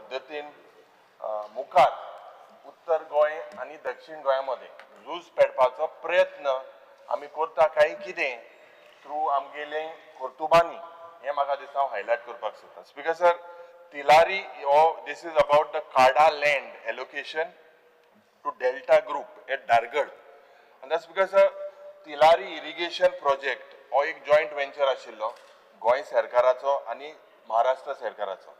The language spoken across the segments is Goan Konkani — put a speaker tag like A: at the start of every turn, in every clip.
A: पद्दतीन मुखार उत्तर गोंय आनी दक्षिण गोंया मदें झूज पेटपाचो प्रयत्न आमी करता काय कितें थ्रू आमगेले कर्तुबांनी, हें म्हाका दिसता हांव हायलायट करपाक सोदता. स्पिकर सर, तिलारी हो, this is about the CADA land allocation to Delta Group at Dhargal. And that's because Tillari irrigation project हो एक जॉयंट वेंचर आशिल्लो गोंय सरकाराचो आनी महाराष्ट्र सरकाराचो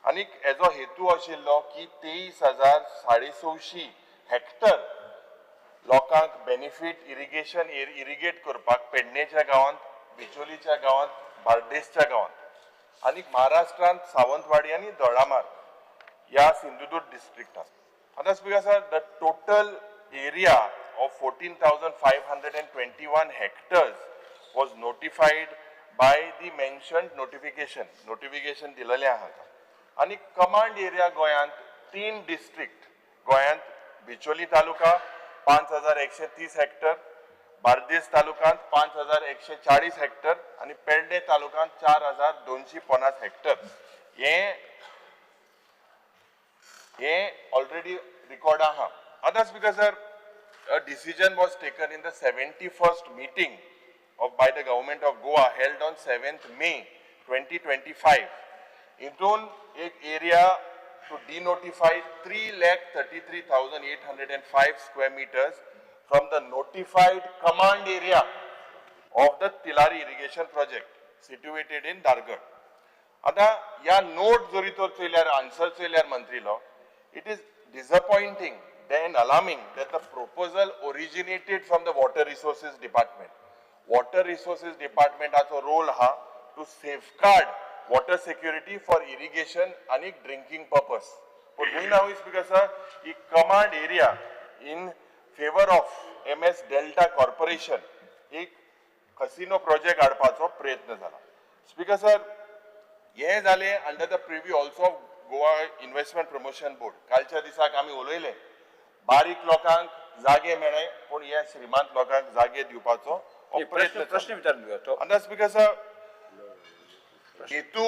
A: आनी हेजो हेतू आशिल्लो की 23,625 हेक्टर लोकांक बेनिफीट इरिगेशन इरिगेट करपाक, पेडणेच्या गांवांत, बिचोलीच्या गांवांत, बार्देसच्या गांवांत आनी महाराष्ट्रांत सावंतवाडी आनी दोडामार्ग ह्या सिंधुदुर्ग डिस्ट्रिक्टात. आतां, Speaker sir, the total area of 14,521 hectares was notified by the mentioned notification. Notification दिलेलें आहा. आनी कमांड एरिया गोंयांत तीन डिस्ट्रिक्ट गोंयांत, बिचोली तालुका 5130 हेक्टर, बार्देस तालुक्यांत 5140 हेक्टर आनी पेडणे तालुक्यांत 4250 हेक्टर. हे ऑलरेडी रिकॉर्ड आहा. आतां, Speaker sir, a decision was taken in the 71st meeting of by the government of Goa held on 7th May 2025. हितून एक area to denotify 3,33,805 square meters from the notified command area of the Tillari irrigation project situated in Dhargal. आता या नोट जरी तर चोयल्यार, answer चोयल्यार मंत्रीलो, it is disappointing and alarming that the proposal originated from the Water Resources Department. Water Resources डिपार्टमेंटाचो role हा to safeguard water security for irrigation आनी ड्रिंकिंग पर्पज, पूण खंय ना speaker sir, he command area in favour of M S Delta Corporation एक कसिनो प्रोजेक्ट हाडपाचो प्रयत्न जाला. स्पीकर सर, हे जालें under the purview also of Goa Investment Promotion Board. कालच्या दिसाक आमी उलयले, बारीक लोकांक जागे मेळ्ळे, पूण ह्या श्रीमंत लोकांक जागे दिवपाचो हो
B: प्रश्न
A: प्रयत्न.
B: प्रश्न विचारून घेवया तो.
A: अंदाज, स्पीकर सर, हेतू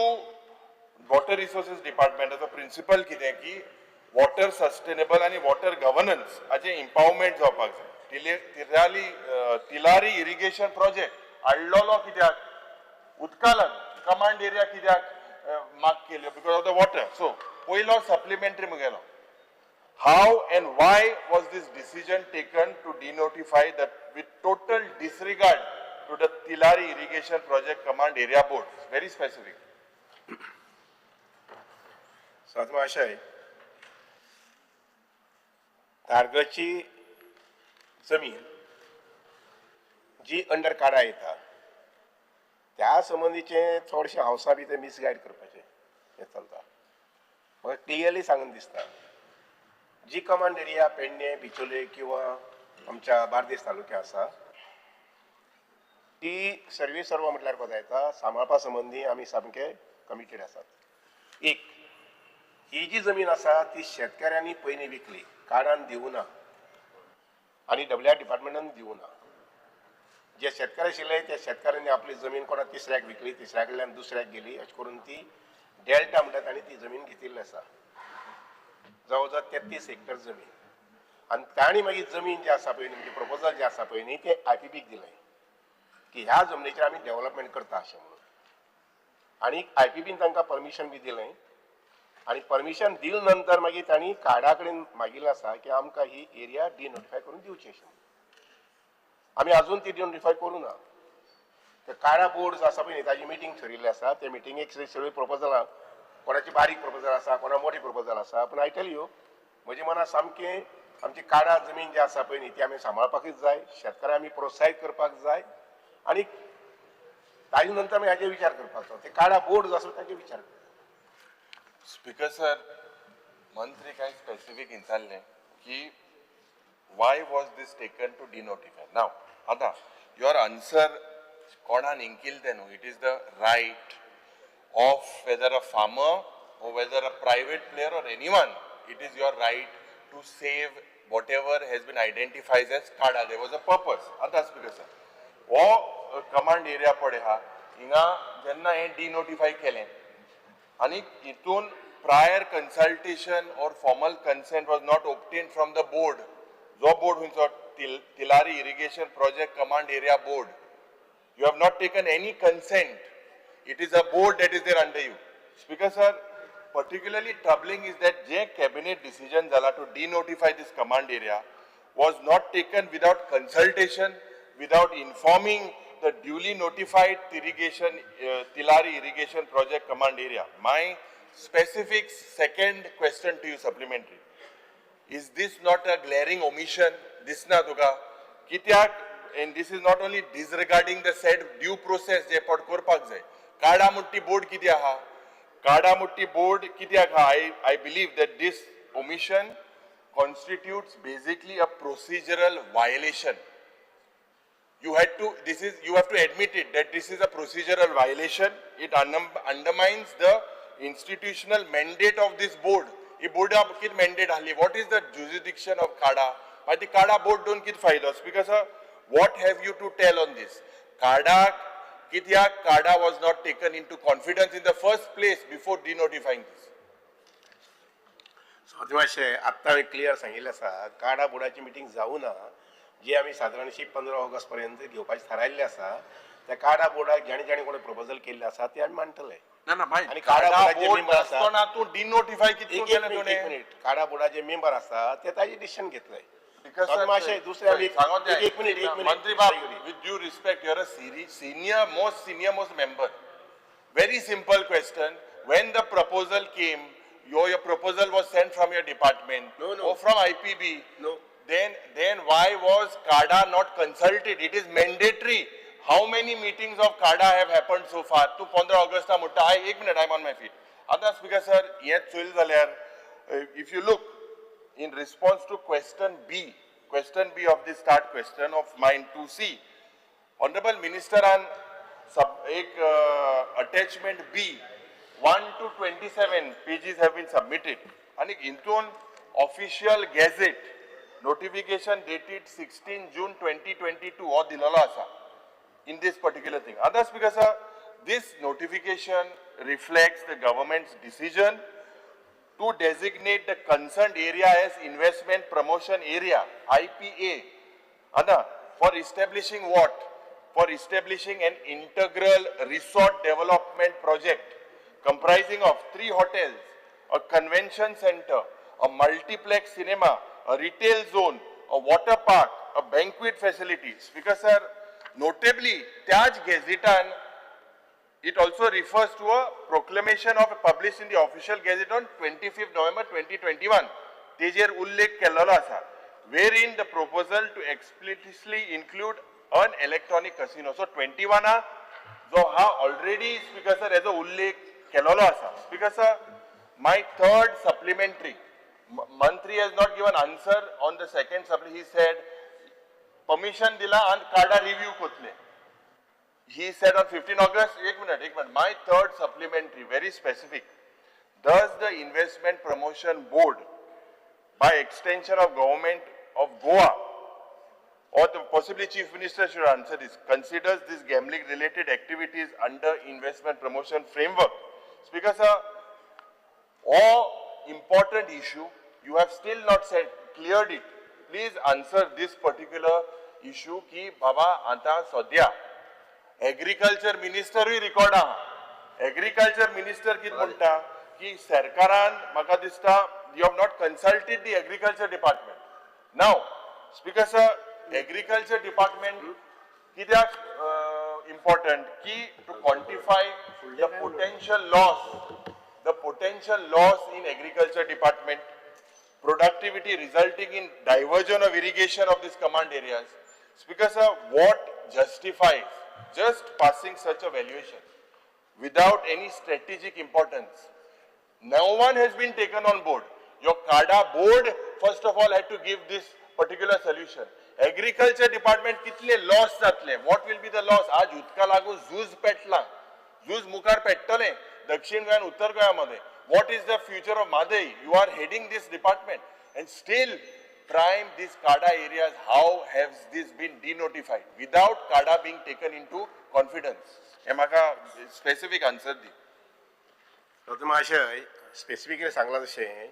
A: वॉटर रिसोर्सेस डिपार्टमेंटाचो प्रिन्सिपल कितें की वॉटर सस्टेनेबल आनी वॉटर गव्हर्नन्स हाचें इम्पावरमेंट जावपाक जाय. तिलारी इरिगेशन प्रोजेक्ट हाडलेलो कित्याक? उदका लागून. कमांड एरिया कित्याक मार्क केल्यो? Because of the water. So पयलो supplementary मुगेलो, how and why was this decision taken to denotify that with total disregard to the Tillari Irrigation Project Command Area Board? Very specific.
C: सात महाशय, धारगळची जमीन जी अंडर काडा येता, त्या संबंदीचे चडशे हावसा बी ते मिसगायड करपाचें हें चलता. म्हाका क्लियरली सांगून दिसता, जी कमांड एरिया पेडणे, बिचोले किंवा आमच्या बार्देस तालुक्या आसा, ती सर्वे सर्व म्हटल्यार कोता येता, सांबाळपा संबंदी आमी सामके कमिटेड आसात. एक ही जी जमीन आसा, ती शेतकऱ्यांनी पयलीं विकली, काडान दिवना आनी डब्ल्यू आर डिपार्टमेंटान दिवना. जे शेतकरी आशिल्ले, त्या शेतकऱ्यांनी आपली जमीन कोणा तिसऱ्याक विकली, तिसऱ्या कडल्यान दुसऱ्याक गेली, अशें करून ती डेल्टा म्हणटा तांणी ती जमीन घेतिल्ली आसा, जवळ जवळ 33 हेक्टर जमीन. आनी तांणी मागीर जमीन जी आसा पळय न्ही, म्हणजे प्रपोजल जे आसा पळय न्ही, तें I P बीक दिलें की ह्या जमनीचेर आमी डेव्हलपमेंट करता अशें म्हणून. आनी I P बीन तांकां परमिशन बी दिलें आनी परमिशन दिल नंतर मागीर तांणी काडा कडेन मागिल्लें आसा की आमकां ही एरिया डिनोटिफाय करून दिवची अशें म्हणून. आमी अजून ती डिनोटिफाय करूं ना. ते काडा बोर्ड जो आसा पळय न्ही, ताजी मिटींग थरिल्ली आसा. ते मिटिंगेक सगळीं प्रपोजलां, कोणाची बारीक प्रपोजल आसा, कोणा मोठी प्रपोजल आसा, पूण I tell you, म्हज्या मनात सामकें आमची काडा जमीन जी आसा पळय न्ही, ती आमी सांबाळपाकूच जाय, शेतकऱ्यांक आमी प्रोत्साहीत करपाक जाय आनी ताजे नंतर आमी हाजेर विचार करपाचो. ते काडा बोर्ड जो आसा, ताजेर विचार करपाचो.
A: स्पीकर सर, मंत्री काय स्पेसिफीक विचारलें की why was this taken to denotify? Now आतां your answer, कोणान इंकिल तें न्हू, it is the right of whether a farmer or whether a private player or anyone, it is your right to save whatever has been identified as CADA. There was a purpose. आतां स्पीकर सर, हो कमांड एरिया पळय आहा, हिंगा जेन्ना हें डिनोटिफाय केलें आनी हितून Prior consultation or formal consent was not obtained from the board. जो बोर्ड खंयचो, Tillari Irrigation Project Command Area Board. You have not taken any consent. It is a board that is there under you. Speaker sir, particularly troubling is that J cabinet decision जाला to denotify this command area was not taken without consultation, without informing the duly notified Tillari Irrigation Project Command Area. My specific second question to you, supplementary. Is this not a glaring omission? दिसना तुका कित्याक? And this is not only disregarding the said due process जे पट करपाक जाय. काडामुट्टी बोर्ड कितें आहा? काडामुट्टी बोर्ड कित्याक आहा? I believe that this omission constitutes basically a procedural violation. You had to this is you have to admit it, that this is a procedural violation. It undermines the institutional mandate of this board. ही बोर्डा कित mandate आहली? What is the jurisdiction of CADA? मागीर ती काडा बोर्ड दोन कित फायदो? Speaker sir, what have you to tell on this? काडा कित्याक, CADA was not taken into confidence in the first place before denotifying this?
C: मातशें आत्तां हांवें क्लियर सांगिल्लें आसा, काडा बोर्डाची मिटींग जावं ना, जी आमी सादारणशी 15 ऑगस्ट पर्यंत घेवपाचें थारायल्लें आसा. त्या काडा बोर्डाक जाणी जाणी कोणी प्रपोजल केल्लें आसा तें आमी मांडटले.
A: ना ना भाई.
C: आनी काडा बोर्डाचे
A: बोर्ड
C: member आसा.
A: नासतना तूं डिनोटिफाय कितें
C: एक एक
A: केलें
C: मिनिट, एक
A: तुवें?
C: मिनिट. काडा बोर्डाचे मेंबर आसा ते ताजे डिसिशन घेतले.
A: Because sir,
C: मातशें दुसरें आमी
A: सांगो
C: एक एक मिनिट, एक मिनिट.
A: मंत्री बाब, with due respect, you're a senior most, senior most member. Very simple question. When the proposal came, your proposal was sent from your department
C: No.
A: or from IPB.
C: No.
A: Then why was CADA not consulted? It is mandatory. How many meetings of CADA have happened so far? तूं 15 ऑगस्टा म्हणटा. I एक minute, I am on my feet. आतां स्पीकर सर, हें चोयलें जाल्यार, if you look in response to question B, question B of the starred question of mine 2C, Honorable Minister on sub, एक attachment B, 1 to 27 pages have been submitted. आणि हितून official gazette notification dated 16 June 2022 हो दिलेलो आसा in this particular thing. Others, because this notification reflects the government's decision to designate the concerned area as Investment Promotion Area, IPA. Anna, for establishing what? For establishing an integral resort development project comprising of three hotels, a convention center, a multiplex cinema, a retail zone, a water park, a banquet facility. Speaker sir, notably, त्याच gazetan it also refers to a proclamation of published in the official gazette on 25th November 2021. तेजेर उल्लेख केल्लो आसा, wherein the proposal to explicitly include an electronic casino. So 21 जो हा already, speaker sir, हेजो उल्लेख केलेलो आसा. Speaker sir, my third supplementary, मंत्री has not given answer on the second supply. He said permission दिला आनी काडा review कोतले. He said on 15 August, एक minute, एक minute. My third supplementary, very specific. Does the Investment Promotion Board, by extension of Government of Goa, or the possibly Chief Minister should answer this, considers this gambling related activities under investment promotion framework? Speaker sir, all important issue, you have still not said, cleared it. Please answer this particular issue की बाबा आता सध्या एग्रीकल्चर मिनिस्टरूय रिकॉर्ड आहा. एग्रीकल्चर मिनिस्टर कितें म्हणटा की सरकारान, म्हाका दिसता, you have not consulted the agriculture department. Now, Speaker sir, agriculture department कित्याक इम्पॉर्टंट की to quantify the potential loss in agriculture department productivity resulting in diversion of irrigation of these command areas. Speaker sir, what justifies just passing such a valuation without any strategic importance? No one has been taken on board. Your CADA board, first of all, had to give this particular solution. Agriculture department कितले loss जातले? What will be the loss? आज उदका लागून झूज पेटला, झूज मुखार पेट्टलें दक्षिण गोंय आनी उत्तर गोंयामध्ये. What is the future of Mhadei? You are heading this department and still prime these CADA areas, how has this been denotified without CADA being taken into confidence? हे म्हाका specific answer the.
C: डॉक्टर महाशय, स्पेसिफिकली सांगलां तशें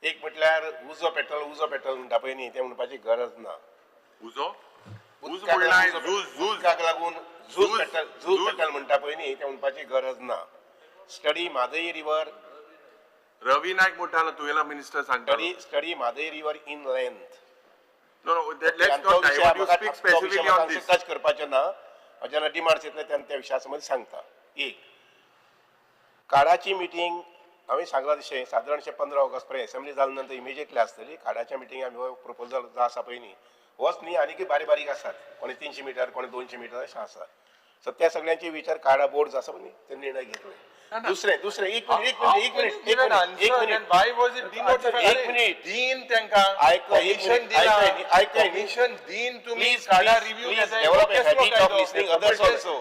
C: एक म्हटल्यार उजो पेट्रोल उजो पेट्रोल म्हणटा पळय न्ही, तें म्हणपाची गरज ना.
A: उजो उज म्हणलाय, झूज झूज
C: उदकाक लागून झूज पेट्रोल झूज पेट्रोल म्हणटा पळय न्ही, तें म्हणपाची गरज ना. स्टडी म्हादई रिवर,
A: रवी नायक मोठालो तुगेलो मिनिस्टर सांगता.
C: Study Mhadei river in length.
A: No, no, let's not divert. You speak specifically on this.
C: Touch करपाचें ना. जेन्ना डिमांड्स येतले तेन्ना त्या विशया संबंदी सांगता. एक काडाची मिटींग हांवें सांगलां तशें सादारणशें 15 ऑगस्ट पर्यंत असेंब्ली जाल्या नंतर इमिजिएटली आसतली. काडाच्या मिटींग आमी हो प्रपोजल जो आसा पळय न्ही, होच न्ही आनीकय बारीक बारीक आसात, कोणी 300 मिटर कोणी 200 मिटर अशें आसा. सो त्या सगळ्यांचे विचार काडा बोर्ड जो आसा पळय न्ही ते निर्णय घेतले. दुसरें दुसरें एक मिनिट एक मिनिट एक मिनिट एक मिनिट एक minute
A: Why was it denotified?
C: एक मिनिट.
A: दीन तेंका
C: आयक, एक
A: permission
C: minute,
A: दिला.
C: आयक न्ही.
A: Permission दीन तुम्ही
C: Please,
A: काढा
C: please,
A: review.
C: please develop a habit of listening others also.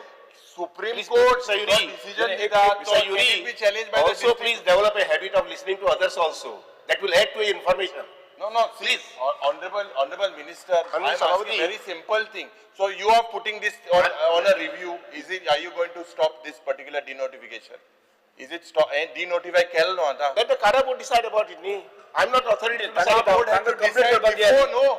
A: Supreme
C: Please,
A: Court
C: Mr. Yuri,
A: decision दिता
C: Mr. Yuri,
A: be challenged by the
C: also
A: district.
C: Please develop a habit of listening to others also. That will add to your information.
A: No, no,
C: Please.
A: please, honorable minister, I
C: Honorable
A: am asking
C: Sabhavati.
A: very simple thing. So you are putting this on a review. Is it, are you going to stop this particular denotification? Is it stop, and denotify केलं न्हू आतां?
C: Let the Kada board decide about it. न्ही. I'm not authority to decide
A: Kada
C: about
A: board
C: it.
A: have to
B: तांकां complaint
A: decide
B: करपाक जाय.
A: before, no.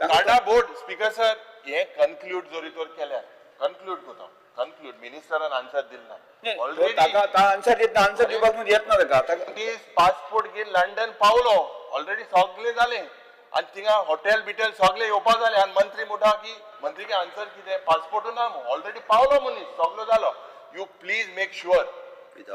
B: तांकां
A: Kada board, speaker sir, हे conclude जरी तर केल्यार, conclude करता, conclude, मिनिस्टरान आन्सर दिल ना. Already
B: ताका आन्सर दितना आन्सर दिवपाक येत ना ताका.
A: दीस पासपोर्ट घेवन लंडन पावलो, ऑलरेडी सगळे जाले आनी थिंगा हॉटेल बिटेल सगळे येवपा जाले आनी मंत्री म्हणटा की मंत्री आन्सर कितें पासपोर्टू ना, ऑलरेडी पावलो मनीस सगलो जालो. You please make sure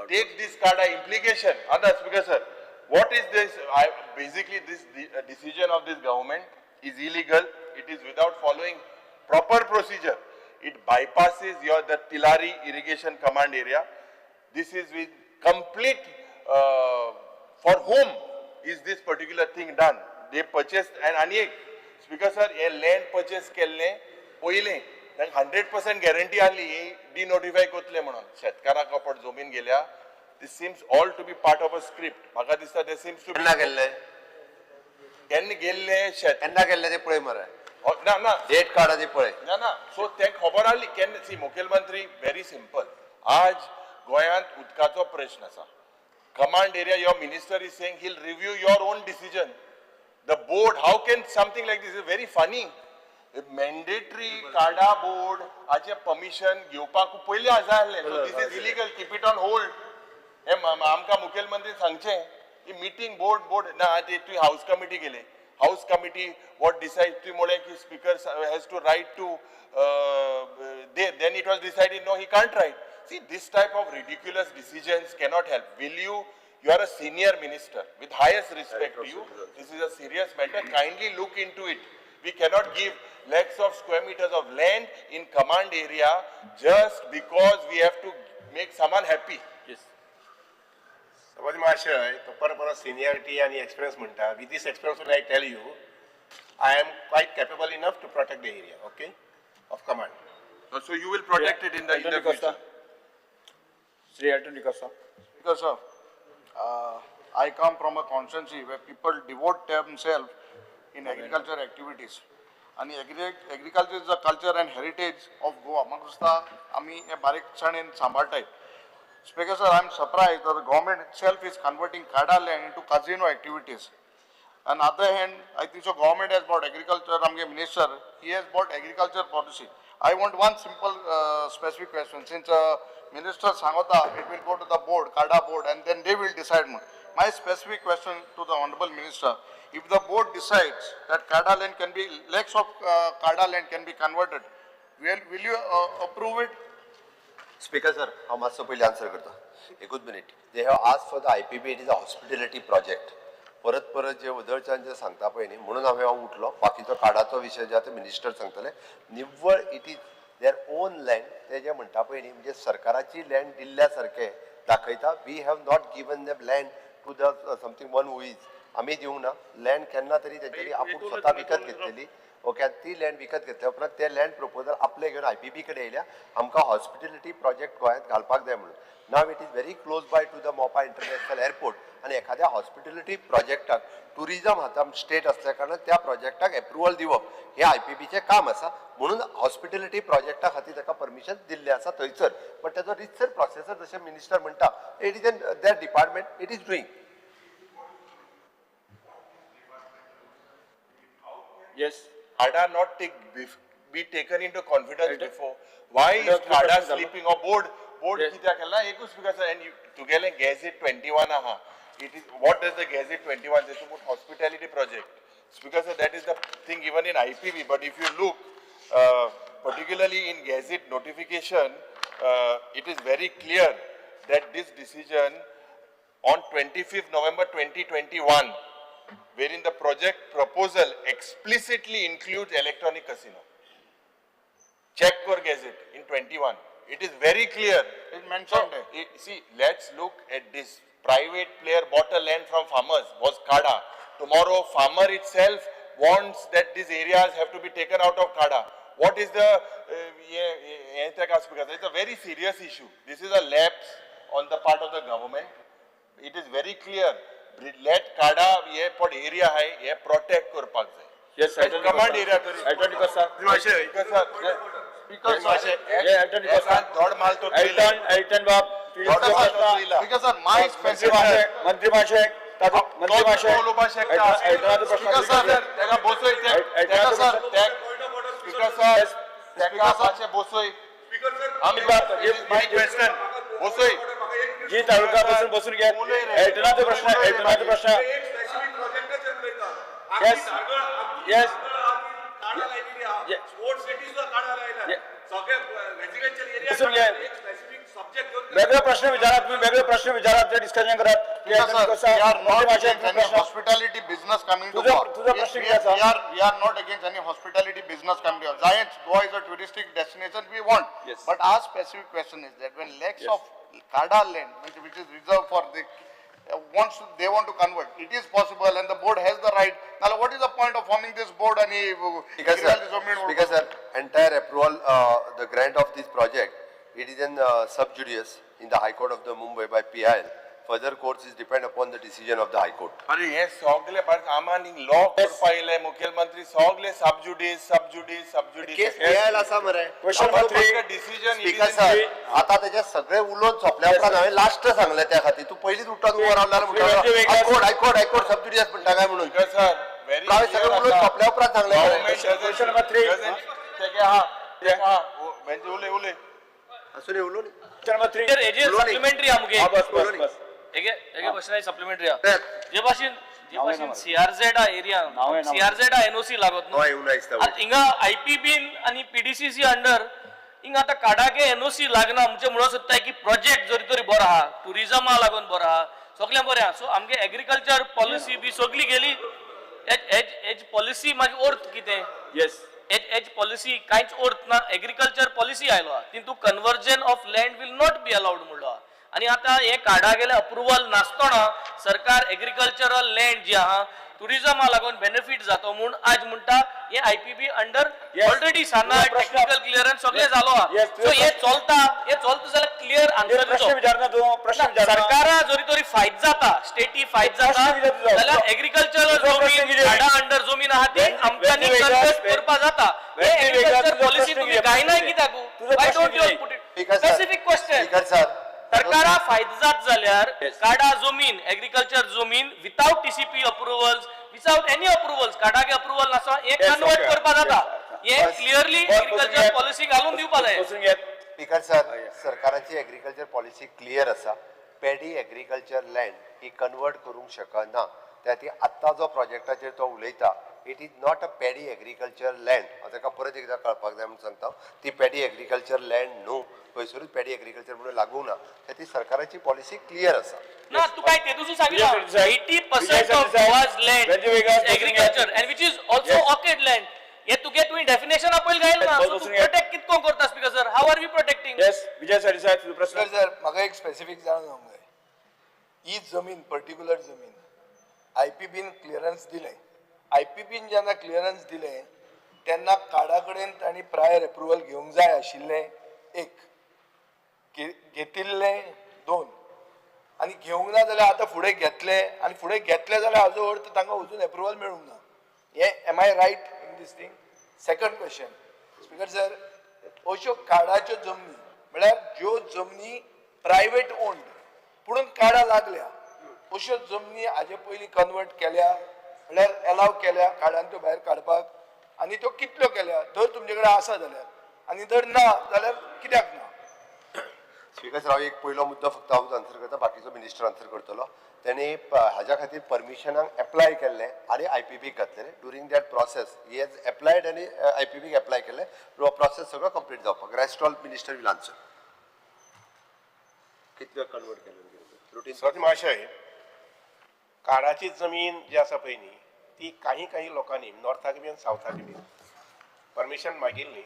A: take this card implication. आतां speaker sir, what is this? I basically this decision of this government is illegal. It is without following proper procedure. It bypasses your the Tillari irrigation command area. This is with complete, for whom is this particular thing done? They purchased, and आनी एक स्पीकर सर, हे लँड परचेस केल्लें पयलें तांकां 100% गॅरंटी आहली ही डिनोटिफाय करतले म्हणून. शेतकाराक कपट जमीन गेल्या. This seems all to be part of a script. म्हाका दिसता ते सिम्स टू
D: केन्ना केल्ले?
A: केन्ना गेल्ले शेत
D: केन्ना केल्ले ते पळय मरे,
A: ना ना
D: डेट काड आनी पळय.
A: ना ना, सो ते खबर आहली केन्ना. सी मुखेलमंत्री व्हेरी सिंपल, आज गोंयांत उदकाचो प्रश्न आसा. Command area, your minister is saying he'll review your own decision. The board, how can something like this is very funny. Mandatory CADA board हाचे परमिशन घेवपाक पयलीं आसा आहलें. So this is illegal, keep it on hold. हे आमकां मुखेलमंत्री सांगचें की मिटींग बोर्ड बोर्ड ना, ते तुवें हावस कमिटी गेले, हावस कमिटी what decide तुवें म्हळें की speaker has to write to they, then it was decided no, he can't write. See, this type of ridiculous decisions cannot help. Will you, you are a senior minister, with highest respect to you, this is a serious matter, kindly look into it. We cannot give lakhs of square meters of land in command area just because we have to make someone happy.
C: समज महाशय, तो परत परत सिनियरिटी आनी एक्सपिरियन्स म्हणटा. With this experience I tell you, I am quite capable enough to protect the area, okay, of command.
A: So you will protect it in the
B: Anthony
A: future.
B: Costa. Shri Anthony Costa.
E: Because, sir, I come from a constituency where people devote themselves in agriculture activities. आणि agriculture is a culture and heritage of Goa. म्हाका दिसता आमी हे बारीकसाणेन सांबाळटाय. Speaker sir, I am surprised that the government itself is converting CADA land into casino activities. On other hand, I think so government has bought agriculture, आमगे minister, he has bought agriculture policy. I want one simple specific question. Since minister सांगता, it will go to the board, CADA board, and then they will decide. My specific question to the honorable minister, if the board decides that CADA land can be, lakhs of CADA land can be converted, will you approve it?
D: Speaker sir, हांव मातसो पयलीं आन्सर करता, एकूच minute. They have ask for the IPB, it is a hospitality project. परत परत जे उदळच्यान जे सांगता पळय न्ही, म्हणून हांव उठलो. बाकीचो कार्डाचो विशय जे आतां मिनिस्टर सांगतले. निव्वळ it is their own land. ते जे म्हणटा पळय न्ही, म्हणजे सरकाराची लँड दिल्ल्या सारकें दाखयता. We have not given the land to the something one who is, आमी दिवंक ना लँड केन्ना तरी तेंच्यांनी आपूण स्वता विकत घेतलेली. ओके, आनी ती लँड विकत घेतल्या उपरांत ते लँड प्रपोजल आपले घेवन आयपीबी कडेन येयल्या, आमकां हॉस्पिटॅलिटी प्रोजेक्ट गोंयांत घालपाक जाय म्हणून. Now it is very close by to the Mopa international airport आनी एखाद्या हॉस्पिटॅलिटी प्रोजेक्टाक टुरिजम हाता स्टेट असल्या कारणान त्या प्रोजेक्टाक एप्रुवल दिवप हें आयपीबीचें काम आसा, म्हणून हॉस्पिटॅलिटी प्रोजेक्टा खातीर ताका परमिशन दिल्लें आसा थंयसर. बट तेजो रितसर प्रोसेसर जशें मिनिस्टर म्हणटा, it is an that department it is doing.
B: Yes.
A: CADA not take be taken into confidence before. Why is CADA sleeping or board board
B: Yes.
A: कित्याक केला एकूच because and तुगेलें गॅझेट 21 आहा. It is what does the gazette 21 say to put hospitality project? Because that is the thing even in IPB. But if you look particularly in gazette notification, it is very clear that this decision on 25th November 2021, wherein the project proposal explicitly includes electronic casino. Check for Gazette in 21. It is very clear.
E: It mentioned there.
A: See, let's look at this. Private player bought a land from farmers, was CADA. Tomorrow, farmer itself wants that these areas have to be taken out of CADA. What is the, it's a very serious issue. This is a lapse on the part of the government. It is very clear. Let CADA हे पण area आहे हे protect करपाक जाय.
B: Yes, Elton
A: command
B: D'Costa.
A: Area तरी.
B: Elton D'Costa.
A: Speaker sir,
E: Speaker sir,
B: Yeah, Elton D'Costa.
A: धड माल तो
B: एल्टन, एल्टन बाब.
A: धड माल तो थंयला.
E: Speaker sir, my
B: मंत्री
E: specific,
B: महाशय, मंत्री महाशय, ताजो मंत्री महाशय.
A: तो उलोवपाक शकता.
B: एल्टनाचो प्रश्न.
E: Speaker sir,
A: तेका बसय,
B: एल्टनाचो
A: सर,
B: प्रश्न.
A: स्पीकर सर, तेका मातशें बसय.
B: आमी बाब,
A: my question बसय.
B: जी तालुका बसून बसून घे. एल्टनाचो प्रश्न, एल्टनाचो प्रश्न. Yes. Yes. Yes. बसून घे. वेगळे प्रश्न विचारात तुम्ही, वेगळे प्रश्न विचारात, ते डिस्कशन करात.
E: Speaker sir, we are
B: मंत्री
E: not
B: महाशय,
E: against any
B: प्रश्न.
E: hospitality business coming to
B: तुझा-
E: Goa.
B: तुझा प्रश्न किती आसा?
E: We are not against any hospitality business coming to Goa. Giants, Goa is a touristic destination we want.
B: Yes.
E: But our specific question is that when lakhs
B: Yes.
E: of CADA land, which is reserved for the, they want to convert, it is possible and the board has the right. Now, what is the point of forming this board and
D: Because sir, because sir, entire approval, the grant of this project, it is in sub judice in the High Court of the Mumbai by PIL. Further course is depend upon the decision of the High Court.
A: अरे हे सगळे आमान लॉ करपा येयले मुख्यमंत्री सगळे sub judice sub judice sub judice.
D: Case PIL आसा मरे.
B: Question number three.
A: Decision
D: speaker sir, आता त्याचे सगळे उलोवन सोंपल्या उपरांत हांवें लास्ट सांगलें त्या खातीर. तूं पयलींच उठून उबो रावला
B: Shri
D: म्हणटा high court high court high court sub judice म्हणटा काय म्हणून.
A: स्पीकर सर, व्हेरी
D: हांवें सगळें उलोवन सोंपल्या उपरांत सांगलें मरे.
B: Question number three.
A: तेगे हा हा म्हणजे उलय उलय.
D: आसूं न्ही, उलोवनी.
B: Question number three.
F: हेजेर सप्लिमेंटरी आमगे.
B: हा, बस बस बस.
F: हेगे हेगे क्वेश्चन सप्लिमेंटरी हा.
D: ते
F: जे भाशेन जे
B: नाव आहे
F: भाशेन
B: ना.
F: सीआरझेड एरिया,
B: नाव आहे ना.
F: सीआरझेड एनओसी लागत न्हू.
D: हय उलय दिसता.
F: आतां हिंगा आयपीबीन आनी पीडीसीसी अंडर हिंगा आतां काडाके एनओसी लागना. म्हणजे म्हणूंक सोदता की प्रोजेक्ट जरी तरी बरो आहा, टुरिजमा लागून बरो आहा, सगळें बरें आहा. सो आमगे एग्रीकल्चर पॉलिसी बी सगळी गेली. हेज पॉलिसी मागीर अर्थ कितें?
B: येस.
F: एच एच पॉलिसी कांयच अर्थ ना. एग्रीकल्चर पॉलिसी आयलो आहा, तितून conversion of land will not be allowed म्हणलो आहा. आनी आतां हे कार्डा गेले अप्रुवल नासतना सरकार एग्रीकल्चरल लँड जी आहा टुरिजमा लागून बेनिफीट जातो म्हूण आज म्हणटा हे आयपीबी अंडर
B: Yes.
F: Already साना
B: तुझा प्रश्न-
F: टेक्निकल क्लिअरन्स सगळें जालो आहा.
B: Yes,
F: सो
B: तुझा
F: हे
B: प्रश्न-
F: चलता, हे चलता जाल्यार क्लियर आन्सर
B: प्रश्न
F: दिवचो.
B: विचारना तूं, प्रश्न विचारना.
F: सरकारा जरी तरी फायदो जाता, स्टेटी फायदो जाता
B: प्रश्न कितें तुजो?
F: जाल्यार एग्रीकल्चरल
B: तुजो प्रश्न
F: जमीन
B: कितें?
F: झाडां अंडर जमीन आहा ती आमच्यांनी
B: वेगळा-
F: कन्वर्ट करपा जाता. हे
B: वेगळा
F: एग्रीकल्चर
B: तुजो
F: पॉलिसी
B: प्रश्न
F: तुमी
B: कितें?
F: गायना कित्याक?
B: तुजो
F: वाय
B: प्रश्न
F: don't you
B: कितें?
F: Put it
D: speaker sir,
F: specific question?
D: Speaker sir,
F: सरकारा फायदो जात जाल्यार
B: Yes.
F: काडा जमीन, एग्रीकल्चर जमीन without TCP approvals, without any approvals, काडाके अप्रुवल नासतना हे
B: Yes,
F: convert
B: okay.
F: करपा जाता.
B: Yes.
F: हे
D: बस.
F: क्लिअरली
B: बस, बसून
F: एग्रीकल्चर
B: घेत.
F: पॉलिसी घालून दिवपा जाय.
B: बसून घेत.
D: स्पीकर सर, सरकाराची एग्रीकल्चर पॉलिसी क्लियर आसा. पेडी एग्रीकल्चर लँड ही कन्वर्ट करूंक शकना. त्या खातीर आत्तां जो प्रोजेक्टाचेर तो उलयता, it is not a paddy agriculture land. हांव ताका परत एकदां कळपाक जाय म्हणून सांगता, ती पेडी एग्रीकल्चर लँड न्हू, खंयसरूच पेडी एग्रीकल्चर म्हणून लागूंक ना. त्या खातीर सरकाराची पॉलिसी क्लियर आसा.
F: ना तू काय तेतून सांगितलं
B: Vijay Sardesai.
F: 80%
B: Vijay
F: of
B: Sardesai.
F: Goa's land
B: Vijay Vegas बसून
F: एग्रीकल्चर
B: घे.
F: And which is also
B: Yes.
F: Orchid land. हे तुगे तुवें डेफिनेशन पयलीं घायल ना.
B: बस
F: सो तूं
B: बसून घे.
F: प्रोटेक्ट कितको करता speaker sir? How are we protecting?
B: Yes, Vijay Sardesai, तुजो प्रश्न.
G: सर, म्हाका एक स्पेसिफीक जाणून जावंक जाय. ही जमीन, पर्टिक्युलर जमीन आयपीबीन क्लियरन्स दिलें. आयपीबीन जेन्ना क्लियरन्स दिलें तेन्ना कार्डा कडेन तांणी प्रायर एप्रुवल घेवंक जाय आशिल्लें एक, घेतिल्लें दोन, आनी घेवंक ना जाल्यार आतां फुडें घेतले आनी फुडें घेतले जाल्यार हाजो अर्थ तांकां अजून एप्रुवल मेळूंक ना. हें am I right in this thing? Second question, speaker sir, अश्यो कार्डाच्यो जमनी म्हळ्यार ज्यो जमनी प्रायवेट ओन्ड पुणून कार्डां लागल्या अश्यो जमनी हाजे पयलीं कन्वर्ट केल्या म्हळ्यार एलाव केल्या कार्डान त्यो भायर काडपाक, आनी त्यो कितल्यो केल्या जर तुमचे कडेन आसा जाल्यार, आनी जर ना जाल्यार कित्याक ना?
D: स्पीकर सर, हांव एक पयलो मुद्दो फक्त हांवूच आन्सर करता, बाकीचो मिनिस्टर आन्सर करतलो. तेणी हाज्या खातीर परमिशनाक एप्लाय केल्लें आनी I P बीक घातलेलें. During that process he has applied आनी I P बीक एप्लाय केल्लें, प्रोसेस सगळो कंप्लीट जावपाक. Rest all minister will answer. कितल्यो कन्वर्ट केलें रुटीन?
C: सत महाशय, काडाची जमीन जी आसा पळय न्ही ती काही काही लोकांनी नॉर्थाक बी आनी सावथाक बी परमिशन मागिल्ली.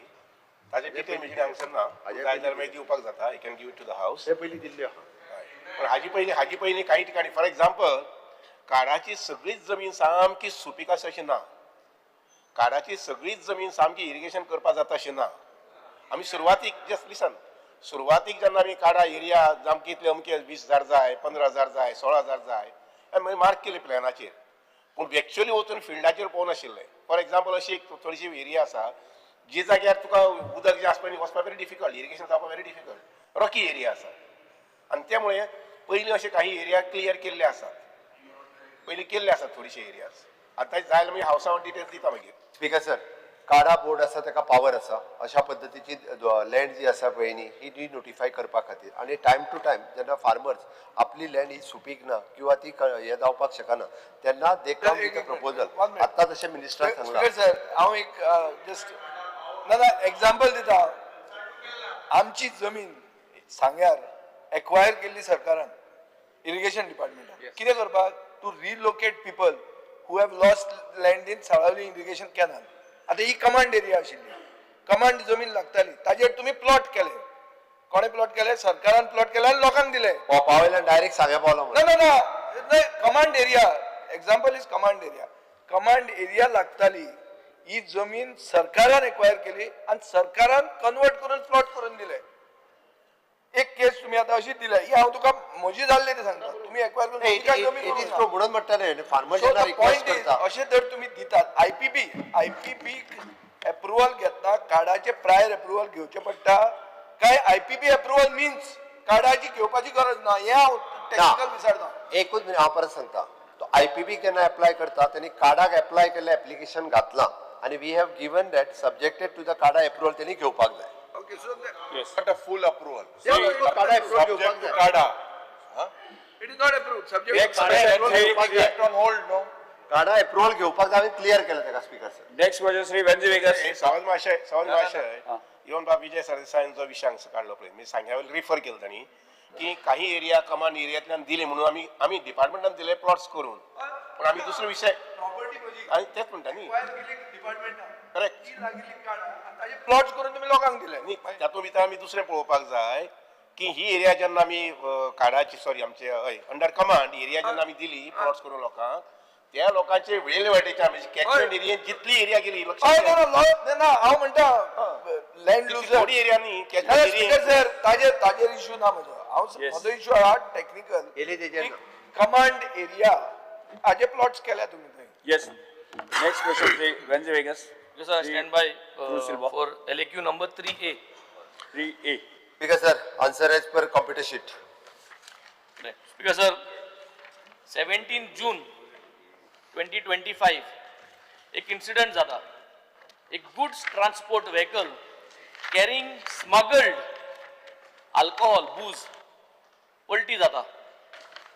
C: ताजे डिटेल म्हजे हांगसर ना, जाय जाल्यार मागीर दिवपाक जाता. I can give it to the house.
D: हे पयलीं दिल्ल्यो आहा.
C: पण हाजी पयलीं काही ठिकाणी, फॉर एग्जाम्पल, काडाची सगळीच जमीन सामकी सुपीक आसा अशी ना, काडाची सगळीच जमीन सामकी इरिगेशन करपाक जाता अशी ना. आमी सुरवातीक, जस्ट लिसन, सुरवातीक जेन्ना आमी काडा एरिया सामकी इतले अमके 20,000 जाय, 15,000 जाय, 16,000 जाय, आमी मागीर मार्क केले प्लॅनाचेर, पूण एक्च्युअली वचून फिल्डाचेर पळोवनाशिल्ले. फॉर एग्जाम्पल, अशी एक थोडीशी एरिया आसा जी जाग्यार तुका उदक जें आसता पळय न्ही वचपाक व्हेरी डिफिकल्ट, इरिगेशन जावपाक व्हेरी डिफिकल्ट, रॉकी एरिया आसा. आनी त्यामुळे पयलीं अशे काही एरिया क्लियर केल्ले आसात, पयलीं केल्ले आसात थोडीशे एरियाज. आतां जाय जाल्यार मागीर हावसा हांव डिटेल्स दिता मागीर.
D: स्पीकर सर, काडा बोर्ड आसा ताका पावर आसा अशा पद्दतीची लँड जी आसा पळय न्ही ही डी नोटिफाय करपा खातीर, आनी टायम टू टायम जेन्ना फार्मर्स आपली लँड ही सुपीक ना किंवा ती हे जावपाक शकना तेन्ना they come with a proposal.
G: One minute.
D: आत्तां जशें मिनिस्टरान सांगलां.
G: स्पीकर सर, हांव एक जस्ट ना ना एग्जाम्पल दिता. आमची जमीन सांग्यार एक्वायर केल्ली सरकारान इरिगेशन डिपार्टमेंटान, कितें करपाक? To relocate people who have lost land in Salaulim irrigation canal. आतां ही कमांड एरिया आशिल्ली, कमांड जमीन लागताली, ताजेर तुमी प्लॉट केले. कोणें प्लॉट केले? सरकारान प्लॉट केले आनी लोकांक दिले.
D: पावयल्यान डायरेक्ट सांग्या पावला
G: ना.
D: म्हणून.
G: ना ना, command area, example is command area. Command area लागताली ही जमीन सरकारान एक्वायर केली आनी सरकारान कन्वर्ट करून प्लॉट करून दिले. एक केस तुम्ही आता अशी दिल्या ही हांव तुका म्हजी जाल्ली ते सांगता, तुम्ही एक्वायर करून तुमी काय जमीन
D: it is
G: करूंक ना.
D: ट्रू म्हणून म्हणटा न्ही फार्मर
G: So
D: जेन्ना
G: the
D: request
G: point is,
D: करता.
G: अशें जर तुमी दितात आयपीबी, आयपीबी एप्रुवल घेतना कार्डाचे प्रायर एप्रुवल घेवचें पडटा काय आयपीबी एप्रुवल मिन्स कार्डाची घेवपाची गरज ना? हें हांव टेक्निकल विचारता.
D: एकूच मिनिट, हांव परत सांगता. तो आयपीबी केन्ना एप्लाय करता तेणी कार्डाक एप्लाय केल्लें एप्लिकेशन घातलां आनी we have given that subjected to the CADA approval तेणी घेवपाक जाय.
G: Okay, so
A: Not a full approval.
D: काडा एप्रुवल
A: Subject
D: घेवपाक
A: to
D: जाय.
A: CADA.
G: It is not approved subject.
B: Next question,
A: Kept
B: Shri
A: on hold, no?
D: काडा एप्रुवल घेवपाक जाय, हांवें क्लियर केलें ताका speaker sir.
B: Next question, Shri Venzy Viegas.
C: हे सावंत महाशय, सावंत महाशय, इवन बाब विजय सरदेसायान जो विशय हांगसर काडलो पळय, मी सांग्या वयल्यान रिफर केलो तांणी की काही एरिया कमांड एरियांतल्यान दिले म्हणून आमी आमी डिपार्टमेंटान दिले प्लॉट्स करून, पण आमी दुसरो विशय
G: प्रॉपर्टी म्हजी
C: आनी तेच म्हणटा न्ही.
G: एक्वायर केली डिपार्टमेंटान,
C: करेक्ट.
G: ती लागिल्ली कार्डां आनी ताजे प्लॉट्स करून तुमी लोकांक दिले.
C: न्ही, तातूंत भितर आमी दुसरें पळोवपाक जाय की ही एरिया जेन्ना आमी कार्डाची, सॉरी, आमचे हय अंडर कमांड एरिया जेन्ना आमी दिली प्लॉट्स करून लोकांक, त्या लोकांचे वेल वाटेच्या म्हणजे कॅचमेंट एरियेन जितली एरिया गेली
G: हय,
C: लक्षात
G: ना ना ना ना, हांव म्हणटा लँड लुजर
C: थोडी एरिया न्ही कॅचमेंट
G: स्पीकर
C: एरिया.
G: सर, ताजेर इश्यू ना म्हजो. हांव
B: Yes.
G: म्हजो इश्यू आहा टेक्निकल.
D: केली तेजेर ना.
G: कमांड एरिया हाजे प्लॉट्स केल्या तुमी थंय.
B: Yes. Next question, Shri Venzy Viegas.
F: Sir, stand by
B: Cruz Silva.
F: For LAQ number 3A.
B: 3A.
D: Speaker sir, answer as per computer sheet.
F: Speaker sir, 17 June 2025 एक इन्सिडंट जाता. एक goods transport vehicle carrying smuggled alcohol, booze, पलटी जाता.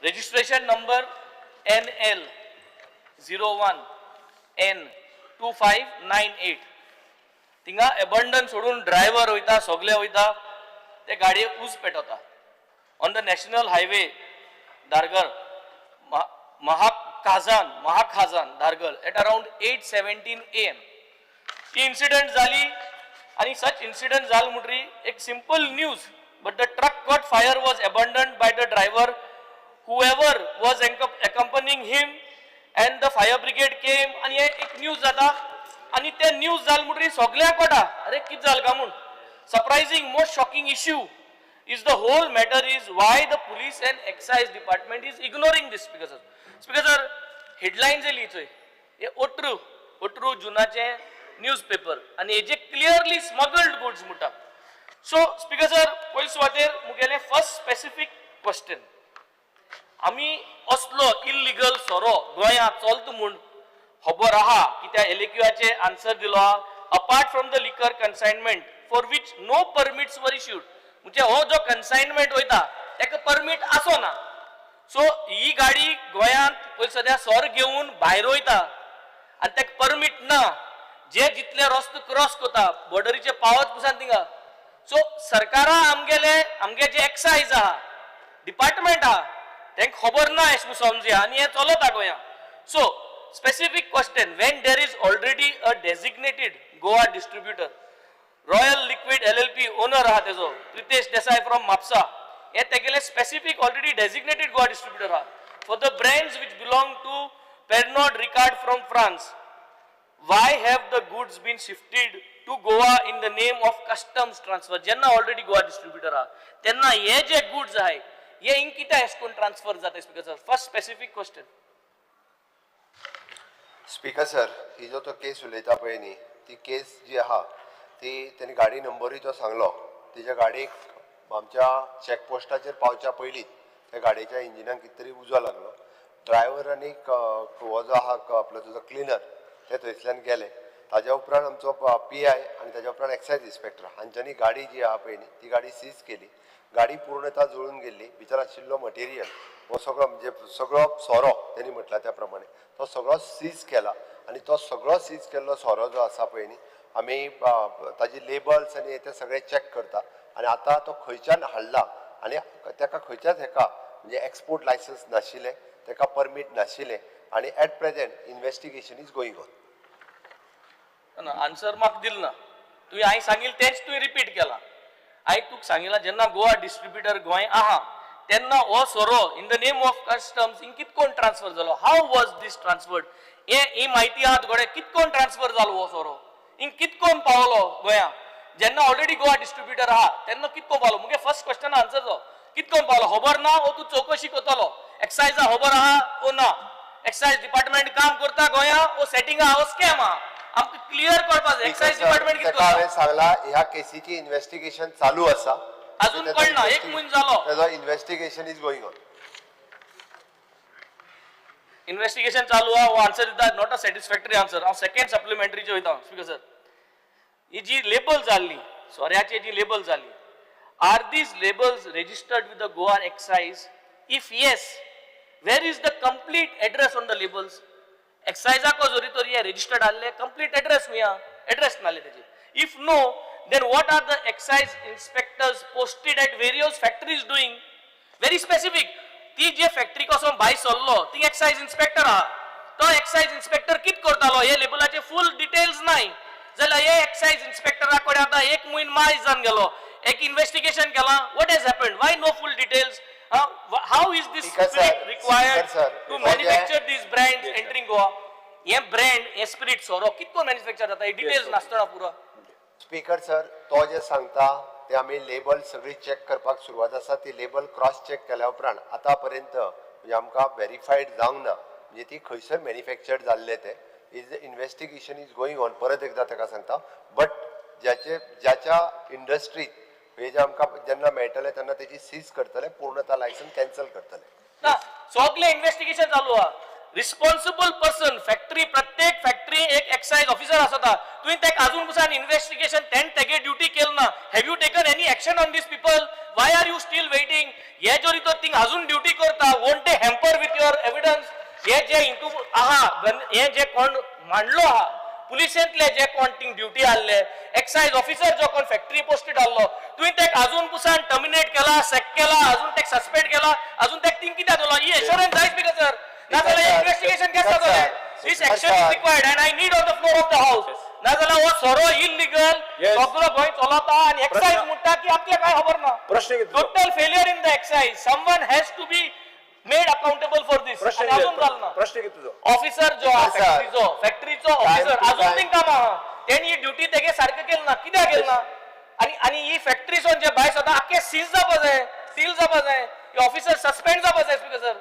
F: Registration number NL 01 N 2598. थिंगा एबंडन सोडून ड्रायव्हर वयता, सगले वयता, ते गाडयेक ऊस पेटवता on the national highway Dhargal, Mahakazan, Mahakhazan Dhargal at around 8:17 a.m. He incident जाली आनी सच इन्सिडंट जाल म्हणटरी एक simple news, but the truck caught fire, was abandoned by the driver, whoever was accompanying him, and the fire brigade came. आनी हे एक न्यूज जाता. आनी ते न्यूज जाल म्हणटकीर सगळ्यांक कळटा अरे कितें जालें काय म्हूण. Surprising, most shocking issue is the whole matter is why the police and excise department is ignoring this. Speaker sir, speaker sir, headlines येयली चोय, हे 18 जुनाचे न्यूज पेपर आनी हेजे क्लियरली स्मगल्ड गुड्स म्हणटा. सो स्पीकर सर, पयले सुवातेर मुगेलें फर्स्ट स्पेसिफीक क्वेश्चन, आमी असलो इल्लिगल सोरो गोंयांत चलता म्हूण खबर आहा कित्याक एलएक्यूआचे आन्सर दिलो आहा. Apart from the liquor consignment for which no permits were issued, म्हणजे हो जो कन्सायनमेंट वयता ताका परमीट आसो ना. सो ही गाडी गोंयांत पयलीं सद्या सोर घेवन भायर वयता आनी ताका परमीट ना, जे जितले रस्तो क्रॉस करता बॉर्डरीचे पावत पसून थिंगा. सो सरकारा आमगेले आमगे जे एक्सायज आहा, डिपार्टमेंट आहा, तांकां खबर ना अशें म्हूण समजुया आनी हें चलता गोंयांत. So specific question, when there is already a designated Goa distributor, Royal Liquid LLP owner आहा तेजो प्रितेश देसाय फ्रॉम म्हापसा, हे तेगेले specific already designated Goa distributor आहा for the brands which belong to Pernod Ricard from France, why have the goods been shifted to Goa in the name of customs transfer? जेन्ना ऑलरेडी गोवा डिस्ट्रीब्युटर आहा तेन्ना हे जे गुड्स आहाय हे हिंग कित्याक अशें करून ट्रान्सफर जाता? Speaker sir, first specific question.
D: Speaker sir, ही जो तो केस उलयता पळय न्ही, ती केस जी आहा ती तेणी गाडी नंबरूय तो सांगलो. तेच्या गाडयेक आमच्या चॅकपोस्टाचेर पावच्या पयलींच त्या गाडयेच्या इंजिनाक कितें तरी उजो लागलो. ड्रायव्हर आनी हो जो आहा आपलो तुजो क्लिनर ते थंयसल्यान गेले. ताज्या उपरांत आमचो पीआय आनी ताज्या उपरांत एक्सायज इन्स्पेक्टर हांच्यांनी गाडी जी आहा पळय न्ही ती गाडी सीज केली. गाडी पूर्णता जळून गेल्ली. भितर आशिल्लो मटेरियल हो सगळो म्हणजे सगळो सोरो तेणी म्हटला त्या प्रमाणे तो सगळो सीज केला आनी तो सगळो सीज केल्लो सोरो जो आसा पळय न्ही आमी ताजी लेबल्स आनी ते सगळे चॅक करता आनी आतां तो खंयच्यान हाडला आनी ताका खंयच्याच हेका म्हणजे एक्सपोर्ट लायसन्स नाशिल्लें, ताका परमीट नाशिल्लें आनी at present investigation is going on.
F: ना, आन्सर म्हाका दिल ना तुवें. हांवें सांगिल्लें तेंच तुवें रिपीट केलां. हांवें तुका सांगिलां, जेन्ना गोवा डिस्ट्रिब्युटर गोंय आहा तेन्ना हो सोरो in the name of customs हिंग कित कोण ट्रान्सफर जालो? How was this transferred? हे ही म्हायती आहा तुकडे? कित कोण ट्रान्सफर जालो हो सोरो, हिंग कित कोण पावलो गोंया? जेन्ना ऑलरेडी गोवा डिस्ट्रिब्युटर आहा तेन्ना कित कोण पावलो? मुगे फर्स्ट क्वेश्चन आन्सर जो कित कोण पावलो खबर ना. वो तूं चवकशी करतलो एक्सायजा खबर आहा ओ ना? एक्सायज डिपार्टमेंट काम करता गोंया ओ सेटिंग आहा ओ स्कॅम आहा? आमकां क्लियर कळपा जाय एक्सायज डिपार्टमेंट कितें
D: ताका
F: करता.
D: हांवें सांगला ह्या केसीची इन्व्हेस्टिगेशन चालू आसा.
F: अजून कळना, एक म्हयनो जालो.
D: ताजो investigation is going on.
F: Investigation चालू आहा हो आन्सर दिता, not a satisfactory answer. हांव सेकंड सप्लिमेंटरीचे वयता. स्पीकर सर, ही जी लेबल जाल्ली सोऱ्याची, जी लेबल जाली, are these labels registered with the Goa excise? If yes, where is the complete address on the labels? एक्सायजाको जरी तर हे रजिस्टर्ड आहले, कंप्लीट एड्रेस खंय आहा? एड्रेस नासले तेजे. If no, then what are the excise inspectors posted at various factories doing? Very specific. ती जे फॅक्टरी कसो भायर सरलो ती एक्सायज इन्स्पेक्टर आहा, तो एक्सायज इन्स्पेक्टर कित करतालो हे लेबलाचे फूल डिटेल्स नाय जाल्यार हे एक्सायज इन्स्पेक्टरा कडेन आतां एक म्हयनो मायज जावन गेलो, एक इन्व्हेस्टिगेशन केलां. What has happened? Why no full details? How is this
D: Speaker sir,
F: required
D: Speaker sir,
F: to
D: हो जे-
F: manufacture these brands entering Goa? हे ब्रँड, हे स्पिरिट सोरो कितको मॅन्युफॅक्चर जाता हे डिटेल्स नासतना पुरो.
D: स्पीकर सर, तो जे सांगता ते आमी लेबल सगळी चॅक करपाक सुरवात आसा. ती लेबल क्रॉस चॅक केल्या उपरांत आतां पर्यंत म्हणजे आमकां वेरीफायड जावंक ना म्हणजे ती खंयसर मॅन्युफॅक्चर्ड जाल्ले ते. Is investigation is going on, परत एकदां ताका सांगता. बट ज्याचे ज्याच्या इंडस्ट्रीत हे जे आमकां जेन्ना मेळटले तेन्ना तेजी सीज करतले, पूर्णता लायसन्स कॅन्सल करतले.
F: ना, सगळे इन्व्हेस्टिगेशन चालू आहा. रिस्पॉन्सिबल पर्सन फॅक्टरी, प्रत्येक फॅक्टरी एक एक्सायज ऑफिसर आसता. तुवें ताका अजून पसून इन्व्हेस्टिगेशन तेण तेगे ड्युटी केल ना. Have you taken any action on these people? Why are you still waiting? हे जरी तर थिंग अजून ड्युटी करता, won't they hamper with your evidence? हे जे हितू आहा, हे जे कोण मांडलो आहा, पुलिसेंतले जे कोण थिंग ड्युटी आहले, एक्सायज ऑफिसर जो कोण फॅक्टरी पोस्टेड आहलो, तुवें तेका अजून पुसान टर्मिनेट केला, सॅक केला, अजून तेका सस्पेंड केला, अजून तेका थिंग कित्याक दवरला? ही एश्योरन्स जायच because sir, नाजाल्यार इन्व्हेस्टिगेशन केस जातलें. This action is required and I need on the floor of the house. नाजाल्यार हो सोरो इलिगल सगळो गोंय चलता आनी एक्सायज म्हणटा की आपल्याक काय खबर ना.
B: प्रश्न कितें?
F: Total failure in the excise. Someone has to be made accountable for this.
B: प्रश्न
F: अजून जालो ना.
B: प्रश्न कितें तुजो?
F: ऑफिसर जो आहा
D: Sir.
F: फॅक्टरीचो ऑफिसर
D: to
F: अजून
D: time.
F: थिंग काम आहा, तेणी ही ड्युटी तेगे सारकें केली ना. कित्याक केली ना? आनी आनी ही फॅक्टरीसोन जे भायर सदां आख्खे सीज जावपा जाय, सील जावपा जाय, हे ऑफिसर सस्पेंड जावपा जाय. Speaker sir.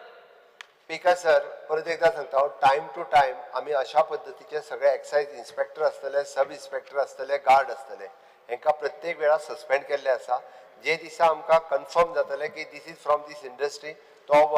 D: स्पीकर सर, परत एकदा सांगता हांव, टायम टू टायम आमी अशा पद्दतीचे सगळे एक्सायज इन्स्पेक्टर आसतले, सब इन्स्पेक्टर आसतले, गार्ड आसतले, हेंकां प्रत्येक वेळा सस्पेंड केल्ले आसा. जे दिसा आमकां कन्फर्म जातलें की this is from this industry, तो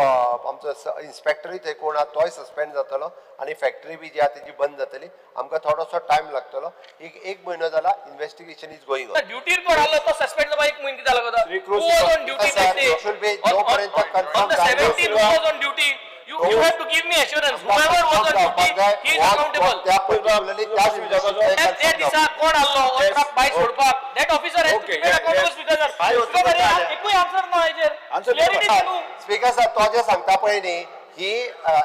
D: आमचो इन्स्पेक्टरूय थंय कोण आहा तोय सस्पेंड जातलो आनी फॅक्टरी बी जी आहा तेजी बंद जातली. आमकां थोडोसो टायम लागतलो. एक एक म्हयनो जाला, investigation is going on.
F: ड्युटीर कोण आसलो तो सस्पेंड जावपा एक म्हयनो कित्याक लागता?
B: Shri
F: Who was on duty
D: Sir,
F: that day?
D: it should be जोपर्यंत
F: On the
D: confirm
F: 17th, who was on duty? You have to give me assurance. Whoever was on duty, he is accountable.
D: त्या पर्टिक्युलरली त्याच
F: त्या त्या दिसा कोण आसलो
B: Yes.
F: ट्रक भायर सोडपाक, that officer has to
B: Okay,
F: be made
B: yeah,
F: accountable.
B: yes.
F: Speaker sir,
D: भायर
F: स्पीकर
D: सोडपाक
F: एकूय आन्सर ना हेजेर.
B: Answer
F: clarity
B: दिवपाक.
F: न्हू.
D: स्पीकर सर, तो जे सांगता पळय न्ही, ही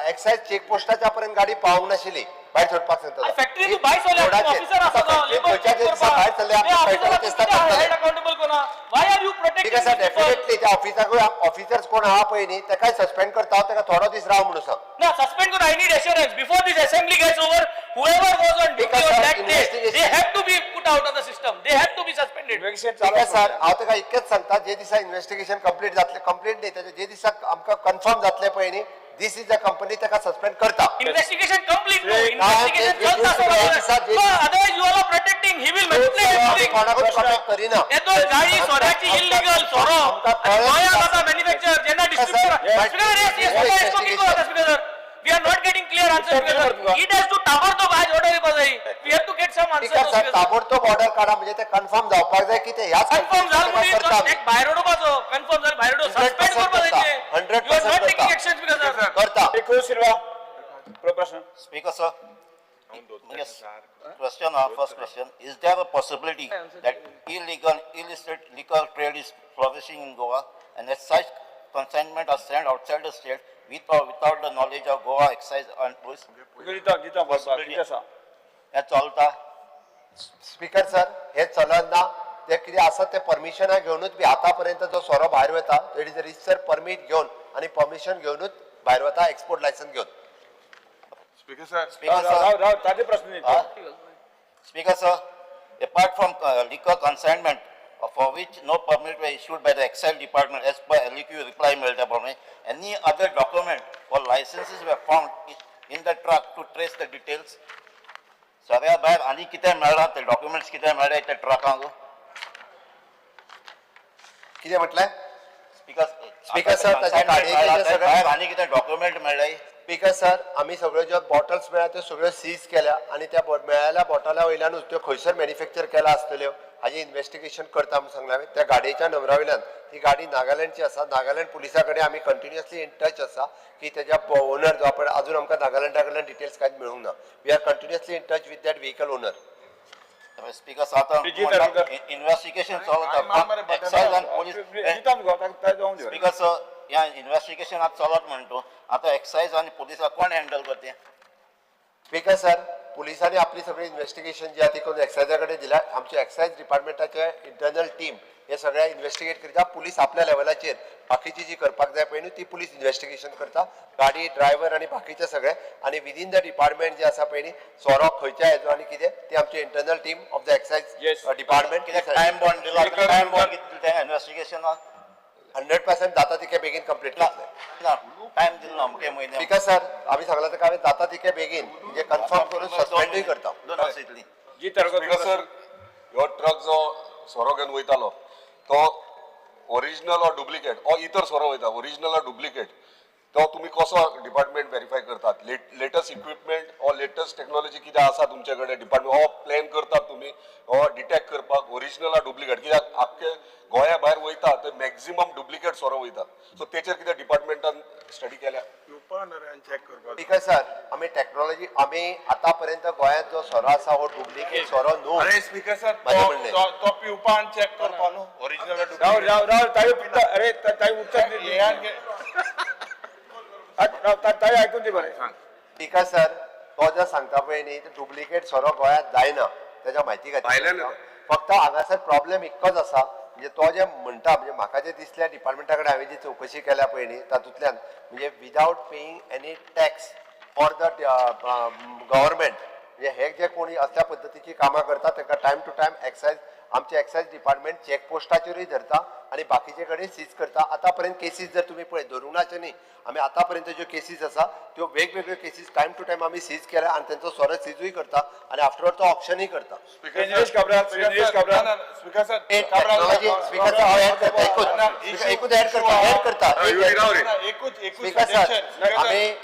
D: एक्सायज चेक पोस्टाच्या पर्यंत गाडी पावूंक नाशिल्ली भायर सोडपाक सांगता.
F: फॅक्टरी तू भायर सोडल्या, ऑफिसर आसा तो लेबर चेक करपाक.
D: भायर सरले
F: त्या ऑफिसराक
D: दिसता.
F: कित्याक हेल्ड अकाउंटेबल कोना? Why are you
D: speaker sir,
F: protecting?
D: Definitely त्या ऑफिसराकूय, ऑफिसर्स कोण आहा पळय न्ही, ताकाय सस्पेंड करता हांव. ताका थोडो दीस राव म्हणून सांग.
F: ना, सस्पेंड करून I need assurance before this assembly gets over, whoever was on duty
D: Because,
F: on
D: sir,
F: that day,
D: investigation-
F: they have to be put out of the system, they have to be suspended.
B: Investigation चालू
D: स्पीकर
B: आसा.
D: सर, हांव ताका इतकेंच सांगता, जे दिसा इन्व्हेस्टिगेशन कंप्लीट जातलें, कंप्लीट न्ही, तेजें जे दिसा आमकां कन्फर्म जातलें पळय न्ही, this is the company, ताका सस्पेंड करता.
F: इन्व्हेस्टिगेशन कंप्लीट नो,
B: Hey,
F: investigation
D: ना,
F: चलता.
D: ते-
F: Otherwise you are protecting, he will manipulate everything.
D: कोणाकूच कॉन्टॅक्ट करिना.
F: हे दोन गाडी सोऱ्याची इल्लिगल सोरो
D: आमकां
F: आणि
D: कळ्ळें.
F: गोंयांत आतां मॅन्युफॅक्चर जेन्ना distributor.
D: Yes.
F: Speaker, yes, yes, speaker, sir, we are not getting clear answer.
B: उत्तर दिवपाक तुका.
F: It has to ताबडतोब आज ऑर्डर दिवपाक जाय. We have to get some
D: speaker
F: answer.
D: Sir, ताबडतोब ऑर्डर काडा, म्हणजे ते कन्फर्म जावपाक जाय की ते ह्याच
F: कन्फर्म जाल
D: करता
F: म्हणून
D: आमी.
F: एक भायर उडोवपाचो, कन्फर्म जाल भायर उडोव,
D: 100%
F: सस्पेंड करपाक
D: करता.
F: जाय.
D: 100%
F: You are not
D: करता.
F: Taking action, speaker sir.
D: करता.
B: श्री क्रूज सिल्वा, प्रश्न.
H: Speaker, sir. Yes. Question, first question, is there a possibility that illegal, illicit liquor trade is flourishing in Goa and as such consignment are sent outside the state with or without the knowledge of Goa excise and police?
B: तुका दिता दिता बसपाक कितें आसा?
H: हें चलता?
D: स्पीकर सर, हे चलन ना. ते कितें आसा ते परमिशना घेवनूच बी आतां पर्यंत जो सोरो भायर वता, it is register permit घेवन आनी परमिशन घेवनूच भायर वता, एक्सपोर्ट लायसन्स घेवन.
A: Speaker sir.
H: Speaker,
B: राव
H: sir.
B: राव राव, ताजे प्रश्न न्ही तो.
H: Speaker, sir, apart from liquor consignment for which no permit were issued by the excise department as per LEQ reply मेळटा प्रमाणे, any other document or licenses were found in the truck to trace the details? सगळ्या भायर आनी कितें मेळ्ळां ते डॉक्युमेंट्स कितें मेळ्ळे त्या ट्रकांक?
D: कितें म्हटलें?
H: स्पीकर.
D: Speaker, sir, ताच्या गाडयेचें जे सगळें-
H: भायर आनी कितें डॉक्युमेंट मेळ्ळे?
D: स्पीकर सर, आमी सगळ्यो ज्यो बॉटल्स मेळ्ळ्या त्यो सगळ्यो सीज केल्या आनी त्या मेळ्ळेल्या बॉटला वयल्यानूच त्यो खंयसर मॅन्युफॅक्चर केला आसतल्यो हाजें इन्व्हेस्टिगेशन करता म्हणून सांगलां हांवें. त्या गाडयेच्या नंबरा वयल्यान, ती गाडी नागालँडची आसा, नागालँड पुलिसा कडेन आमी कंटिन्युअसली इन टच आसा की तेज्या ओनर जो आपण अजून आमकां नागालँडा कडल्यान डिटेल्स कांयच मेळूंक ना. We are continuously in touch with that vehicle owner.
H: Speaker sir, आतां
B: जी, तालुकर.
H: इन्व्हेस्टिगेशन
A: काय मार मरे
H: चलता, एक्सायज आनी पोलीस.
B: दिता तुका, ताका जावन दी.
H: स्पीकर सर, ह्या इन्व्हेस्टिगेशन आतां चलत म्हणटा, आतां एक्सायज आनी पुलिसां कोण हँडल करता?
D: स्पीकर सर, पुलिसांनी आपली सगळी इन्व्हेस्टिगेशन जी आहा ती करून एक्सायजा कडेन दिल्या. आमच्या एक्सायज डिपार्टमेंटाचे इंटरनल टीम हे सगळें इन्व्हेस्टिगेट करता. पुलीस आपल्या लेवलाचेर बाकीची जी करपाक जाय पळय न्हू ती पुलीस इन्व्हेस्टिगेशन करता, गाडी ड्रायव्हर आनी बाकीचे सगळे. आनी विदीन the department जे आसा पळय न्ही, सोरो खंयच्या हेजो आनी कितें ती आमची internal team of the excise department.
H: कित्याक टायम बॉन्ड दिला? टायम बॉन्ड कितें तें इन्व्हेस्टिगेशनाक?
D: 100% जाता तितके बेगीन कंप्लीट
H: ना.
D: करतले.
H: ना, टायम दिलो ना अमके म्हयने.
D: स्पीकर सर, आमी सांगला ताका हांवें जाता तितके बेगीन म्हणजे कन्फर्म करून सस्पेंडूय करता.
H: दोन वर्सां इतली.
B: जी तालुकर.
A: स्पीकर सर, ह्यो ट्रक जो सोरो घेवन वयतालो तो ओरिजिनल ऑर डुप्लिकेट, ऑर इतर सोरो वयता, ओरिजिनल ऑर डुप्लिकेट, तो तुमी कसो डिपार्टमेंट वेरीफाय करतात? Latest equipment or latest technology कितें आसा तुमचे कडेन डिपार्टमेंट, हो प्लॅन करतात तुमी हो डिटेक्ट करपाक ओरिजिनल ऑर डुप्लिकेट? कित्याक आख्खे गोंया भायर वयता ते मॅक्झिमम डुप्लिकेट सोरो वयता, सो तेचेर कितें डिपार्टमेंटान स्टडी केल्या?
D: स्पीकर सर, आमी टेक्नॉलॉजी, आमी आतापर्यंत गोंयांत जो सोरो आसा हो डुप्लिकेट सोरो न्हू.
A: अरे स्पीकर सर,
D: माझें म्हणणें.
A: तो पिवपान चॅक करपा न्हू ओरिजिनल.
B: राव राव राव, ताई उत्तर, अरे ताई उत्तर दी. राव, ताई आयकून दी बरें.
D: स्पीकर सर, तो जो सांगता पळय न्ही, डुप्लिकेट सोरो गोंयांत जायना तेच्या म्हायती
A: भायल्यान
D: खातीर. फक्त हांगासर प्रॉब्लेम इतकोच आसा, म्हणजे तो जे म्हणटा म्हणजे म्हाका जे दिसल्या डिपार्टमेंटा कडेन हांवें जी चवकशी केल्या पळय न्ही तातूंतल्यान म्हणजे without paying any tax for the government, म्हणजे हे जे कोणी असल्या पद्दतीची कामां करता तांकां टायम टू टायम एक्सायज आमचे एक्सायज डिपार्टमेंट चॅकपोस्टाचेरूय धरता आनी बाकीचे कडेन सीज करता. आतां पर्यंत केसीस जर तुमी पळयत धरूंक ना अशें न्ही, आमी आतां पर्यंत ज्यो केसीस आसा त्यो वेगवेगळ्यो केसीस टायम टू टायम आमी सीज केल्या आनी तेंचो सोरो सीजूय करता आनी आफ्टरवर्ड तो ऑप्शनूय करता.
B: Nilesh Cabral, Shri Nilesh Cabral.
A: Speaker sir,
D: technology speaker sir, हांव ऍड करता, एकूच एकूच ऍड करता, ऍड करता.
A: एकूच एकूच
D: स्पीकर सर, आमी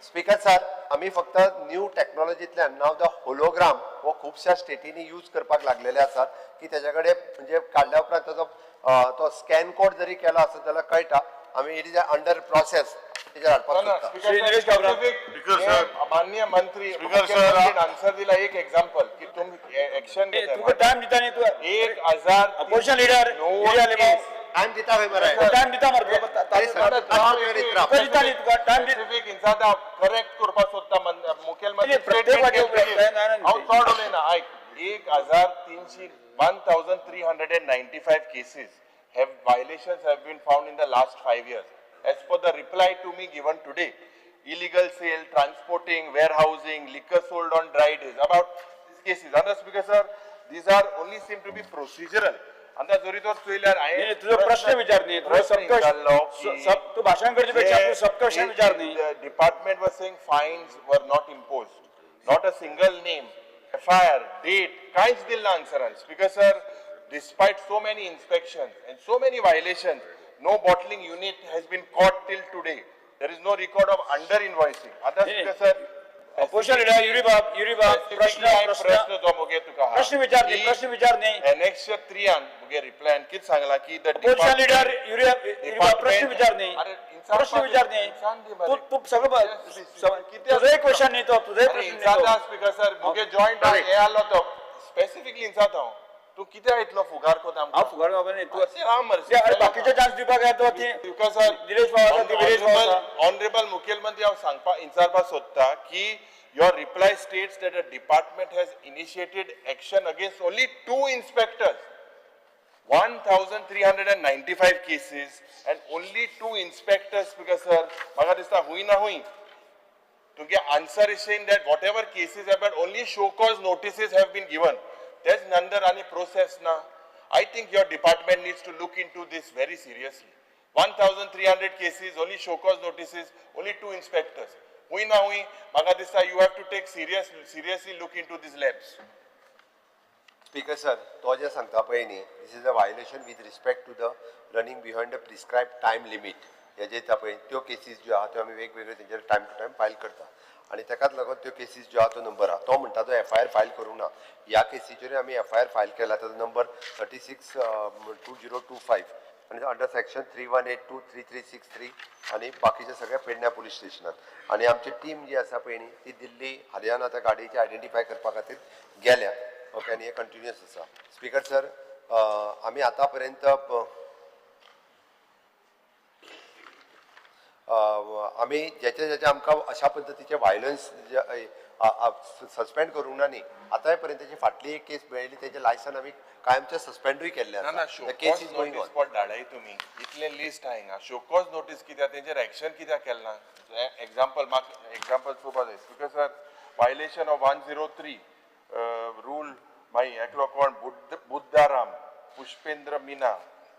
D: स्पीकर सर आमी फक्त न्यू टॅक्नॉलॉजींतल्यान नाव the hologram हो खुबश्या स्टेटींनी यूज करपाक लागलेले आसात की तेच्या कडेन म्हणजे काडल्या उपरांत ताजो तो स्कॅन कोड जरी केलो आसत जाल्यार कळटा. आमी it is under process तेजेर हाडपाक सोदता.
B: श्री निलेश काब्राल.
I: स्पीकर सर,
A: माननीय मंत्री
I: स्पीकर सर,
A: आन्सर दिला एक एक्झाम्पल की तुम्ही एक्शन
B: तुका टायम दिता न्ही तूं.
A: 1000
B: अपोजिशन लिडर
D: टायम दिता खंय मरे,
B: टायम दिता मरे तुका दिता न्ही तुका टायम.
A: करेक्ट करपाक सोदता मुखेलमंत्री.
B: प्रत्येक
A: हांव चड उलयना, आयक. 1300 1395 cases have violations have been found in the last 5 years. As per the reply to me given today, illegal sale, transporting, warehousing, liquor sold on dry days, about these cases. Andra Speaker sir, these are only seem to be procedural. Andra जरी तर चोयल्यार हांवें
B: तुजो प्रश्न विचार न्ही, तुजो सब तूं भाशण करचे पेक्षा तूं सब क्वेश्चन विचार न्ही.
A: Department was saying fines were not imposed, not a single name, FIR, date, कांयच दिलें ना आन्सरान. Speaker sir, despite so many inspections and so many violations, no bottling unit has been caught till today. There is no record of under invoicing. आता Speaker sir,
B: opposition leader Yuri बाब, युरी बाब, प्रश्न
A: प्रश्न जो मुगे तुका
B: प्रश्न विचार न्ही, प्रश्न विचार न्ही.
A: एनेक्स 3 आन मुगे रिप्लायन कितें सांगला की the
B: opposition leader Yuri बाब प्रश्न विचार न्ही, प्रश्न विचार न्ही. तूं तूं सगळो तुजोय क्वेश्चन न्ही तो, तुजोय प्रश्न न्ही.
A: स्पीकर सर, मुगे जॉयंट हे आलो तो स्पेसिफिकली इन्सात हांव. तूं कित्याक इतलो फुगार कोता?
B: हांव फुगार बाबा न्ही तूं.
A: हांव मरे
B: अरे बाकीचे चान्स दिवपाक जाय तो ती.
A: स्पीकर सर,
B: निलेश बाब आसा, दिलेश बाब आसा.
A: ऑनरेबल मुखेलमंत्री, हांव सांगपा विचारपाक सोदता की your reply states that the department has initiated action against only 2 inspectors. 1395 cases and only 2 inspectors. Speaker sir, म्हाका दिसता हुंय ना हुंय तुगे answer is saying that whatever cases have been only show cause notices have been given. तेच नंतर आनी प्रोसेस ना. I think your department needs to look into this very seriously. 1300 cases, only show cause notices, only 2 inspectors. हुंय ना हुंय म्हाका दिसता you have to take seriously look into this lapse.
D: Speaker sir, तो जे सांगता पळय न्ही, this is a violation with respect to the running behind the prescribe time limit. हे जे येता पळय त्यो केसीस ज्यो आहा त्यो आमी वेगवेगळ्यो तेंचेर टायम टू टायम फायल करता आनी तेकाच लागून त्यो केसीस ज्यो आहा तो नंबर आहा. तो म्हणटा तो एफ I R file करूंक ना. ह्या केसीचेरूय आमी एफ I R file केला, ताजो नंबर 36/2025 आनी अंडर सेक्शन 3182 3363 आनी बाकीचे सगळे पेडण्या पुलीस स्टेशनात. आनी आमची टीम जी आसा पळय न्ही ती दिल्ली, हरियाणा त्या गाडयेची आयडेंटिफाय करपा खातीर गेल्या. ओके, आनी हे कंटिन्युअस आसा. स्पीकर सर, आमी आतां पर्यंत आमी जेचे जेचे आमकां अशा पद्दतीचे व्हायलन्स सस्पेंड करूंक ना न्ही, आतांय पर्यंत फाटली एक केस मेळिल्ली तेजें लायसन आमी कायमचें सस्पेंडूय केल्लें
A: ना,
D: आसा. The case is going on.
A: Spot धाडाय तुमी, इतलें लिस्ट आहा हिंगा. शोकॉज नोटीस कित्याक, तेंचेर एक्शन कित्याक केलें ना? एग्जाम्पल म्हाका एग्जाम्पल पळोवपा जाय. Speaker sir, violation of 103 rule मागीर एकलो कोण बुद्धाराम पुष्पेंद्र मीना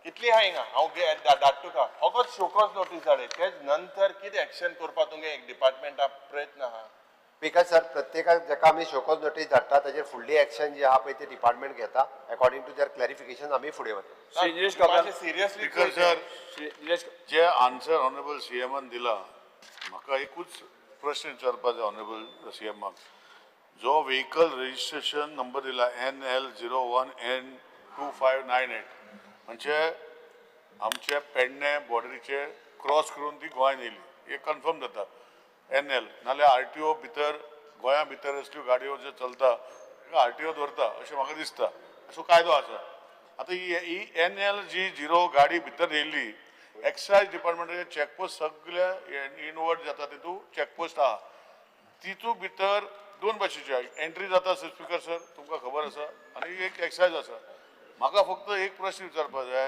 A: कितली आहा हिंगा. हांव धाडटा तुका फकत शोकॉज नोटीस धाडय, तेच नंतर कितें एक्शन करपाक तुमगे एक डिपार्टमेंटा प्रयत्न आहा.
D: स्पीकर सर, प्रत्येकाक जाका आमी शोकॉज नोटीस धाडटा ताजेर फुडली एक्शन जी आहा पळय ती डिपार्टमेंट घेता. अकॉर्डिंग टू there clarification आमी फुडें वता.
B: Shri Nilesh Cabral.
A: Seriously
I: speaker sir,
B: Shri Nilesh,
I: जे आन्सर ऑनरेबल सीएमान दिला म्हाका एकूच प्रश्न विचारपाक जाय ऑनरेबल सीएमाक. जो व्हेकल रजिस्ट्रेशन नंबर दिला NL 01 N 2598 म्हणजे आमचे पेडणे बॉर्डरीचे क्रॉस करून ती गोंयांत येयली हे कन्फर्म जाता NL. नाल्यार RTO भितर गोंया भितर असल्यो गाडयो ज्यो चलता ताका RTO दवरता अशें म्हाका दिसता, असो कायदो आसा. आतां ही NL जी 0 गाडी भितर येयल्ली, एक्सायज डिपार्टमेंटाचे चॅकपोस्ट सगळे इनवर्ड जाता, तितू चॅकपोस्ट आहा, तितू भितर दोन भाशेची एंट्री जाता. स्पीकर सर, तुमकां खबर आसा, आनी एक एक्सायज आसा. म्हाका फक्त एक प्रश्न विचारपाक जाय,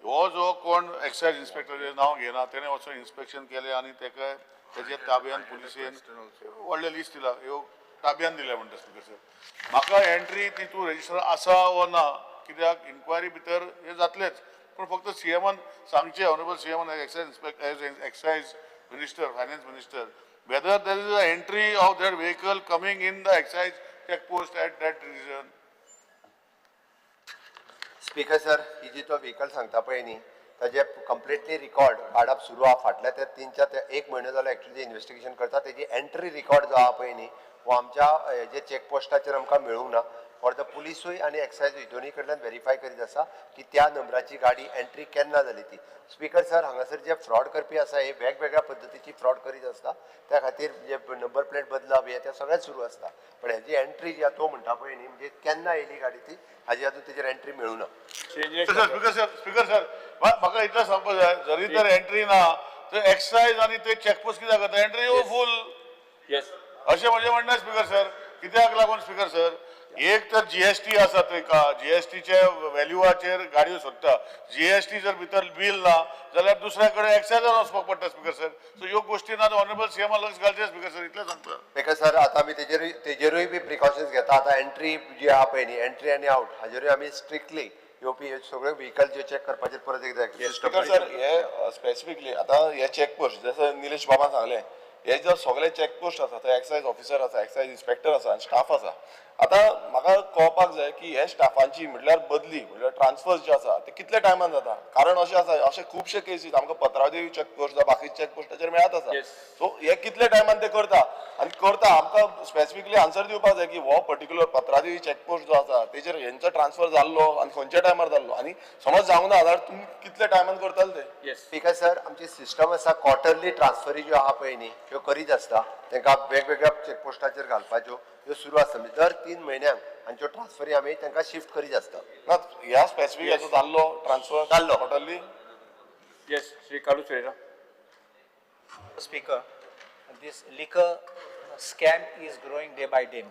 I: हो जो कोण एक्सायज इन्स्पेक्टर नांव घेना तेणें वचून इन्स्पेक्शन केलें आनी तेका तेजे ताब्यान पुलिसेन व्हडलें लिस्ट दिला, ह्यो ताब्यान दिल्या म्हणटा स्पीकर सर. म्हाका एंट्री तितून रजिस्टर आसा वो ना, कित्याक इन्क्वायरी भितर हें जातलेंच, पूण फक्त सीएमान सांगचें, honourable सीएमान excise inspector as excise minister, finance minister, whether there is a entry of that vehicle coming in the excise check post at that region.
D: Speaker sir, ही जी तो व्हेकल सांगता पळय न्ही ताजे कंप्लिटली रिकॉर्ड काडप सुरू आहा. फाटल्या त्या 3-4 एक म्हयनो जालो एक्चुअली इन्वेस्टिगेशन करता. तेजी एंट्री रिकॉर्ड जो आहा पळय न्ही हो आमच्या जे चॅकपोस्टाचेर आमकां मेळूंक ना. फॉर the पुलिसूय आनी एक्सायजूय दोनूय कडल्यान व्हेरीफाय करीत आसा की त्या नंबराची गाडी एंट्री केन्ना जाली ती. स्पीकर सर, हांगासर जे फ्रॉड करपी आसा हे वेगवेगळ्या पद्दतीची फ्रॉड करीत आसता, त्या खातीर जे नंबर प्लेट बदलप हे ते सगळें सुरू आसता. पण हेजी एंट्री जी आहा तो म्हणटा पळय न्ही म्हणजे केन्ना येयली गाडी ती हाजी अजून तेजेर एंट्री मेळूं ना.
I: स्पीकर सर, स्पीकर सर, म्हाका इतलें सांगपाक जाय, जरी तर एंट्री ना तर एक्सायज आनी ते चॅकपोस्ट कित्याक करता एंट्री हो फूल.
B: येस,
I: अशें म्हजें म्हणणें स्पीकर सर. कित्याक लागून स्पीकर सर, एक तर जीएसटी आसा तेका, जीएसटीच्या व्हॅल्यूआचेर गाडयो सोदता, जीएसटी जर भितर बील ना जाल्यार दुसऱ्या कडेन एक्सायजान वचपाक पडटा स्पीकर सर. सो ह्यो गोश्टी ना ऑनरेबल सीएमान लक्ष घालचें स्पीकर सर, इतलें सांगता.
D: स्पीकर सर, आतां आमी तेजेरूय बी प्रिकॉशन्स घेता. आतां एंट्री जी आहा पळय न्ही, एंट्री आनी आवट हाजेरूय आमी स्ट्रिक्टली येवपी हे सगळे व्हेकल जे चॅक करपाचेर परत एकदां
J: स्पीकर सर, हे स्पेसिफिकली आतां हे चॅकपोस्ट जसं निलेश बाबान सांगलें, हे जर सगळे चॅकपोस्ट आसा थंय एक्सायज ऑफिसर आसा, एक्सायज इन्स्पेक्टर आसा आनी स्टाफ आसा. आतां म्हाका कळपाक जाय की हे स्टाफांची म्हटल्यार बदली म्हटल्यार ट्रान्सफर्स जे आसा ते कितल्या टायमान जाता, कारण अशें आसा अशे खुबशे केसीस आमकां पत्रादेवी चॅकपोस्ट जावं बाकी चॅकपोस्टाचेर मेळत आसा. सो हे कितल्या टायमान ते करता आनी करता, आमकां स्पेसिफिकली आन्सर दिवपाक जाय की हो पर्टिक्युलर पत्रादेवी चॅकपोस्ट जो आसा तेजेर हेंचो ट्रान्सफर जाल्लो आनी खंयच्या टायमार जाल्लो, आनी समज जावंक ना जाल्यार तुमी कितल्या टायमान करताले ते.
D: स्पीकर सर, आमची सिस्टम आसा क्वॉर्टरली ट्रान्सफरी ज्यो आहा पळय न्ही ह्यो करीत आसता, तांकां वेगवेगळ्या चॅकपोस्टाचेर घालपाच्यो ह्यो सुरू आसता. म्हणजे दर 3 म्हयन्यांक हांच्यो ट्रान्सफरी आमी तांकां शिफ्ट करीत आसता.
J: ना ह्या स्पेसिफीक हेचो जाल्लो ट्रान्सफर
D: जाल्लो
J: quarterly.
B: Yes, Shri Carlos Ferreira.
K: Speaker, this liquor scam is growing day by day.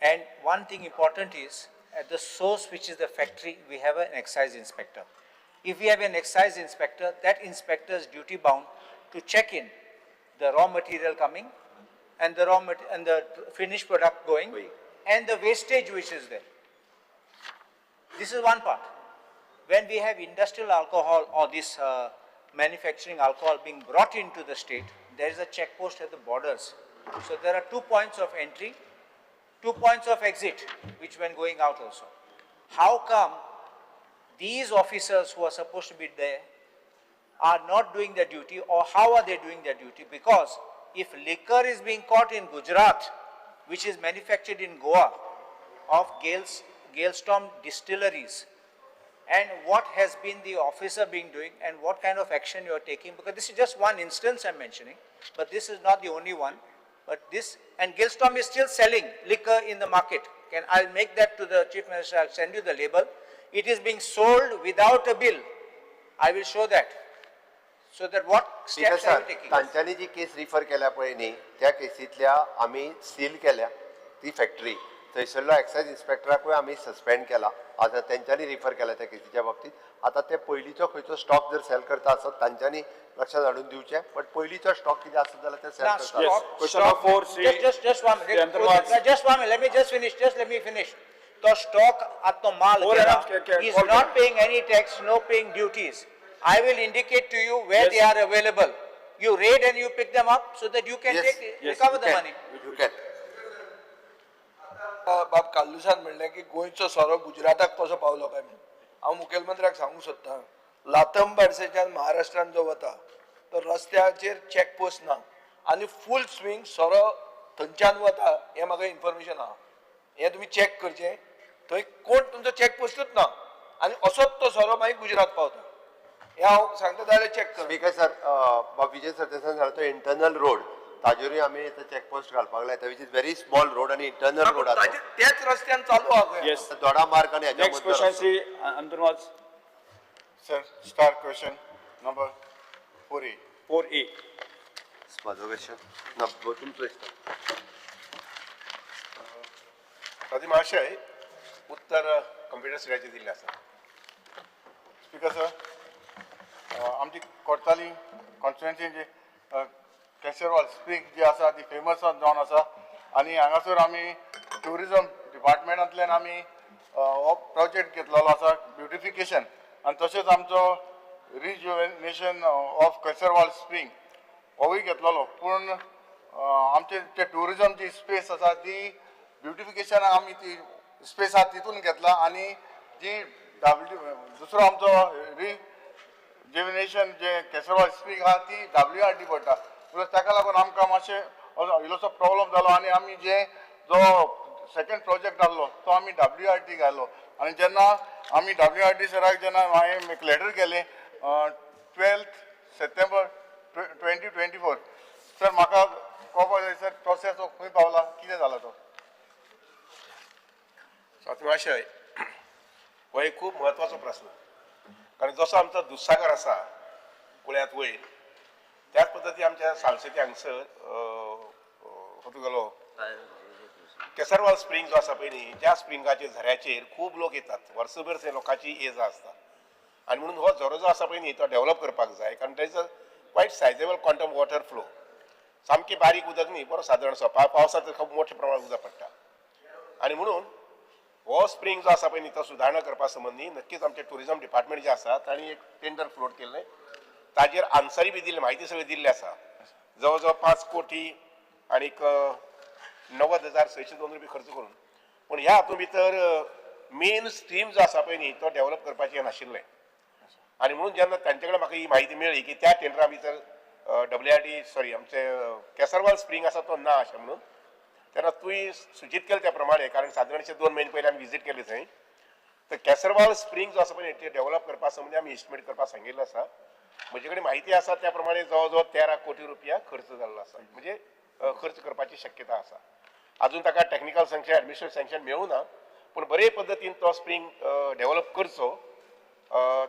K: And one thing important is, at the source, which is the factory, we have an excise inspector. If we have an excise inspector, that inspector is duty bound to check in the raw material coming and the raw and the finished product going and the wastage which is there. This is one part. When we have industrial alcohol or this manufacturing alcohol being brought into the state, there is a checkpost at the borders. So there are 2 points of entry, 2 points of exit, which when going out also. How come these officers who are supposed to be there are not doing their duty, or how are they doing their duty? Because if liquor is being caught in Gujarat, which is manufactured in Goa, of Galestorm distilleries, and what has been the officer been doing and what kind of action you are taking, because this is just one instance I'm mentioning, but this is not the only one. But this, and Galestorm is still selling liquor in the market. I'll make that to the Chief Minister, I'll send you the label. It is being sold without a bill. I will show that. So that what steps are you taking?
D: तांच्यांनी जी केस रिफर केल्या पळय न्ही त्या केसींतल्या आमी सील केल्या ती फॅक्टरी, थंयसरलो एक्सायज इन्स्पेक्टराकूय आमी सस्पेंड केला. आतां तेंच्यांनी रिफर केला त्या केसीच्या बाबतींत. आतां ते पयलींचो खंयचो स्टॉक जर सेल करता आसत तांच्यांनी लक्षात हाडून दिवचें, बट पयलींचो स्टॉक कितें आसत जाल्यार ते सेल करता.
K: Just one minute, just one minute, let me just finish, just let me finish. तो स्टॉक आतां माल is not paying any tax, no paying duties. I will indicate to you where they are available. You raid and you pick them up so that you can take, recover the money.
D: You can.
G: बाब कार्लुसान म्हणलें की गोंयचो सोरो गुजराताक कसो पावलो काय म्हणून. हांव मुखेलमंत्र्याक सांगूंक सोदतां, लातंबारसेच्यान महाराष्ट्रान जो वता तो रस्त्याचेर चॅकपोस्ट ना आनी फूल स्विंग सोरो थंयच्यान वता हें म्हाका इन्फॉर्मेशन आहा. हें तुमी चॅक करचें, थंय कोण तुमचो चॅकपोस्टूच ना आनी असोच तो सोरो मागीर गुजरात पावता. हें हांव सांगता जाल्यार चॅक कर.
D: स्पीकर सर, विजय सरदेसाय सांगला तो इंटरनल रोड ताजेरूय आमी आतां चॅकपोस्ट घालपाक लायता, which is very small road आनी इंटरनल रोड आसा,
G: त्याच रस्त्यान चालू आहा.
D: दोडा मार्ग आनी हेच्या
B: Next question, Shri Antonio Vaz.
A: Sir, star question number 4A.
B: 4A.
D: म्हाजो क्वेश्चन ना, तुमचो.
C: ताजी महाशय, उत्तर कंप्युटर सिराचेर दिल्लें आसा.
E: Speaker sir. आमची कोर्ताली कॉन्स्टिट्युएन्सी केसरवाल स्प्रींग जी आसा ती फेमस जावन आसा आनी हांगासर आमी ट्युरिजम डिपार्टमेंटांतल्यान आमी हो प्रोजेक्ट घेतलेलो आसा ब्युटिफिकेशन आनी तशेंच आमचो रिज्युवेनेशन ऑफ केसरवाल स्प्रींग होवूय घेतलेलो. पूण आमचे जे ट्युरिजम जी स्पेस आसा ती ब्युटिफिकेशन आमी ती स्पेस आसा तितून घेतला आनी जी डब्ल्यू दुसरो आमचो रिजुविनेशन जे केसरवाल स्प्रींग आहा ती डब्ल्यू आर डी पडटा. प्लस ताका लागून आमकां मातशें इल्लोसो प्रॉब्लम जालो आनी आमी जे जो सेकंड प्रोजेक्ट आहलो तो आमी डब्ल्यू आर डी घालो आनी जेन्ना आमी डब्ल्यू आर डी सराक जेन्ना हांवें एक लेटर केलें 12 September 2024 sir म्हाका कळपाक जाय सर प्रोसेस हो खंय पावला, कितें जाला तो?
C: स्वातमाशय हो एक खूब म्हत्वाचो प्रस्न, कारण जसो आमचो दुधसागर आसा कुळ्यांत वयर, त्याच पद्दती आमच्या सालसेती हांगसर हो तुगेलो केसरवाल स्प्रींग जो आसा पळय न्ही, ज्या स्प्रिंगाचेर झऱ्याचेर खूब लोक येतात, वर्सभर थंय लोकांची ये जा आसता आनी म्हणून हो झरो जो आसा पळय न्ही तो डेवलप करपाक जाय, कारण there is a quite sizeable quantum water flow. सामकी बारीक उदक न्ही, बरो सादारणसो पावसांत खूब मोठ्या प्रमाणात उदक पडटा आनी म्हणून हो स्प्रींग जो आसा पळय न्ही तो सुदारणा करपा संबंदी नक्कीच आमचे ट्युरिजम डिपार्टमेंट जे आसा तांणी एक टेंडर फ्लोट केल्लें, ताजेर आन्सरी बी दिल्ली, म्हायती सगळी दिल्ली आसा. जवळ जवळ 5 कोटी आनीक 90,602 रुपया खर्च करून, पूण ह्या हातूंत भितर मेन स्ट्रीम जो आसा पळय न्ही तो डेवलप करपाचें नाशिल्लें आनी म्हणून जेन्ना तांचे कडेन म्हाका ही म्हायती मेळ्ळी की त्या टेंडरा भितर डब्ल्यू आर डी सॉरी आमचे केसरवाल स्प्रींग आसा तो ना अशें म्हणून, तेन्ना तुवें सुचीत केलें त्या प्रमाणे, कारण सादारणशे 2 म्हयने पयलीं आमी विजीट केली थंय, तर केसरवाल स्प्रींग जो आसा पळय ते डेवलप करपा संबंदी आमी एस्टिमेट करपाक सांगिल्लें आसा. म्हजे कडेन म्हायती आसा त्या प्रमाणे जवळ जवळ 13 कोटी रुपया खर्च जाल्लो आसा, म्हणजे खर्च करपाची शक्यता आसा. अजून ताका टॅक्निकल सँक्शन एडमिनिस्ट्रेटिव्ह सँक्शन मेळूं ना, पूण बरे पद्दतीन तो स्प्रींग डेवलप करचो,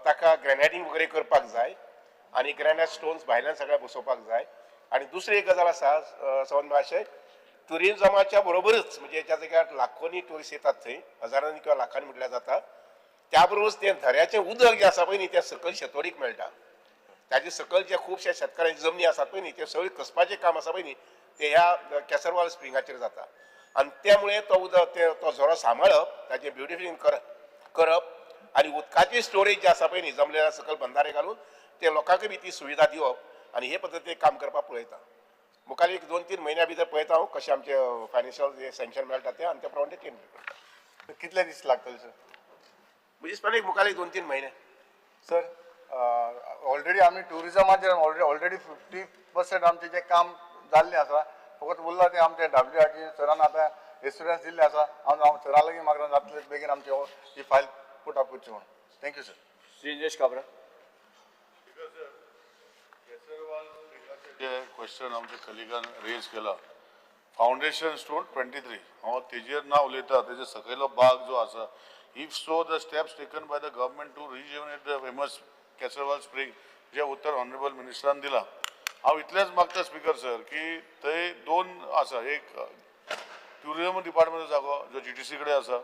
C: ताका ग्रॅनायटींग वगैरे करपाक जाय आनी ग्रॅनायट स्टोन्स भायल्यान सगळ्या बसोवपाक जाय. आनी दुसरी एक गजाल आसा सवन भाशे, ट्युरिजमाच्या बरोबरच म्हणजे ज्या जाग्यार लाखोंनी ट्युरिस्ट येतात थंय, हजारांनी किंवा लाखांनी म्हटल्यार जाता, त्या बरोबरच तें झऱ्याचें उदक जें आसा पळय न्ही तें सकयल शेतवडीक मेळटा. ताजे सकयल जे खुबशे शेतकारांची जमनी आसात पळय न्ही ते सगळी कसपाचें काम आसा पळय न्ही ते ह्या केसरवाल स्प्रिंगाचेर जाता आनी त्यामुळे तो उदक तो झरो सांबाळप, ताचें ब्युटिफिकेशन करप आनी उदकाची स्टोरेज जी आसा पळय न्ही जमल्या सकयल बंधारे घालून ते लोकांकय बी ती सुविधा दिवप आनी हे पद्दतीन काम करपाक पळयता. मुखार एक 2-3 म्हयन्या भितर पळयता हांव कशें आमचें फायनान्शियल जे सँक्शन मेळटा तें आनी त्या प्रमाणे ते टेंडर करता.
E: कितले दीस लागतले सर?
C: म्हजे दिसपाक एक मुखार एक 2-3 म्हयने
E: सर. ऑलरेडी आमी ट्युरिजमाचेर ऑलरेडी 50% आमचें जें काम जाल्लें आसा, फकत उरलां तें आमचें डब्ल्यू आर डी सरान आतां एश्युरन्स दिल्लें आसा. हांव सरा लागीं मागता जातलें बेगीन आमची ही फायल पुट अप करची म्हणून. Thank you sir.
B: Shri Nilesh Kabra.
I: J question आमच्या कलिगान रेज केला, फावंडेशन स्टोन 23, हांव तेजेर ना उलयता, तेजे सकयलो बाग जो आसा, if so the steps taken by the government to rejuvenate the famous Kesarval spring जे उत्तर ऑनरेबल मिनिस्टरान दिलां. हांव इतलेंच मागता स्पीकर सर की थंय 2 आसा, एक ट्युरिजम डिपार्टमेंटाचो जागो जो जी टी सी कडेन आसा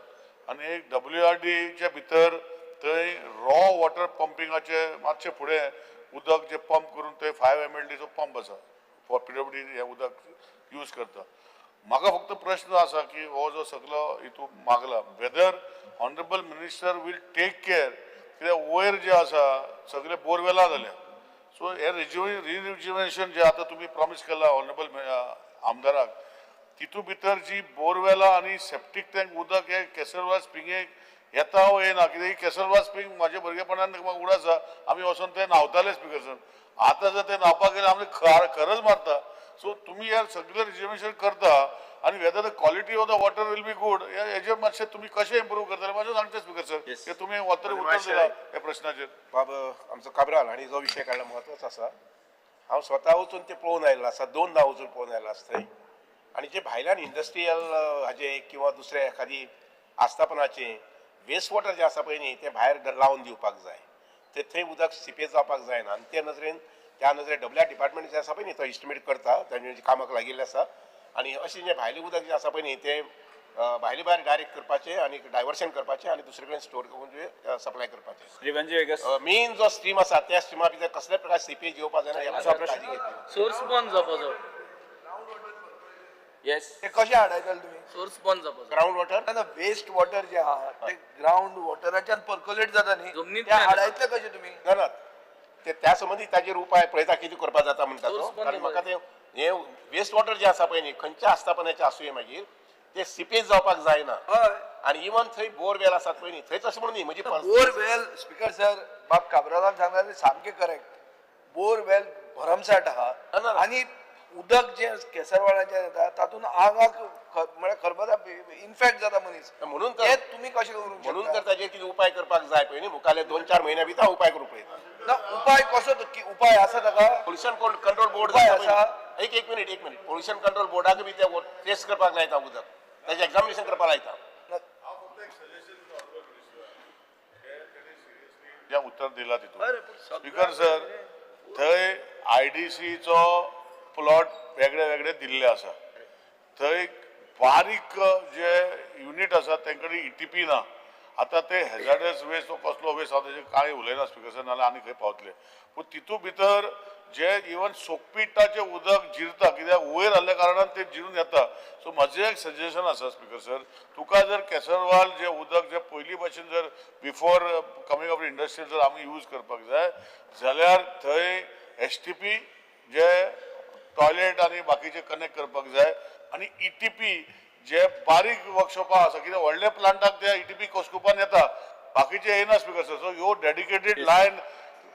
I: आनी एक डब्ल्यू आर डीच्या भितर थंय रॉ वॉटर पंपिंगाचे मातशें फुडें उदक जे पंप करून थंय 5 MLD चो पंप आसा फॉर पी डब्ल्यू डी हें उदक यूज करता. म्हाका फक्त प्रश्न आसा की हो जो सगलो हितून मागला, whether honourable minister will take care, कित्याक वयर जे आसा सगळे बोरवेलां जाल्या, सो हे रिज्युवेशन जे आतां तुमी प्रॉमीस केला ऑनरेबल आमदाराक, तितू भितर जी बोरवेलां आनी सेप्टीक टँक उदक हे केसरवाल स्प्रिंगेक येता वो येना, कित्याक केसरवाल स्प्रींग म्हाज्या भुरगेपणान म्हाका उगडास आसा आमी वचोन थंय न्हांवताले स्पिकर सर, आतां जर ते न्हांवपाक गेले आमकां खरच मारता. सो तुमी हे सगळें रिजर्वेशन करता आनी whether the quality of the water will be good हेजेर मातशें तुमी कशें इम्प्रूव करतले मातशें सांगचें स्पिकर सर, हे तुमी ऑलरेडी उत्तर दिलां ह्या प्रश्नाचेर.
C: बाब आमचो काब्राल हांणी जो विशय काडला म्हत्वाचो आसा. हांव स्वता वचून ते पळोवन आयिल्लो आसा, 2दा वचून पळोवन आयिल्लो आसा थंय. आनी जे भायल्यान इंडस्ट्रियल हाजे किंवा दुसरे एखादी आस्थापनाचें वेस्ट वॉटर जें आसा पळय न्ही तें भायर लावन दिवपाक जाय, ते थंय उदक सिपेज जावपाक जायना. आनी ते नदरेन त्या नदरेन डब्ल्यू आर डिपार्टमेंट जें आसा पळय न्ही तो एस्टिमेट करता, तांचे कामाक लागिल्लें आसा. आनी अशें जें भायलें उदक जें आसा पळय न्ही तें भायले भायर डायरेक्ट करपाचे आनी डायवर्शन करपाचे आनी दुसरे कडेन स्टोर करून सप्लाय करपाचे. मेन जो स्ट्रीम आसा त्या स्ट्रिमा भितर कसले प्रकार सिपेज येवपा जायना ह्या काळजी घेतली.
F: सोर्स बंद जावपाचो.
B: येस,
G: ते कशें हाडायतले तुमी?
F: सोर्स बंद जावपाचो.
C: ग्रावंड वॉटर
G: ना, वेस्ट वॉटर जे आहा ते ग्रावंड वॉटराच्यान पर्कोलेट जाता न्ही, ते
F: जमनींतल्यान
G: हाडायतले कशें तुमी?
C: ना ना, ते त्या संबंदी ताजेर उपाय पळयता कितें करपा जाता म्हणटा तो.
F: सोर्स बंद
C: कारण म्हाका ते हे वेस्ट वॉटर जे आसा पळय न्ही, खंयच्या आस्थापनाचें आसूं मागीर ते सिपेज जावपाक जायना.
G: हय.
C: आनी इवन थंय बोरवेल आसात पळय न्ही, थंयच अशें म्हणून न्ही म्हणजे
G: बोरवेल स्पीकर सर, बाब काब्रालान सांगला ते सामकें करेक्ट. बोरवेल भरमसाठ आहा
C: ना, ना.
G: आनी उदक जें केसरवाडाचें येता तातूंत आंगाक म्हळ्यार खरबता, इन्फेक्ट जाता मनीस.
C: म्हणून
G: ते
C: तर
G: तुमी कशें करूंक
C: म्हणून
G: शकता?
C: तर ताजेर कितें उपाय करपाक जाय पळय न्ही, मुखाल्ल्या 2-4 म्हयन्या भितर हांव उपाय करूंक पळयता.
G: ना, उपाय कसो तो? उपाय आसा ताका?
C: पोल्युशन कंट्रोल बोर्ड
G: उपाय
C: जाता पळय
G: आसा?
C: न्ही. एक मिनिट, एक मिनिट. पोल्युशन कंट्रोल बोर्डाक बी ते टेस्ट करपाक लायता उदक, ताजें एग्जामिनेशन करपाक लायता.
I: ज्या उत्तर दिला तितून स्पीकर सर, थंय आयडीसीचो प्लॉट वेगळे वेगळे दिल्ले आसा. थंय बारीक जे युनीट आसा तेंकडे ईटीपी ना. आतां ते हेजार्डस वेस्ट कसलो वेस्ट आसा तेजेर कांय उलयना स्पीकर सर, नाल्यार आनी खंय पावतले. पूण तितू भितर जे इवन सोकपिटाचें उदक जिरता, कित्याक वयर आसल्या कारणान तें जिरून येता. सो म्हाजें एक सजेशन आसा स्पीकर सर, तुका जर केसरवाल जें उदक जें पयलीं भशेन जर बिफोर कमींग ऑफ इंडस्ट्री जर आमी यूज करपाक जाय जाल्यार थंय एसटीपी जे टॉयलेट आनी बाकीचे कनेक्ट करपाक जाय आनी ईटीपी जे बारीक वर्कशॉपां आसा, कित्याक व्हडल्या प्लांटाक ते ईटीपी कोसकुपान येता, बाकीचे येना स्पीकर सर. सो ह्यो डेडिकेटेड लायन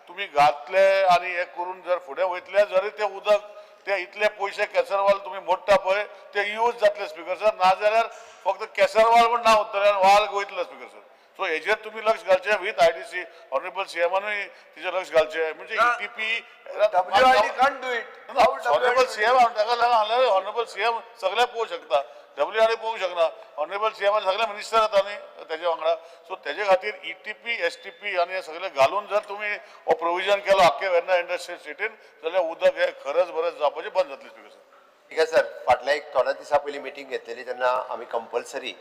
I: तुमी घातले आनी हे करून जर फुडें वयतले जरी ते उदक ते इतले पयशे केसरवाल तुमी मोडटा पळय ते यूज जातले स्पीकर सर. नाजाल्यार फक्त केसरवाल म्हण नांव उरतलें आनी वाल वयतले स्पीकर सर. सो हेजेर तुमी लक्ष घालचें विथ आयडीसी, ऑनरेबल सीएमानूय तिचेर लक्ष घालचें. म्हणजे ETP
G: WID can't do it.
I: Honourable CM ताका लागून ऑनरेबल सीएम सगळें पळोवंक शकता, डब्ल्यू आर पळोवंक शकना. ऑनरेबल सीएम सगळे मिनिस्टर येता न्ही तेजे वांगडा. सो तेजे खातीर ईटीपी एसटीपी आनी हे सगळे घालून जर तुमी हो प्रोविजन केलो आख्खे वेर्ना इंडस्ट्रियल सिटीन जाल्यार उदक हे खरंच बरें जावपाचें बंद जातलें स्पीकर सर.
D: ठीक आहे सर, फाटल्या एक थोड्या दिसां पयलीं मिटींग घेतलेली तेन्ना आमी कंपल्सरी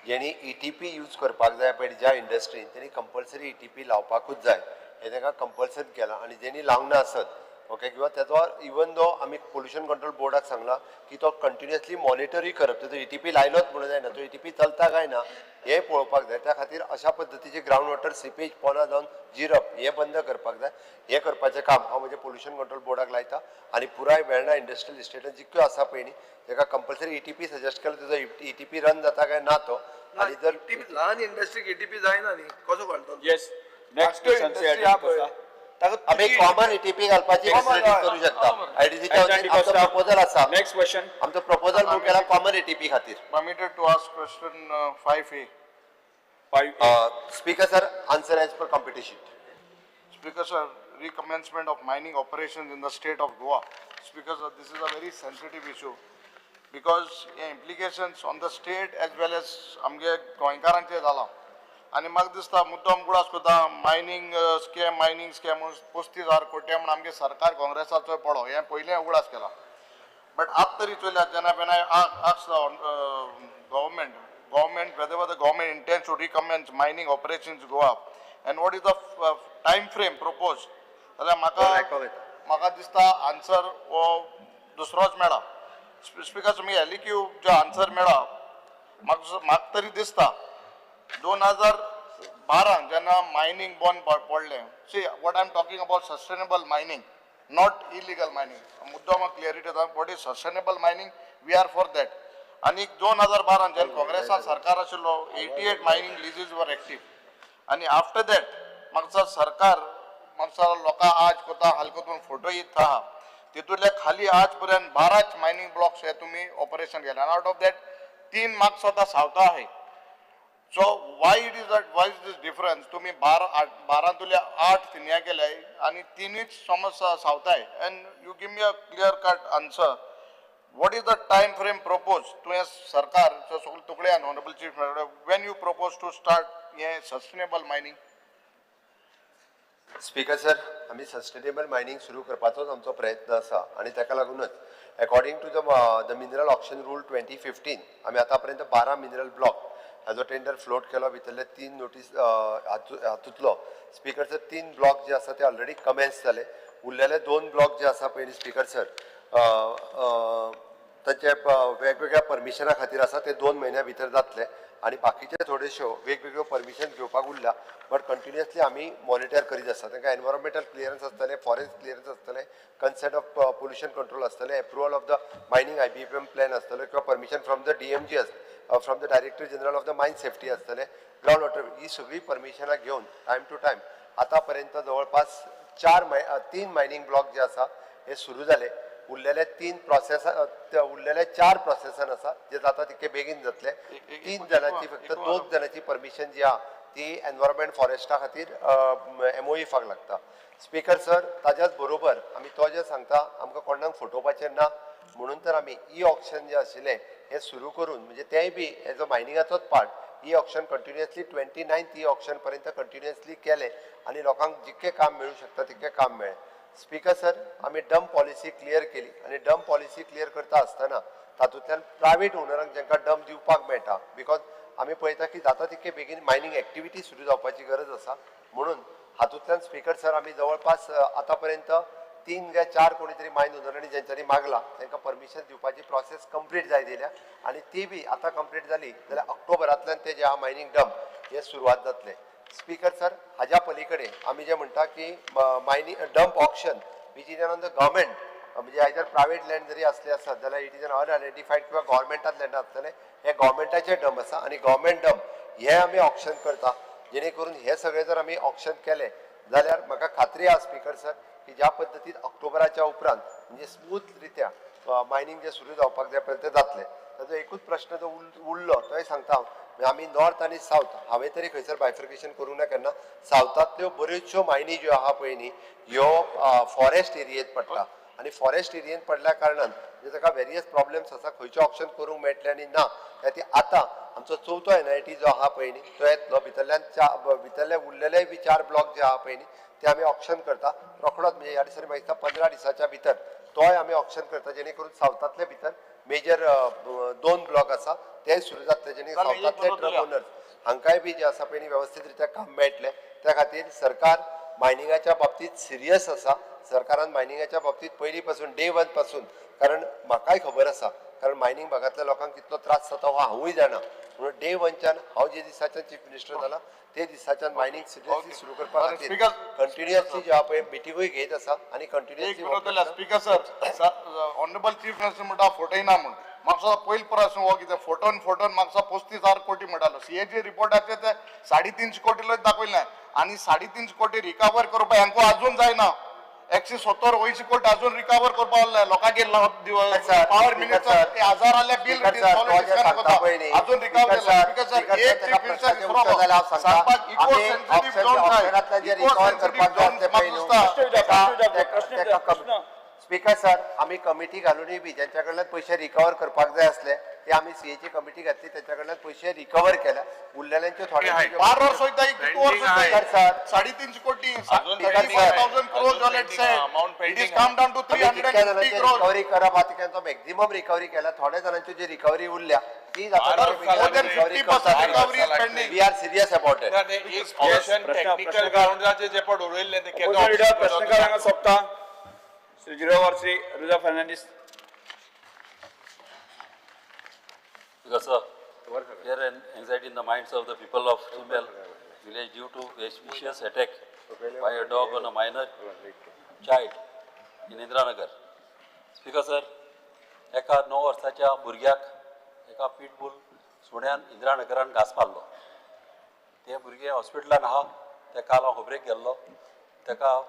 D: जेणी ईटीपी यूज करपाक जाय पळय ज्या इंडस्ट्रीन तेणी कंपल्सरी ईटीपी लावपाकूच जाय हें तांकां कंपल्सरी केलां. आनी जेणी लावंक ना आसत ओके, किंवा तेजो इवन दो आमी पोल्युशन कंट्रोल बोर्डाक सांगलां की तो कंटिन्युअसली मॉनिटरूय करप, तेजो ईटीपी लायलोच म्हणून जायना, तो ईटीपी चलता काय ना हें पळोवपाक जाय. त्या खातीर अशा पद्दतीचे ग्रावंड वॉटर सिपेज पोना जावन जिरप हें बंद करपाक जाय. हें करपाचें काम हांव म्हजें पोल्युशन कंट्रोल बोर्डाक लायता आनी पुराय वेर्णा इंडस्ट्रियल इस्टेटान जितक्यो आसा पळय न्ही तेका कंपल्सरी ईटीपी सजेस्ट केलो, तेजो ईटीपी रन जाता काय ना तो. आनी जर
G: ल्हान इंडस्ट्रीक ईटीपी जायना न्ही, कसो घालतलो?
B: येस, नेक्स्ट
G: धाकट्यो
B: क्वेश्चन
G: इंडस्ट्री आहा पळय ताका
D: आमी कॉमन ईटीपी घालपाची
G: Common,
D: facility
G: हय.
D: करू शकता. आयडीसीच्या वतीन आमचो प्रपोजल आसा.
B: Next question.
D: आमचो प्रपोजल मूव केला कॉमन ईटीपी खातीर.
E: Permitted to ask question 5A.
B: 5.
D: Speaker sir, answer as per competition.
E: Speaker sir, recommencement of mining operations in the state of Goa. Speaker sir, this is a very sensitive issue because हे implications on the state as well as आमगे गोंयकारांचेर जाला. आनी म्हाका दिसता मुद्दम उगडास करता मायनींग स्कॅम, मायनींग स्कॅम 35,000 कोटी म्हूण आमगे सरकार काँग्रेसाचो पडो हें पयलें उगडास केला. बट आतां तरी चोयल्यार जेन्ना when I ask the government whether the government intends to recommence mining operations Goa and what is the time frame proposed, जाल्यार म्हाका म्हाका दिसता आन्सर हो दुसरोच मेळा. स्पिकर तुमी एलईक्यू जो आन्सर मेळा म्हाका म्हाका तरी दिसता 2012 जेन्ना मायनींग बंद पडलें. See what I am talking about sustainable mining, not illegal mining. मुद्दो म्हाका क्लियरिटी येता what is sustainable mining, we are for that. आनी 2012 जेन्ना काँग्रेसान सरकार आशिल्लो 88 मायनींग लिजीज वर एक्टीव आनी आफ्टर that म्हाका सरकार म्हाका लोकां आज कोता हाल कोतून फोटो येत आहा तितूंतल्या खाली आज पर्यंत 12 मायनींग ब्लॉक्स हे तुमी ऑपरेशन केले आनी आवट ऑफ that 3 म्हाका स्वता सावता आहे. So why it is that, why is this difference? तुमी 12 8 थिन्या केले आनी 3च समज सावताय and you give me a clear cut answer. What is the time frame propose तुवें सरकार सगळे तुकड्यान honourable chief when you propose to start हें सस्टेनेबल मायनींग?
D: स्पीकर सर, आमी सस्टेनेबल मायनींग सुरू करपाचोच आमचो प्रयत्न आसा आनी ताका लागूनच According to the mineral auction rule 2015 आमी आतां पर्यंत 12 मिनरल ब्लॉक हाजो टेंडर फ्लोट केलो. भितरले 3 नोटीस हातूंतलो स्पीकर सर 3 ब्लॉक जे आसा ते ऑलरेडी कमेन्स जाले. उरलेले 2 ब्लॉक जे आसा पयलीं स्पीकर सर तांचे वेगवेगळ्या परमिशना खातीर आसा, ते 2 म्हयन्या भितर जातले आनी बाकीचे थोड्योश्यो वेगवेगळ्यो परमिशन घेवपाक उरल्या, बट कंटिन्युअसली आमी मॉनिटर करीत आसा. तांकां एनवायरमेंटल क्लियरन्स आसतलें, फॉरेस्ट क्लियरन्स आसतलें, कन्सेंट ऑफ पोल्युशन कंट्रोल आसतलें, approval of the mining IBPM plan आसतलें किंवा permission from the DMG from the director general of the mine safety आसतलें, ग्रावंड वॉटर, ही सगळीं परमिशनां घेवन टायम टू टायम आतां पर्यंत जवळपास 3 मायनींग ब्लॉक जे आसा हे सुरू जाले. उरलेले 3 प्रोसेस, उरलेले 4 प्रोसेसान आसा जे जाता तितके बेगीन जातले. 3 जाणांची फक्त 2 जाणांची परमिशन जी आहा ती एनवायरमेंट फॉरेस्टा खातीर MOEFाक लागता. स्पीकर सर ताज्याच बरोबर आमी तो जे सांगता आमकां कोणाक फटोवपाचें ना म्हणून तर आमी ई ऑक्शन जे आशिल्लें हें सुरू करून, म्हणजे तेंय बी एज अ मायनिंगाचोच part e auction continuously 29th e auction पर्यंत कंटिन्युअसली केलें आनी लोकांक जितकें काम मेळूं शकता तितकें काम मेळ्ळें. स्पीकर सर आमी डंप पॉलिसी क्लियर केली आनी डंप पॉलिसी क्लियर करता आसतना तातूंतल्यान प्रायवेट ओनरांक जांकां डंप दिवपाक मेळटा, because आमी पळयता की जाता तितके बेगीन मायनींग एक्टिविटी सुरू जावपाची गरज आसा, म्हणून हातूंतल्यान स्पीकर सर आमी जवळपास आतां पर्यंत 3 काय 4 कोणी तरी मायन ओनरांनी ज्यांच्यांनी मागला तांकां परमिशन दिवपाची प्रोसेस कंप्लीट जायत येयल्या आनी ती बी आतां कंप्लीट जाली जाल्यार ऑक्टोबरांतल्यान ते जे आहा मायनींग डंप हे सुरवात जातले. स्पीकर सर हाज्या पलीकडे आमी जे म्हणटा की mining dump auction which is on the government, म्हणजे आयदर प्रायवेट लँड जरी असले आसत जाल्यार it is an unidentified किंवा गव्हर्मेंटात लँड आसतलें, हे गव्हर्मेंटाचे डंप आसा आनी गव्हर्मेंट डंप हे आमी ऑक्शन करता, जेणे करून हे सगळे जर आमी ऑक्शन केले जाल्यार म्हाका खात्री आसा स्पीकर सर की ज्या पद्दतीन ऑक्टोबराच्या उपरांत म्हणजे स्मूथ रित्या मायनींग जे सुरू जावपाक जाय पळय तें जातलें. ताजो एकूच प्रश्न जो उरलो तोय सांगता हांव, आमी नॉर्थ आनी सावथ हांवें तरी खंयसर बायफर्केशन करूंक ना केन्ना. सावथांतल्यो बऱ्योचश्यो मायनी ज्यो आहा पळय न्ही ह्यो फॉरेस्ट एरियेंत पडटा आनी फॉरेस्ट एरियेंत पडल्या कारणान म्हणजे ताका वेरियस प्रॉब्लम्स आसा, खंयचें ऑप्शन करूंक मेळटलें आनी ना. त्या खातीर आतां आमचो चवथो NIT जो आहा पळय न्ही तो येतलो, भितरल्यान भितरले उरलेले बी 4 ब्लॉक जे आहा पळय न्ही ते आमी ऑप्शन करता रोखडोच, म्हणजे ह्या दिसांनी म्हाका दिसता 15 दिसाच्या भितर तोय आमी ऑप्शन करता, जेणे करून सावथांतले भितर मेजर 2 ब्लॉक आसा ते सुरू जातले, जेणे सावथांतले ट्रक ओनर्स हांकांय बी जे आसा पळय न्ही वेवस्थीत रित्या काम मेळटलें. त्या खातीर सरकार मायनिंगाच्या बाबतींत सिरियस आसा. सरकारान मायनिंगाच्या बाबतींत पयलीं पासून डे 1 पासून, कारण म्हाकाय खबर आसा, कारण मायनिंग भागांतल्या लोकांक कितलो त्रास जाता हो हांवूय जाणा, म्हणून डे 1च्यान हांव जे दिसाच्यान चीफ मिनिस्टर जाला ते दिसाच्यान मायनिंग सिरियसली सुरू करपा खातीर कंटिन्युअसली जे आहा पळय मिटिंगूय घेत आसा आनी continuously.
E: Speaker sir, honourable chief minister म्हणटा फटयना म्हण, म्हाका पयलो प्रश्न हो कितें फोटोन फोटोन म्हाका 35,000 कोटी म्हणटालो, CAG रिपोर्टाचे ते 350 कोटी दाखयलें आनी 350 कोटी रिकवर करपा हांकां अजून जायना. 170-80 कोटी अजून रिकवर करपा उरले लोकांक पावर मिनिस्टर 1000 आले बिल अजून रिकवर केला. स्पीकर सर एक चीफ मिनिस्टर सांगपाक इको सेन्सिटीव झोन काय,
D: स्पीकर सर आमी कमिटी घालूनय बी ज्यांच्या कडल्यान पयशे रिकवर करपाक जाय आसले ते आमी CAची कमिटी घातली, त्याच्या कडल्यान पयशे रिकवर केल्या, उरलेल्यांच्यो थोडे
E: 12 वर्स वयता, कितू वर्स वयता, 350 कोटी 35,000 crores all it said, it is come down to 350 crores.
D: Recovery करप आहा तांचो मॅक्झिमम रिकवरी केला, थोड्या जाणांच्यो जी रिकवरी उरल्या ती we are serious about it.
A: Technical ग्राउंडाचे जे पण उरयल्ले ते
B: प्रश्न सोंपता. Shri Zirwar, Shri Ruza Fernandes.
L: Because sir, fear and anxiety in the minds of the people of Chimbel village due to a vicious attack by a dog on a minor child in Indiranagar. Speaker sir, एका 9 वर्साच्या भुरग्याक एका पिटबूल सुण्यान इंदिरानगरान घास मारलो. ते भुरगें हॉस्पिटलान आहा, तेका हांव खबरेक गेल्लो, तेका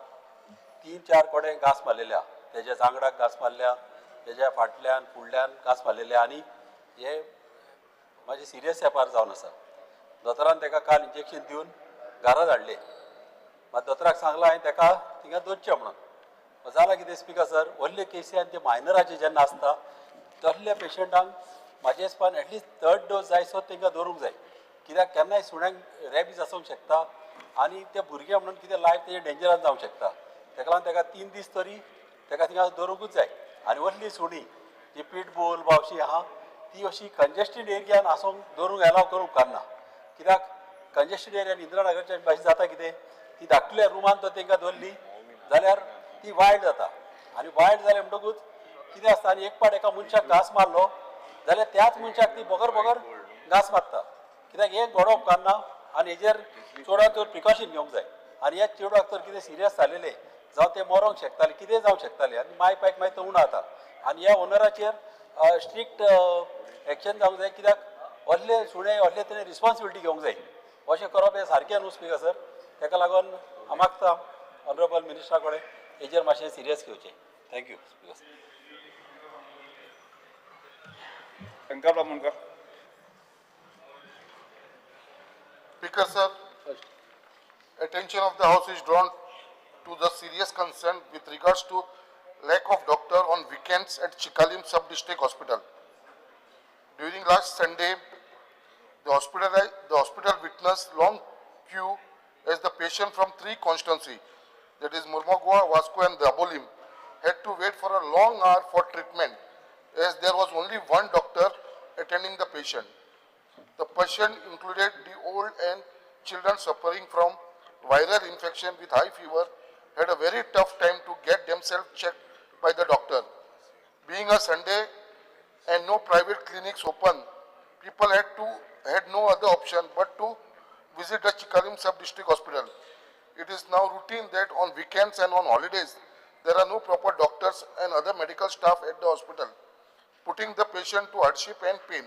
L: 3-4 कडेन घास मारलेल्या, तेज्या जांगडाक घास मारल्या, तेज्या फाटल्यान फुडल्यान घास मारलेल्या आनी हे मातशें सिरियस एपार जावन आसा. दोतोरान तेका काल इंजेक्शन दिवन घरा धाडलें, मात दोतोराक सांगलां हांवें तेका थिंगा दवरचें म्हणून. जालां कितें स्पीकर सर, व्हडले केसी आनी ते मायनराचे जेन्ना आसता तसल्या पेशंटांक म्हाजे हिसपान एटलिस्ट 3rd dose जायसो तांकां दवरूंक जाय, कित्याक केन्नाय सुण्यांक रेबीज आसूंक शकता आनी ते भुरगे म्हणून कितें लायफ तेजें डेंजरान जावंक शकता. तेका लागून तेका 3 दीस तरी तेका थिंगा दवरूंकूच जाय. आनी असली सुणी जी पिटबूल बा अशी आहा ती अशी कंजेस्टेड एरियान आसूंक दवरूंक एलाव करूंक उपकारना. कित्याक कंजेस्टेड एरियान इंदिरा नगरच्या भाशेन जाता कितें, ती धाकटुल्या रुमान तर तांकां दवरली जाल्यार ती वायल्ड जाता आनी वायल्ड जालें म्हणटकूच कितें आसता, आनी एक पाट एका मनशाक घांस मारलो जाल्यार त्याच मनशाक ती बगर बगर घांस मारता. कित्याक हें घडोवप उपकारना आनी हेजेर चडांत चड प्रिकॉशन घेवंक जाय. आनी ह्या चेडवाक तर कितें सिरियस जालेलें जावं तें मरोंक शकतालें, कितेंय जावंक शकतालें आनी माय पायक मागीर तो उणो जाता. आनी ह्या ओनराचेर स्ट्रिक्ट एक्शन जावंक जाय, कित्याक असले सुणे असले तरेन रिस्पॉन्सिबिलिटी घेवंक जाय. अशें करप हें सारकें न्हू स्पिकर सर. ताका लागून हांव मागता ऑनरेबल मिनिस्टरा कडेन हेजेर मातशें सिरियस घेवचें. Thank you speaker sir.
B: Shankar Bamondkar.
E: Speaker sir, attention of the House is drawn to the serious concern with regards to lack of doctor on weekends at Chicalim Sub-District Hospital. During last Sunday, the hospital witnessed long queue as the patient from three constituencies, that is Mormugao, Vasco and Dabolim, had to wait for a long hour for treatment as there was only one doctor attending the patient. The patient included the old and children suffering from viral infection with high fever had a very tough time to get themselves checked by the doctor. Being a Sunday and no private clinics open, people had no other option but to visit the Chicalim Sub-District Hospital. It is now routine that on weekends and on holidays, there are no proper doctors and other medical staff at the hospital, putting the patient to hardship and pain.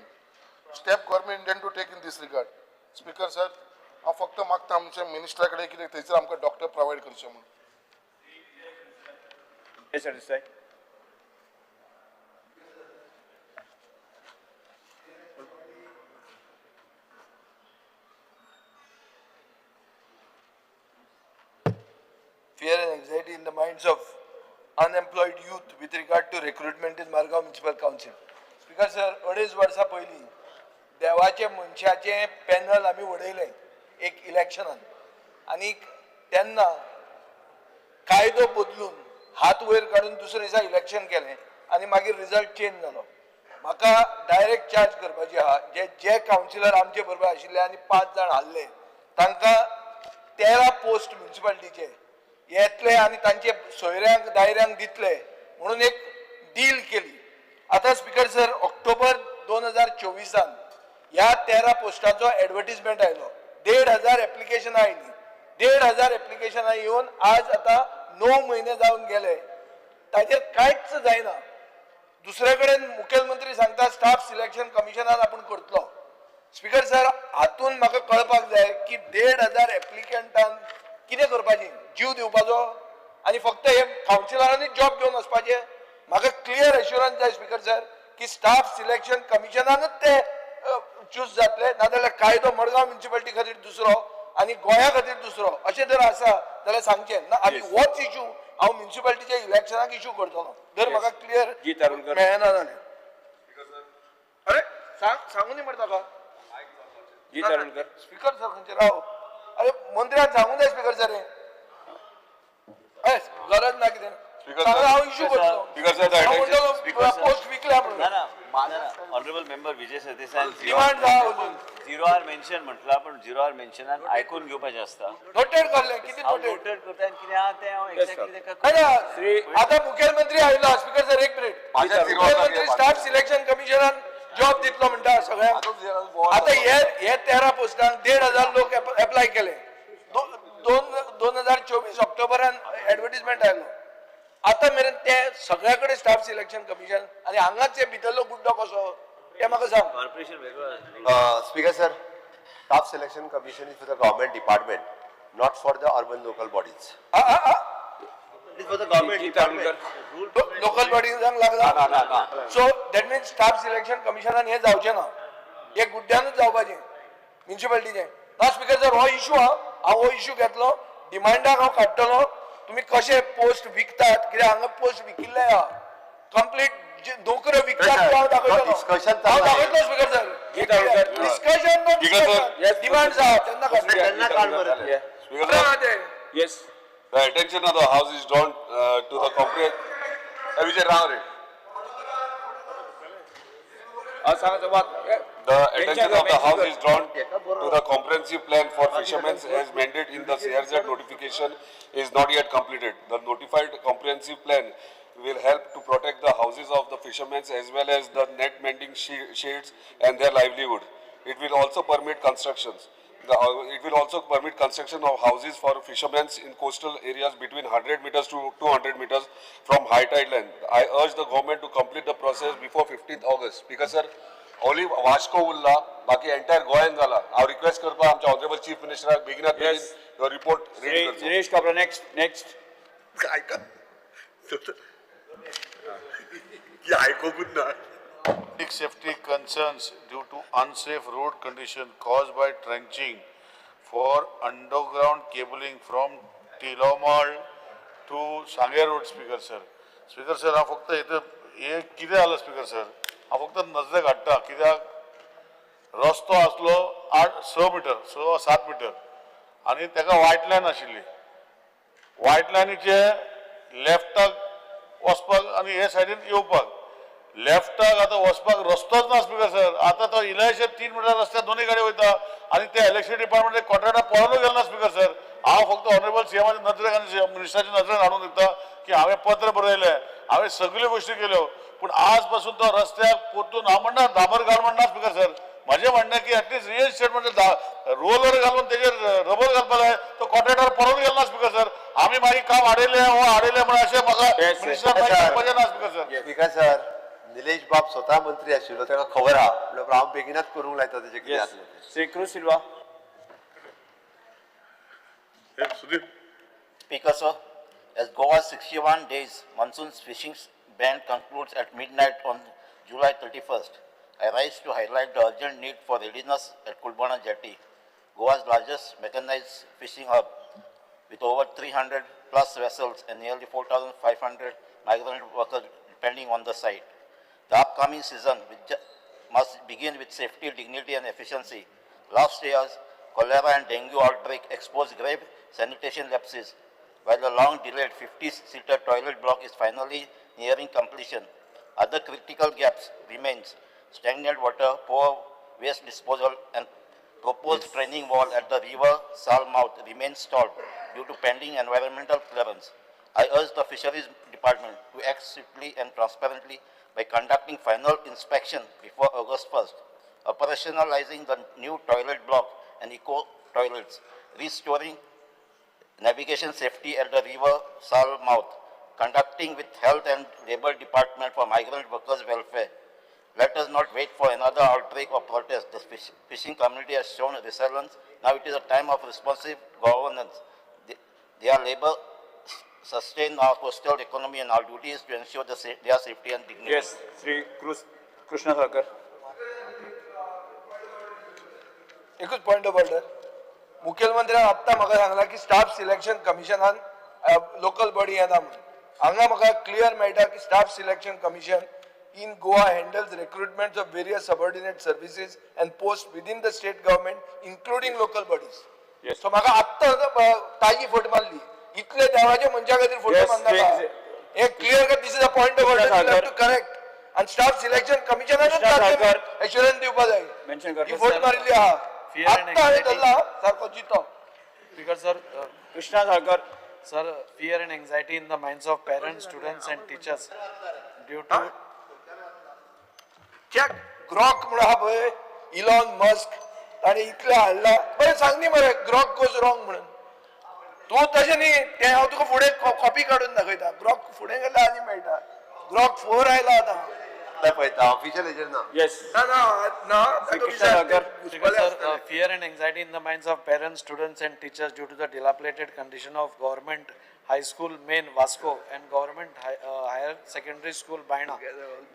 E: Step government intend to take in this regard. Speaker sir, हांव फक्त मागता आमच्या मिनिस्टरा कडेन कितें थंयसर आमकां डॉक्टर प्रोवायड करचे म्हणून.
B: Sardesai.
G: Fear and anxiety in the minds of unemployed youth with regard to recruitment in Margao Municipal Council. Speaker sir, 2.5 वर्सां पयलीं देवाचे मनशाचें पॅनल आमी उडयलें एक इलेक्शनान आनी तेन्ना कायदो बदलून हात वयर काडून दुसरे दिसा इलेक्शन केलें आनी मागीर रिजल्ट चेंज जालो. म्हाका डायरेक्ट चार्ज करपाची आहा, जे जे कावन्सिलर आमचे बरोबर आशिल्ले आनी 5 जाण हारले तांकां 13 पोस्ट म्युनिसिपालिटीचे येतले आनी तांचे सोयऱ्यांक दायऱ्यांक दितले म्हणून एक डील केली. आतां स्पिकर सर, ऑक्टोबर 2024 ह्या 13 पोस्टाचो एडवर्टीजमेंट आयलो, 1,500 एप्लिकेशनां आयलीं. 1,500 एप्लिकेशनां येवन आज आतां 9 म्हयने जावन गेले, ताचेर कांयच जायना. दुसरे कडेन मुखेलमंत्री सांगता स्टाफ सिलेक्शन कमिशनान आपूण करतलो. स्पिकर सर, हातून म्हाका कळपाक जाय की 1,500 एप्लिकंटान कितें करपाचें, जीव दिवपाचो आनी फक्त हे कावन्सिलरांनी जॉब घेवन वचपाचें? म्हाका क्लियर एश्युरन्स जाय स्पिकर सर की स्टाफ सिलेक्शन कमिशनानूच ते चूज जातले, नाजाल्यार कायदो मडगांव म्युनिसिपालिटी खातीर दुसरो आनी गोंया खातीर दुसरो अशें जर आसा जाल्यार सांगचें ना. आनी होच इशू हांव म्युनिसिपालिटीच्या इलेक्शनाक इशू करतलो जर म्हाका क्लियर मेळना जाल्यार. अरे सांगू न्ही मरे ताका. स्पिकर सर खंयचे राव, अरे मंत्र्यान सांगू जाय स्पिकर सर, हें गरज ना कितें हांव इशू करतलो. पोस्ट विकल्या म्हणून
M: honourable member Vijay Sardesai
G: demand जाय अजून.
M: झिरो आर मेन्शन म्हटला, पण झिरो आर मेन्शनान आयकून घेवपाचें आसता.
G: नोटेड करलें कितें
M: नोटेड करता आनी कितें आहा तें हांव एक्झॅक्टली ताका.
G: आतां मुखेलमंत्री आयलो स्पिकर सर, एक मिनीट. मुखेलमंत्री स्टाफ सिलेक्शन कमिशनान जॉब दितलो म्हणटा सगळ्यांक. आतां हे 13 पोस्टांक 1,500 लोक एप्लाय केले. 2024 ऑक्टोबरान एडवर्टीजमेंट आयलो. आतां मेरेन ते सगळ्या कडेन स्टाफ सिलेक्शन कमिशन आनी हांगाच भितरलो गुड्डो कसो तें म्हाका सांग.
M: कॉर्पोरेशन वेगळो.
D: Speaker sir, staff selection commission is for the government department, not for the urban local bodies. It is for the government department.
G: Local बॉडीजांक लागला. So that means staff selection कमिशनान हें जावचें ना, हे गुड्ड्यानूच जावपाचें म्युनिसिपालिटीचें. ना स्पिकर सर, हो इशू आहा, हांव हो इशू घेतलो, डिमांडाक हांव काडटलो. तुम्ही कशे पोस्ट विकतात, कित्याक हांगा पोस्ट विकिल्ले आहा, कंप्लीट नोकऱ्यो विकतात. हांव दाखयतलो, हांव दाखयतलो स्पिकर सर. डिस्कशन डिमांड आहा तेन्ना.
A: The attention of the house is drawn to the comprehensive. Vijay Rao Ray.
N: The attention of the House is drawn to the comprehensive plan for fishermen as mandated in the CRZ notification is not yet completed. The notified comprehensive plan will help to protect the houses of the fishermen as well as the net mending shades and their livelihood. It will also permit constructions. It will also permit construction of houses for fishermen in coastal areas between 100 meters to 200 meters from high tide line. I urge the government to complete the process before 15th August. Because sir, only Vasco उरला, बाकी एंटायर गोंयान जाला. हांव रिक्वेस्ट करता आमच्या ऑनरेबल चीफ मिनिस्टराक बेगिनात बेगीन हो रिपोर्ट रेडी करचो.
B: Dinesh Kabra, next next.
A: आयका आयकूंकूच ना.
I: Public safety concerns due to unsafe road condition caused by trenching for underground cabling from Tilomal to Sange Road, Speaker sir. Speaker sir, हांव फक्त हे कितें जालां स्पीकर सर, हांव फक्त नजरेक हाडटा कित्याक रस्तो आसलो 8-6 मिटर, 6-7 मिटर आनी तेका वायट लायन आशिल्ली. वायट लायनीचे लेफ्टाक वचपाक आनी हे सायडीन येवपाक, लेफ्टाक आतां वचपाक रस्तोच ना स्पीकर सर. आतां तो इलेक्शन 3 मिटर रस्त्यार दोनूय गाडी वयता आनी ते इलेक्शन डिपार्टमेंट कॉन्ट्रॅक्टर पळोवनूय गेलो ना स्पीकर सर. हांव फक्त ऑनरेबल सीएमाच्या नजरेक आनी मिनिस्टराच्या नजरेन हाडून दिता की हांवें पत्र बरयलें, हांवें सगल्यो गोश्टी केल्यो, पूण आज पासून तो रस्त्याक परतून हांव म्हणना डांबर घाल म्हणना स्पीकर सर. म्हजें म्हणणें की एटलीस्ट रियल इस्टेट म्हणजे रोलर घालून तेजेर रबर घालपाक जाय, तो कॉन्ट्रॅक्टर पळोवन गेलो ना स्पीकर सर. आमी मागीर काम आडयलें वो आडयलें म्हण अशें म्हाका मिनिस्टर सांगपाचें ना speaker sir.
D: Speaker sir, Nilesh बाब स्वता मंत्री आशिल्लो, ताका खबर आहा, म्हणल्यार हांव बेगिनाच करूंक लायता तेजें कितें आसलें.
B: Shri Cruz Silva.
I: Sudhir.
H: Speaker sir, as Goa's 61 days monsoon fishing ban concludes at midnight on July 31st, I rise to highlight the urgent need for readiness at Kulbana Jetty, Goa's largest mechanized fishing hub, with over 300 plus vessels and nearly 4,500 migrant workers depending on the site. The upcoming season must begin with safety, dignity, and efficiency. Last year's cholera and dengue outbreak exposed grave sanitation lapses, while the long-delayed 50-seater toilet block is finally nearing completion. Other critical gaps remains: stagnant water, poor waste disposal, and proposed training wall at the river Sal mouth remains stalled due to pending environmental clearance. I urge the Fisheries Department to act swiftly and transparently by conducting final inspection before August 1st, operationalizing the new toilet block and eco toilets, restoring navigation safety at the river Sal mouth, conducting with Health and Labor Department for migrant workers' welfare. Let us not wait for another outbreak or protest. The fishing community has shown resilience. Now it is a time of responsive governance. Their labor sustain our coastal economy, and our duty is to ensure their safety and dignity.
B: Yes, Shri Krishna Salkar.
G: एकूच पॉयंट ऑफ ऑर्डर. मुखेलमंत्र्यान आत्तां म्हाका सांगला की स्टाफ सिलेक्शन कमिशनान लोकल बॉडी येना म्हणून. हांगा म्हाका क्लियर मेळटा की staff selection commission in Goa handles recruitment of various subordinate services and post within the state government including local bodies. So म्हाका आत्तां ताजी फट मारली, इतले देवाच्या मनशा खातीर फोटो मारनाका. हे clear cut, this is a point of order, you have to correct. आनी स्टाफ सिलेक्शन कमिशनानूच एश्युरन्स दिवपा जाय. ही फोट मारिल्ली आहा, आत्तां हांवें धरला सारको जितो.
O: Speaker sir,
B: Krishna Salkar.
O: Sir, fear and anxiety in the minds of parents, students and teachers due to
G: check Grok म्हणून आहा पळय, इलॉन मस्क, ताणें इतलें हाडलां. बरें सांग न्ही मरे, ग्रॉक गोज रॉंग म्हणून. तूं तशें न्ही, तें हांव तुका फुडें कॉपी काडून दाखयता. ग्रॉक फुडें गेल्यार आनी मेळटा. ग्रॉक 4 आयला आतां.
D: पळयता ऑफिशियल हेजेर ना.
B: येस.
G: ना ना ना.
O: Sir, fear and anxiety in the minds of parents, students and teachers due to the dilapidated condition of government high school main Vasco and government higher secondary school Baina.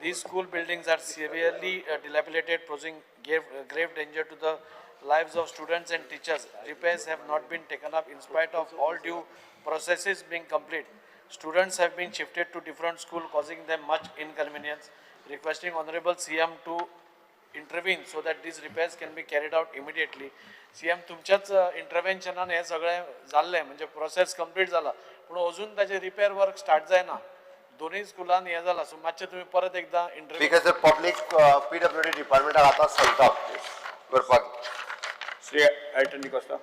O: These school buildings are severely dilapidated, posing grave danger to the lives of students and teachers. Repairs have not been taken up in spite of all due processes being complete. Students have been shifted to different school, causing them much inconvenience. Requesting Honorable CM to intervene so that these repairs can be carried out immediately. CM तुमच्याच इंटरव्हेन्शनान हे सगळें जाल्लें, म्हणजे प्रोसेस कंप्लीट जाला, पूण अजून ताजें रिपेर वर्क स्टार्ट जायना. दोनूय स्कुलान हें जालां. सो मातशें तुमी परत एकदां interview
D: speaker sir, public PWD डिपार्टमेंटाक आतांच सांगता करपाक.
B: Shri Elton D'Costa.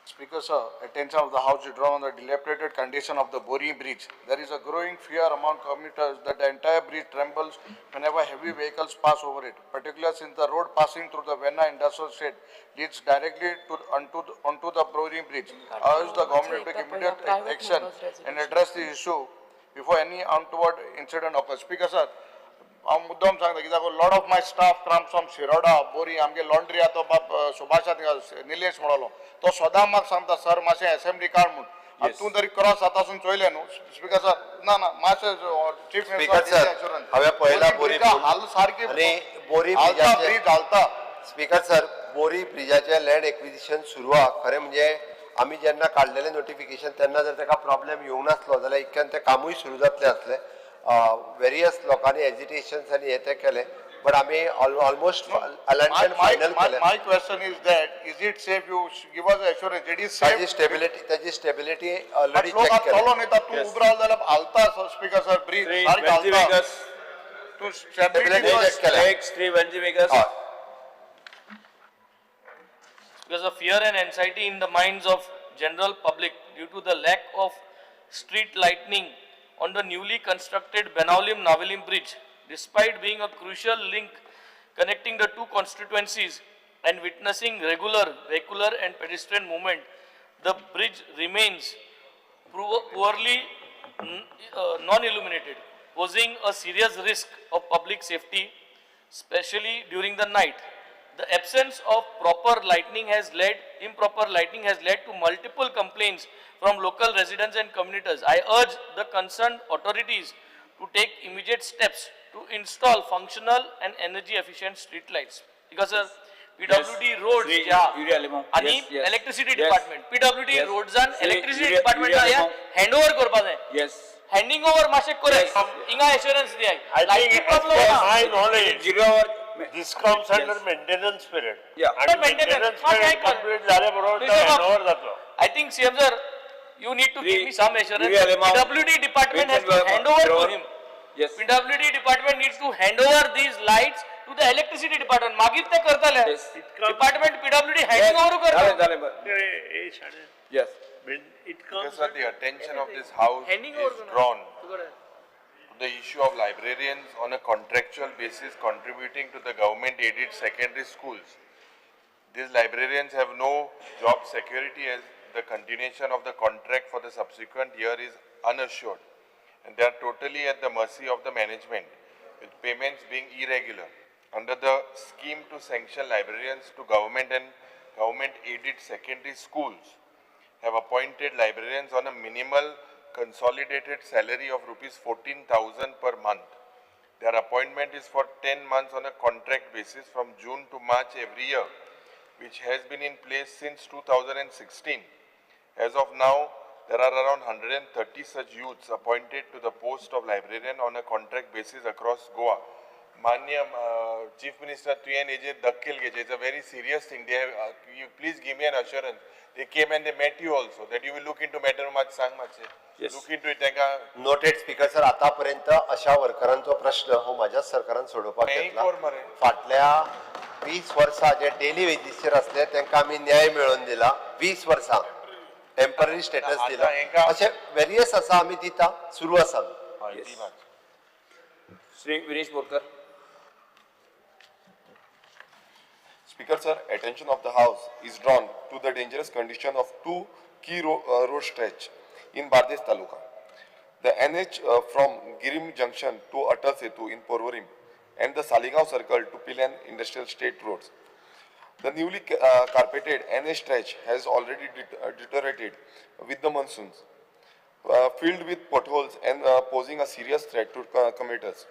E: Speaker sir, attention of the House is drawn on the dilapidated condition of the Borim Bridge. There is a growing fear among commuters that the entire bridge trembles whenever heavy vehicles pass over it, particularly since the road passing through the Verna Industrial Estate leads directly to onto the Borim Bridge. I urge the government to take immediate action and address the issue before any untoward incident occurs. Speaker sir, हांव मुद्दम सांगता कित्याक lot of my staff comes from Shiroda, Borim. आमगे लॉन्ड्री आहा तो बाब सुभाष निलेश म्हणलो, तो सदां म्हाका सांगता सर मातशें एसेंब्ली काड म्हूण. आनी तूं तरी क्रॉस आतासून चोयलें न्हू स्पीकर सर. ना ना, मातशें चीफ
D: स्पीकर सर, हांवें पळयला बोरी
E: हाल सारकी
D: आनी बोरी
E: हालता, ब्रीज हालता.
D: स्पीकर सर, बोरी ब्रिजाचें लँड एक्विजिशन सुरू आहा. खरें म्हणजे आमी जेन्ना काडलेलें नोटिफिकेशन तेन्ना जर ताका प्रॉब्लेम येवंक नासलो जाल्यार इतक्यान तें कामूय सुरू जातलें आसलें. वेरियस लोकांनी एजिटेशन्स आनी हें तें केलें, बट आमी ऑलमोस्ट अलायनमेंट फायनल केलें.
E: My question is that, is it safe? You give us assurance it is safe.
D: ताजी स्टेबिलिटी ऑलरेडी
E: लोक
D: चॅक केली.
E: चलोन येता, तूं उबो रावलो जाल्यार हालता स्पीकर सर, ब्रीज सारकें हालता. तूं स्टेबिलिटी
D: चॅक केल्या.
B: Shri Venzy Viegas.
F: Because of fear and anxiety in the minds of general public due to the lack of street lightning on the newly constructed Benaulim Navelim bridge, despite being a crucial link connecting the two constituencies and witnessing regular vehicular and pedestrian movement, the bridge remains poorly non-illuminated, posing a serious risk of public safety, especially during the night. The absence of proper lighting has led, improper lighting has led to multiple complaints from local residents and commuters. I urge the concerned authorities to take immediate steps to install functional and energy efficient street lights. Because sir, PWD roads ज्या आणि electricity department, PWD roads and electricity department hand over करपा जाय.
B: Yes.
F: Handing over मातशें correct. हिंगा assurance दियाय. Lighting problem ना.
P: My knowledge,
B: zero hour.
P: This comes under maintenance period.
B: Yeah.
P: आणि
F: Maintenance.
P: maintenance period complete झाल्याबरोबर तो handover जातो.
F: I think CM sir, you need to give me some assurance. PWD department has to hand over to him.
B: Yes.
F: PWD department needs to hand over these lights to the electricity department. मागीर ते करतले. Department PWD handing over करता.
B: झाले झाले. Yes.
P: It comes
A: Because the attention of this house is drawn to the issue of librarians on a contractual basis contributing to the government aided secondary schools. These librarians have no job security as the continuation of the contract for the subsequent year is unassured, and they are totally at the mercy of the management, with payments being irregular. Under the scheme to sanction librarians to government and government aided secondary schools, have appointed librarians on a minimal consolidated salary of rupees 14,000 per month. Their appointment is for 10 months on a contract basis from June to March every year, which has been in place since 2016. As of now, there are around 130 such youths appointed to the post of librarian on a contract basis across Goa. Manya Chief Minister तुवें हेजेर दखल घेवचें. It's a very serious thing. They have, you please give me an assurance. They came and they met you also that you will look into matter. मात सांग मातशें. Look into it. तांकां
D: नोटेड स्पीकर सर, आतापर्यंत अशा वर्करांचो प्रश्न हो माझ्याच सरकारान सोडोवपाक घेतला. फाटल्या 20 वर्सां जे डेली वेजीसचेर आसले तांकां आमी न्याय मेळोवन दिला. 20 वर्सां टेम्पररी स्टेटस दिला. अशे वेरियस आसा, आमी दिता, सुरू आसा.
B: Shri Viresh Borkar.
J: Speaker sir, attention of the house is drawn to the dangerous condition of two key road stretch in Bardez Taluka. The NH from Girim Junction to Atal Setu in Porvorim and the Saligao Circle to Pilan Industrial State Roads. The newly carpeted NH stretch has already deteriorated with the monsoons, filled with potholes and posing a serious threat to commuters.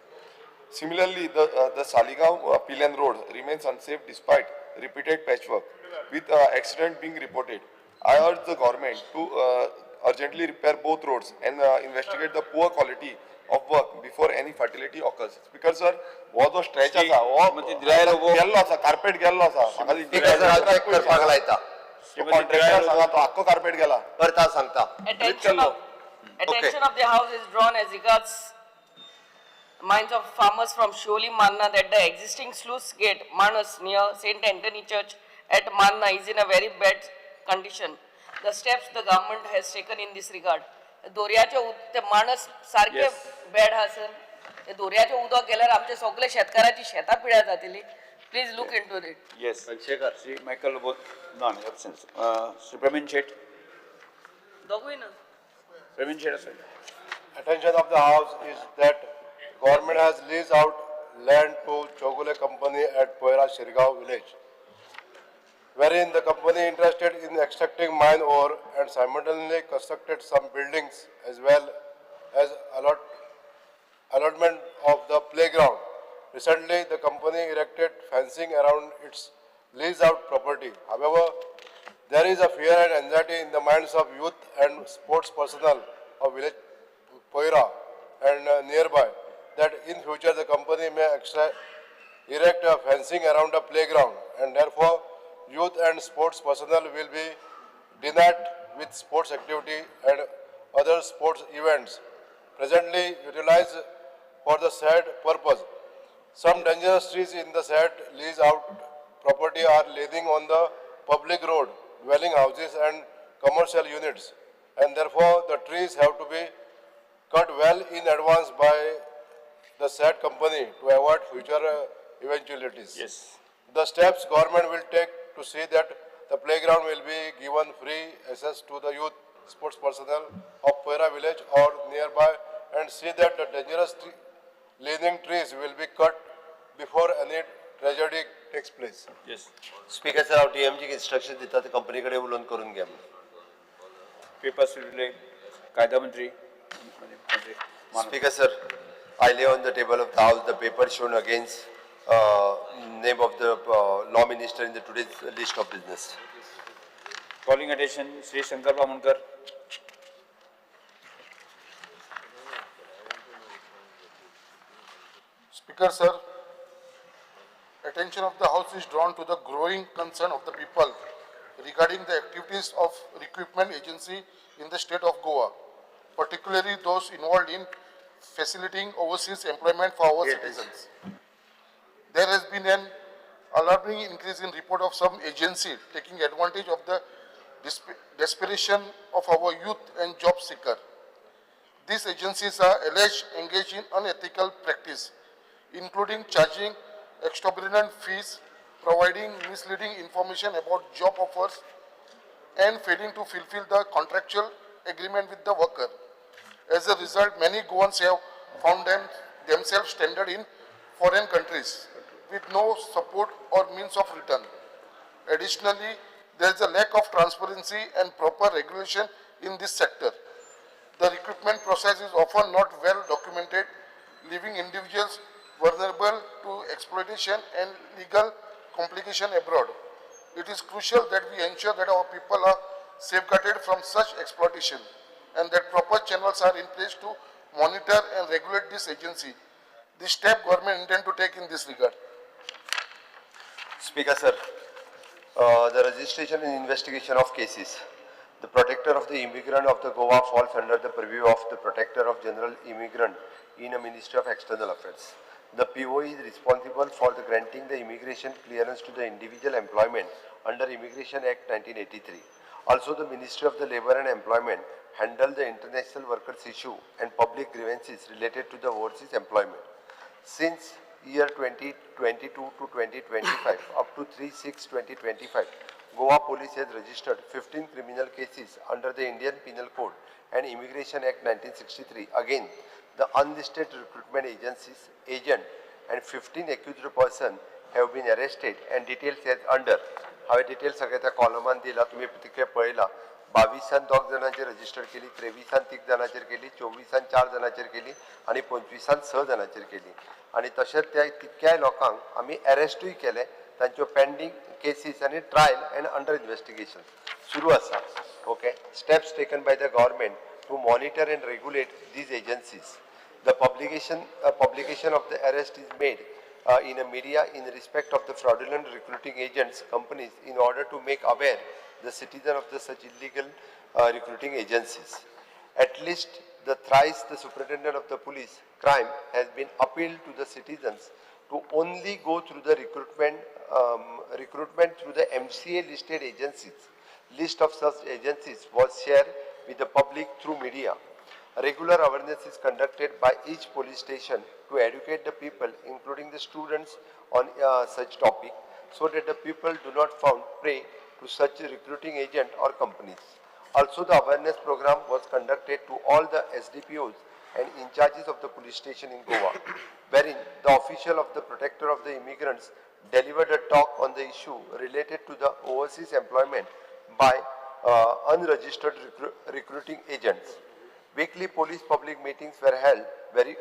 J: Similarly, the Saligao Pilan Road remains unsafe despite repeated patchwork, with accident being reported. I urge the government to urgently repair both roads and investigate the poor quality of work before any fatality occurs. Speaker sir, हो जो स्ट्रेच आसा हो गेल्लो आसा, कार्पेट गेल्लो आसा. कॉन्ट्रॅक्टर सांगा तो आख्खो कार्पेट गेला.
D: करता सांगता.
F: Attention of
Q: Attention of the house is drawn as regards minds of farmers from Sholi Manna that the existing sluice gate Manas near St. Anthony Church at Manna is in a very bad condition. The steps the government has taken in this regard. दोरयाचे ते माणस सारखे बॅड आहा सर. ते दोरयाचे उदक गेल्यार आमचे सगळे शेतकाराची शेतां पिड्यार जातली. Please look into it.
B: Yes. Shri Michael Lobo, no, absence. Shri Praveen Shet.
Q: दोगूय ना.
B: Praveen Shet आसा.
R: Attention of the house is that government has leased out land to Chogule company at Poira Shirgaon village, wherein the company interested in extracting mine ore and simultaneously constructed some buildings as well as allotment of the playground. Recently, the company erected fencing around its leased out property. However, there is a fear and anxiety in the minds of youth and sports personnel of village Poira and nearby that in future the company may erect a fencing around a playground, and therefore youth and sports personnel will be denied with sports activity and other sports events presently utilized for the said purpose. Some dangerous trees in the said lease out property are leaning on the public road, dwelling houses and commercial units, and therefore the trees have to be cut well in advance by the said company to avoid future eventualities.
B: Yes.
R: The steps government will take to see that the playground will be given free access to the youth sports personnel of Poira village or nearby, and see that the dangerous leaning trees will be cut before any tragedy takes place.
B: Yes.
D: Speaker sir, हांव डीएमजीक इन्स्ट्रक्शन दिता ते कंपनी कडेन उलोवन करून घे म्हणून.
B: पेपर्स कायदा मंत्री.
D: Speaker sir, I lay on the table of the house the paper shown against name of the law minister in the today's list of business.
B: Calling attention Shri Shankar Bamunkar.
E: Speaker sir, attention of the house is drawn to the growing concern of the people regarding the activities of recruitment agency in the state of Goa, particularly those involved in facilitating overseas employment for our citizens. There has been an alarming increase in report of some agency taking advantage of the desperation of our youth and job seeker. These agencies are alleged engaged in unethical practice, including charging exorbitant fees, providing misleading information about job offers, and failing to fulfill the contractual agreement with the worker. As a result, many Goans have found themselves stranded in foreign countries with no support or means of return. Additionally, there is a lack of transparency and proper regulation in this sector. The recruitment process is often not well documented, leaving individuals vulnerable to exploitation and legal complication abroad. It is crucial that we ensure that our people are safeguarded from such exploitation and that proper channels are in place to monitor and regulate this agency. This step government intend to take in this regard.
D: Speaker sir, the registration and investigation of cases. The protector of the immigrant of the Goa falls under the purview of the protector of general immigrant in a Ministry of External Affairs. The PO is responsible for the granting the immigration clearance to the individual employment under Immigration Act 1983. Also, the Ministry of the Labor and Employment handle the international workers issue and public grievances related to the overseas employment. Since year 2022 to 2025, up to 3/6/2025, Goa Police has registered 15 criminal cases under the Indian Penal Code and Immigration Act 1963. Again, the unlisted recruitment agencies, agent and 15 accused person have been arrested and details as under. हांवें डिटेल्स सगळे त्या कॉलमान दिला, तुमी तितके पळयला. 22 2 जाणांचेर रजिस्टर केली, 23 3 जाणांचेर केली, 24 4 जाणांचेर केली आनी 25 6 जाणांचेर केली. आनी तशेंच त्या तितक्याय लोकांक आमी एरेस्टूय केले, तांच्यो पेंडींग केसीस आनी ट्रायल एंड अंडर इन्वेस्टिगेशन सुरू आसा. Okay, steps taken by the government to monitor and regulate these agencies. The publication of the arrest is made in a media in respect of the fraudulent recruiting agents companies in order to make aware the citizen of the such illegal recruiting agencies. At least the thrice the superintendent of the police crime has been appealed to the citizens to only go through the recruitment through the MCA listed agencies. List of such agencies was shared with the public through media. Regular awareness is conducted by each police station to educate the people, including the students, on such topic, so that the people do not found prey to such recruiting agent or companies. Also, the awareness program was conducted to all the SDPOs and in charges of the police station in Goa, wherein the official of the protector of the immigrants delivered a talk on the issue related to the overseas employment by unregistered recruiting agents. Weekly police public meetings were held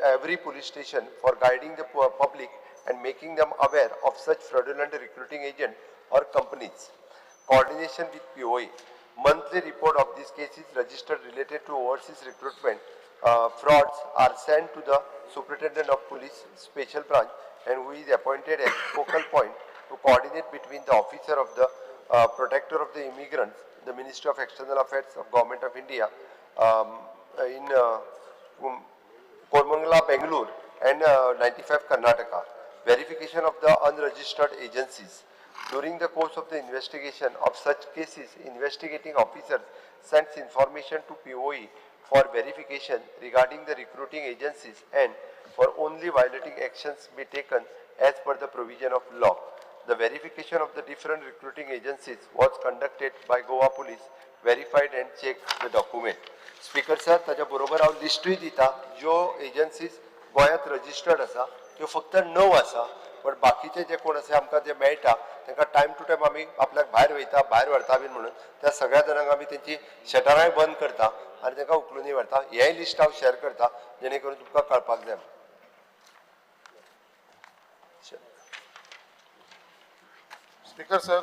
D: every police station for guiding the public and making them aware of such fraudulent recruiting agent or companies. Coordination with POA. Monthly report of these cases registered related to overseas recruitment frauds are sent to the Superintendent of Police Special Branch, and who is appointed as focal point to coordinate between the officer of the protector of the immigrants, the Ministry of External Affairs of Government of India, in Koramangala, Bangalore, and 95 Karnataka. Verification of the unregistered agencies. During the course of the investigation of such cases, investigating officers sends information to POE for verification regarding the recruiting agencies and for only violating actions be taken as per the provision of law. The verification of the different recruiting agencies was conducted by Goa Police, verified and checked the document. Speaker sir, ताच्या बरोबर हांव लिस्टूय दिता ज्यो एजन्सीज गोंयांत रजिस्टर्ड आसा त्यो फक्त 9 आसा, पण बाकीचे जे कोण आसा आमकां जे मेळटा तांकां टायम टू टायम आमी आपल्याक भायर वयता, भायर व्हरता बीन म्हणून त्या सगळ्या जाणांक आमी तेंची शटरांय बंद करता आनी तांकां उखलूनय व्हरता. हेंय लिस्ट हांव शेअर करता जेणे करून तुमकां कळपाक जाय.
E: स्पीकर सर,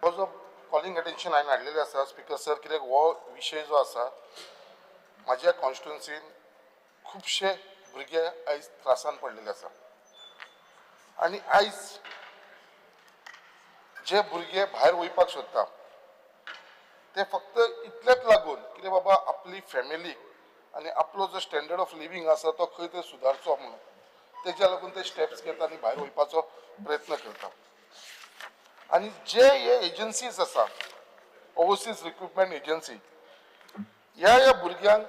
E: हो जो कॉलिंग अटेन्शन हांवें हाडलेलें आसा स्पीकर सर, कित्याक हो विशय जो आसा म्हाज्या कॉन्स्टिट्युन्सीन खुबशे भुरगे आयज त्रासान पडलेले आसा आनी आयज जे भुरगे भायर वयपाक सोदता ते फक्त इतलेच लागून कितें बाबा आपली फॅमिली आनी आपलो जो स्टँडर्ड ऑफ लिवींग आसा तो खंय तरी सुदारचो म्हणून तेज्या लागून ते स्टेप्स घेता आनी भायर वयपाचो प्रयत्न करता. आनी जे हे एजन्सीज आसा ओवरसीज रिक्रुटमेंट एजन्सी ह्या ह्या भुरग्यांक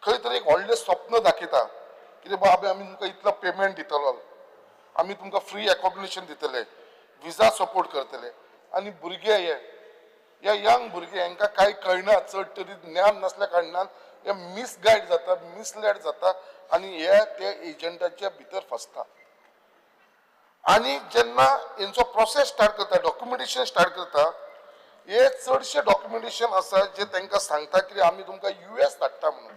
E: खंय तरी एक व्हडलें स्वप्न दाखयता कितें बाबा आमी तुमकां इतलो पेमेंट दितलो, आमी तुमकां फ्री एकोमोडेशन दितले, विजा सपोर्ट करतले. आनी भुरगे हे ह्या यंग भुरगे हांकां कांय कळना, चड तरी ज्ञान नासल्या कारणान हे मिसगायड जाता, मिसलेड जाता आनी हे ते एजंटाच्या भितर फसता. आनी जेन्ना हेंचो प्रोसेस स्टार्ट करता, डॉक्युमेंटेशन स्टार्ट करता, हे चडशे डॉक्युमेंटेशन आसा जे तांकां सांगता की आमी तुमकां US धाडटा म्हणून.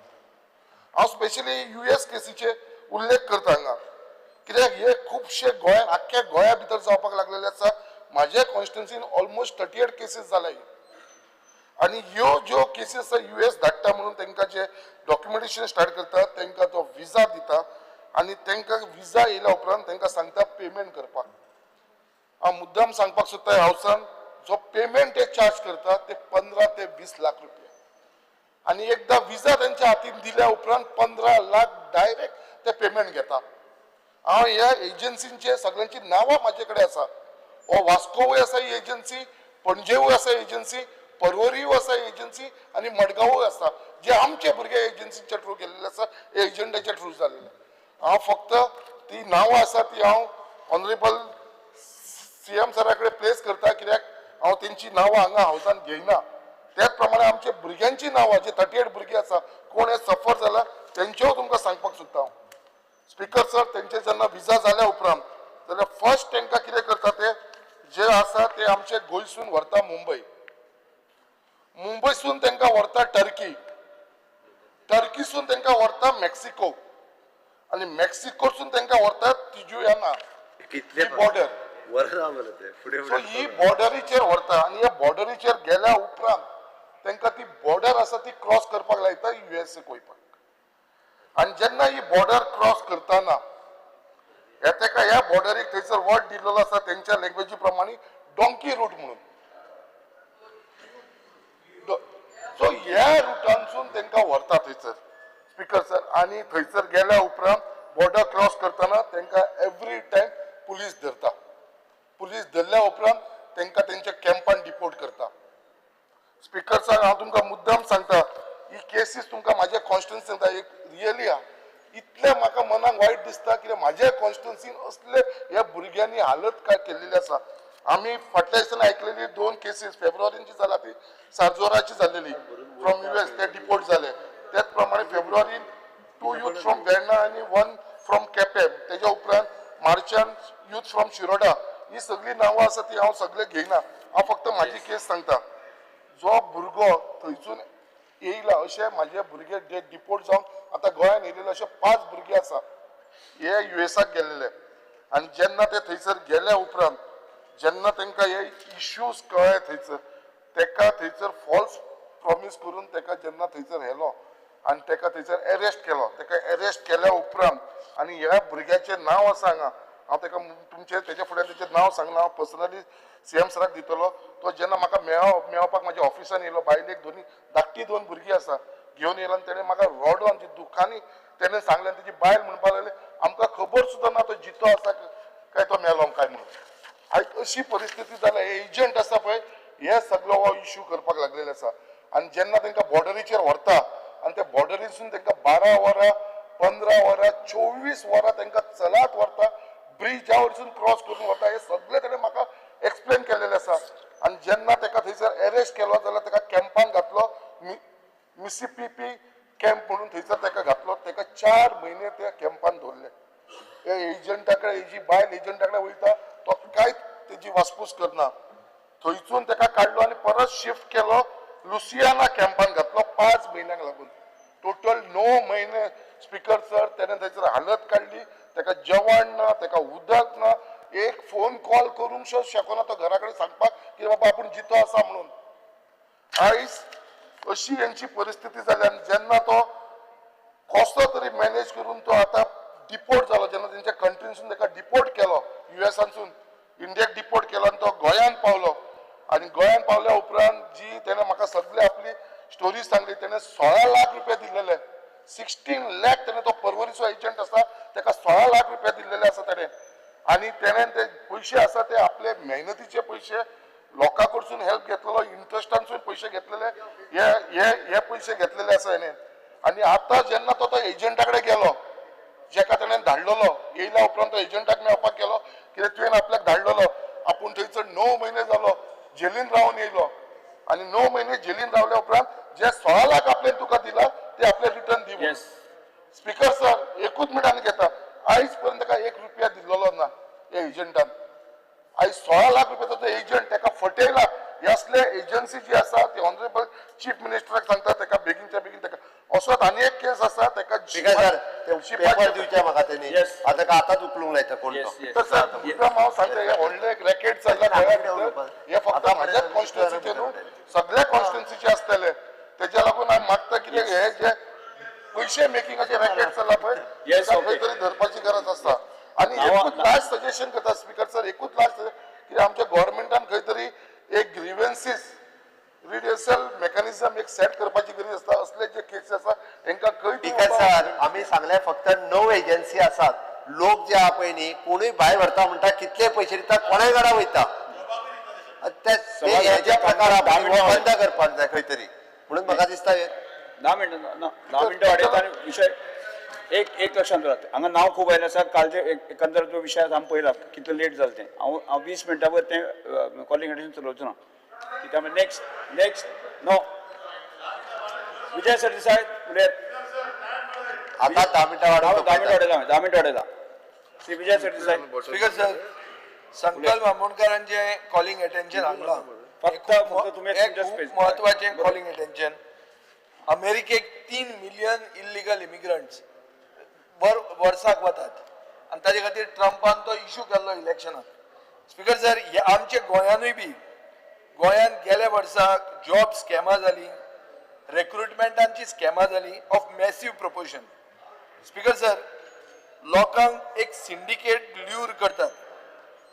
E: हांव स्पेशली US केसीचे उल्लेख करता हांगा, कित्याक हे खुबशे गोंयांत आख्ख्या गोंया भितर जावपाक लागलेले आसा. म्हाज्या कॉन्स्टिट्युन्सीन ऑलमोस्ट 38 केसीस जाल्या ह्यो. आनी ह्यो ज्यो केसीस आसा US धाडटा म्हणून तांकां जे डॉक्युमेंटेशन स्टार्ट करता तांकां तो विजा दिता आनी तांकां विजा येयल्या उपरांत तांकां सांगता पेमेंट करपाक. हांव मुद्दाम सांगपाक सोदता हावसान जो पेमेंट ते चार्ज करता ते 15 ते 20 लाख रुपया, आनी एकदां विजा तेंच्या हातीन दिल्या उपरांत 15 लाख डायरेक्ट ते पेमेंट घेता. हांव ह्या एजन्सींचे सगळ्यांची नांवां म्हाजे कडेन आसा. हो वास्कोवूय आसा ही एजन्सी, पणजेवूय आसा एजन्सी, पर्वरीय आसा एजन्सी आनी मडगांवूय आसा, जे आमचे भुरगे एजन्सीच्या थ्रू गेल्ले आसा, एजंटाच्या थ्रू जाल्ले. हांव फक्त ती नांवां आसा ती हांव ऑनरेबल CM सरा कडेन प्लेस करता, कित्याक हांव तेंची नांवां हांगा हावसान घेयना. त्याच प्रमाणे आमच्या भुरग्यांची नांवां जे 38 भुरगीं आसा कोण हे सफर जाला तेंच्यो तुमकां सांगपाक सोदता हांव. स्पीकर सर, तेंचे जेन्ना विजा जाल्या उपरांत जाल्यार फर्स्ट तांकां कितें करता ते जे आसा ते आमचे गोंयसून व्हरता मुंबय, मुंबयसून तांकां व्हरता टर्की, टर्कीसून तांकां व्हरता मेक्सिको आनी मेक्सिकोसून तांकां व्हरता तिजुयाना बॉर्डर. सो ही बॉर्डरीचेर व्हरता आनी ह्या बॉर्डरीचेर गेल्या उपरांत तांकां ती बॉर्डर आसा ती क्रॉस करपाक लायता USA वयपाक. आनी जेन्ना ही बॉर्डर क्रॉस करतना ह्या ताका ह्या बॉर्डरीक थंयसर वर्ड दिल्लो आसा तेंच्या लँग्वेजी प्रमाणे डोंकी रूट म्हणून. आनी थंयसर गेल्या उपरांत बॉर्डर क्रॉस करतना तांकां एवरी टायम पुलीस धरता. पुलीस धरल्या उपरांत तांकां तेंच्या कॅम्पान डिपोर्ट करता. स्पिकर सर, हांव तुमकां मुद्दाम सांगता, ही केसीस तुमकां म्हाज्या कॉन्स्टिट्युन्सीन सांगता, एक रियली आहा. इतलें म्हाका मनाक वायट दिसता कित्याक म्हाज्या कॉन्स्टिट्युन्सीन असले ह्या भुरग्यांनी हालत काय केल्लेली आसा. आमी फाटल्या दिसांनी आयकलेली 2 केसीस फेब्रुवारीची जाला, ती सारजोराची जाल्लेली फ्रॉम US, ते डिपोर्ट जाले. त्याच प्रमाणे फेब्रुवारीन 2 यूथ फ्रॉम वेर्णा आनी 1 फ्रॉम केपें, तेज्या उपरांत मार्चान यूथ फ्रॉम शिरोडा. ही सगळीं नांवां आसा ती हांव सगळें घेयना, हांव फक्त म्हाजी केस सांगता. जो भुरगो थंयसून येयला अशे म्हाजे भुरगे जे डिपोर्ट जावन आतां गोंयान येयलेले अशे 5 भुरगे आसा, हे युएसाक गेल्लेले. आनी जेन्ना ते थंयसर गेल्या उपरांत जेन्ना तांकां हे इश्यूज कळ्ळे थंयसर, तेका थंयसर फॉल्स प्रॉमीस करून तेका जेन्ना थंयसर व्हेलो आनी तेका थंयसर एरेस्ट केलो. तेका एरेस्ट केल्या उपरांत आनी ह्या भुरग्याचें नांव आसा हांगा, हांव तेका तुमचें तेच्या फुडें तेचें नांव सांगना, हांव पर्सनली सीएम सराक दितलो. तो जेन्ना म्हाका मेळपाक म्हाज्या ऑफिसान येयलो, बायलेक दोनी धाकटी 2 भुरगीं आसा घेवन येयलो आनी तेणें म्हाका रडोन जी दुखांनी तेणें सांगलें. आनी तेजी बायल म्हणपाक लागली आमकां खबर सुद्दां ना तो जितो आसा काय तो मेलो काय म्हणून. आयज अशी परिस्थिती जाल्या. हे एजंट आसा पळय, हे सगळो हो इश्यू करपाक लागलेले आसा. आनी जेन्ना तांकां बॉर्डरीचेर व्हरता आनी त्या बॉर्डरीसून तांकां 12 वरां, 15 वरां, 24 वरां तांकां चलात व्हरता, ब्रिजा वयरसून क्रॉस करून वता. हे सगळें ताणें म्हाका एक्सप्लेन केलेलें आसा. आनी जेन्ना ताका थंयसर एरेस्ट केलो जाल्यार ताका कॅम्पान घातलो, मिसिसिपी कॅम्प म्हणून थंयसर ताका घातलो. ताका 4 म्हयने त्या कॅम्पान दवरले. हे एजंटा कडेन, हेजी बायल एजंटा कडेन वयता, तो कांयच तेजी वासपूस करना. थंयसून ताका काडलो आनी परत शिफ्ट केलो लुसियाना कॅम्पान घातलो 5 म्हयन्यांक लागून. टोटल 9 म्हयने स्पिकर सर तेणें थंयसर हालत काडली. ताका जेवण ना, ताका उदक ना, एक फोन कॉल करूंक शकना तो घरा कडेन सांगपाक की बाबा आपूण जितो आसा म्हणून. आयज अशी हेंची परिस्थिती जाली. आनी जेन्ना तो कसो तरी मॅनेज करून तो आतां डिपोर्ट जालो, जेन्ना तेंच्या कंट्रीनसून ताका डिपोर्ट केलो, युएसानसून इंडियाक डिपोर्ट केलो आनी तो गोंयांत पावलो. आनी गोंयांत पावल्या उपरांत जी तेणें म्हाका सगळी आपली स्टोरी सांगली, तेणें 16 लाख रुपया दिल्लेले, 16 लाख तेणें, तो परवरीचो एजंट आसा ताका 16 लाख रुपया दिल्लेले आसा तेणें. आनी तेणें ते पयशे आसा ते आपले मेहनतीचे पयशे, लोकां कडसून हेल्प घेतलेलो, इंट्रस्टानसून पयशे घेतलेले, हे हे हे पयशे घेतलेले आसा हेणें. आनी आतां जेन्ना तो एजंटा कडेन गेलो, जेका तेणें धाडलेलो, येयल्या उपरांत तो एजंटाक मेळपाक गेलो, कित्याक तुवें आपल्याक धाडलेलो, आपूण थंयसर 9 म्हयने जालो जेलीन रावन येयलो. आनी 9 म्हयने जेलीन रावल्या उपरांत जे 16 लाख आपल्यान तुका दिला ते आपले रिटर्न दी. स्पिकर सर, एकूच मिनट आनी घेता, आयज पर्यंत ताका 1 रुपया दिल्लो ना हे एजंटान. आयज 16 लाख रुपयाचो तो एजंट ताका फटयला. हे असले एजन्सी जी आसा ती ऑनरेबल चीफ मिनिस्टराक सांगता ताका बेगीनच्या बेगीन ताका असोच आनी एक केस आसा ताका
D: पेपर दिवचे म्हाका तेणी, आतां आतांच उखलूंक लायता कोण तो.
E: सर हांव सांगता, हे व्हडलें एक रॅकेट चल्ला गोंया भितर, हे फक्त म्हाज्याच कॉन्स्टिट्युन्सीचे न्हू, सगळ्या कॉन्स्टिट्युन्सीचे आसतले. तेज्या लागून हांव मागता कितें हे जे पयशे मेकिंगाचे रॅकेट चल्ला पळय, खंय तरी धरपाची गरज आसा. आनी एकूच लास्ट सजेशन करता स्पिकर सर, एकूच लास्ट कित्याक आमच्या गव्हर्मेंटान खंय तरी एक ग्रिव्हन्सीस रिड्युसल मेकॅनिझम एक सेट करपाची गरज आसता. असले जे केसी आसा तांकां खंय
D: स्पिकर सर, आमी सांगले फक्त 9 एजन्सी आसात. लोक जे आहा पळय न्ही, कोणूय भायर व्हरता म्हणटा, कितले पयशे दिता, कोणाय घरा वयता. ते जे प्रकार आहा बंद करपाक जाय खंय तरी, म्हणून म्हाका दिसता.
B: 10 मिनटां 10 मिनटां वाडयता आनी विशय एक एक लक्षांत दवरात. हांगा नांव खूब आयलें आसा. कालचे एकंदर जो विशय आसा आमी पळयला कितलो लेट जालें तें. हांव 20 मिनटां वयर तें कॉलिंग अटेन्शन चलोवचो ना. कित्याक next next no Vijay Sardesai उलयात.
D: आतां 10 मिनटां वाडोवं,
B: 10 मिनटां वाडयला, 10 मिनटां वाडयला. श्री विजय सरदेसाय.
G: स्पीकर सर, संकल्प आमोणकरांचे कॉलिंग अटेन्शन हाडलां.
B: फक्त तुमी
G: खूब म्हत्वाचें कॉलिंग अटेन्शन. अमेरिकेक 3 मिलियन इल्लिगल इमिग्रंट्स वर्साक वतात आनी ताजे खातीर ट्रंपान तो इशू केल्लो इलेक्शनाक. स्पीकर सर, हे आमच्या गोंयानूय बी, गोंयांत गेल्या वर्साक जॉब स्कॅमां जाली, रेक्रुटमेंटांची स्कॅमां जाली of massive proportion. Speaker sir, लोकांक एक सिंडिकेट ल्यूर करतात,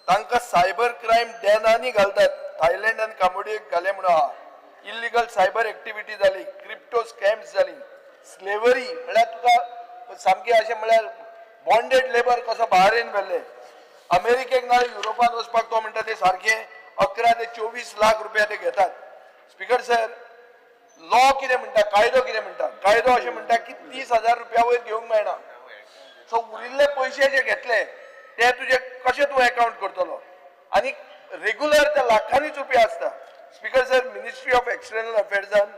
G: तांकां सायबर क्रायम डॅनांनी घालतात. थायलंड आनी कांबोडियेक घाले म्हणून आहा. इल्लिगल सायबर एक्टिविटी जाली, क्रिप्टो स्कॅम्स जाली, स्लेवरी म्हळ्यार तुका सामके अशें म्हळ्यार बॉन्डेड लेबर कसो बाहरेन व्हेल्ले. अमेरिकेक ना युरोपान वचपाक तो म्हणटा ते सारके 11 ते 24 लाख रुपया ते घेतात. स्पीकर सर, लॉ कितें म्हणटा, कायदो कितें म्हणटा, कायदो अशें म्हणटा की 30,000 रुपया वयर घेवंक मेळना. सो उरिल्ले पयशे जे घेतले ते तुजे कशें तूं एकाउंट करतलो? आनी रेगुलर ते लाखांनीच रुपया आसता. Speaker sir, ministry of external अफेर्सान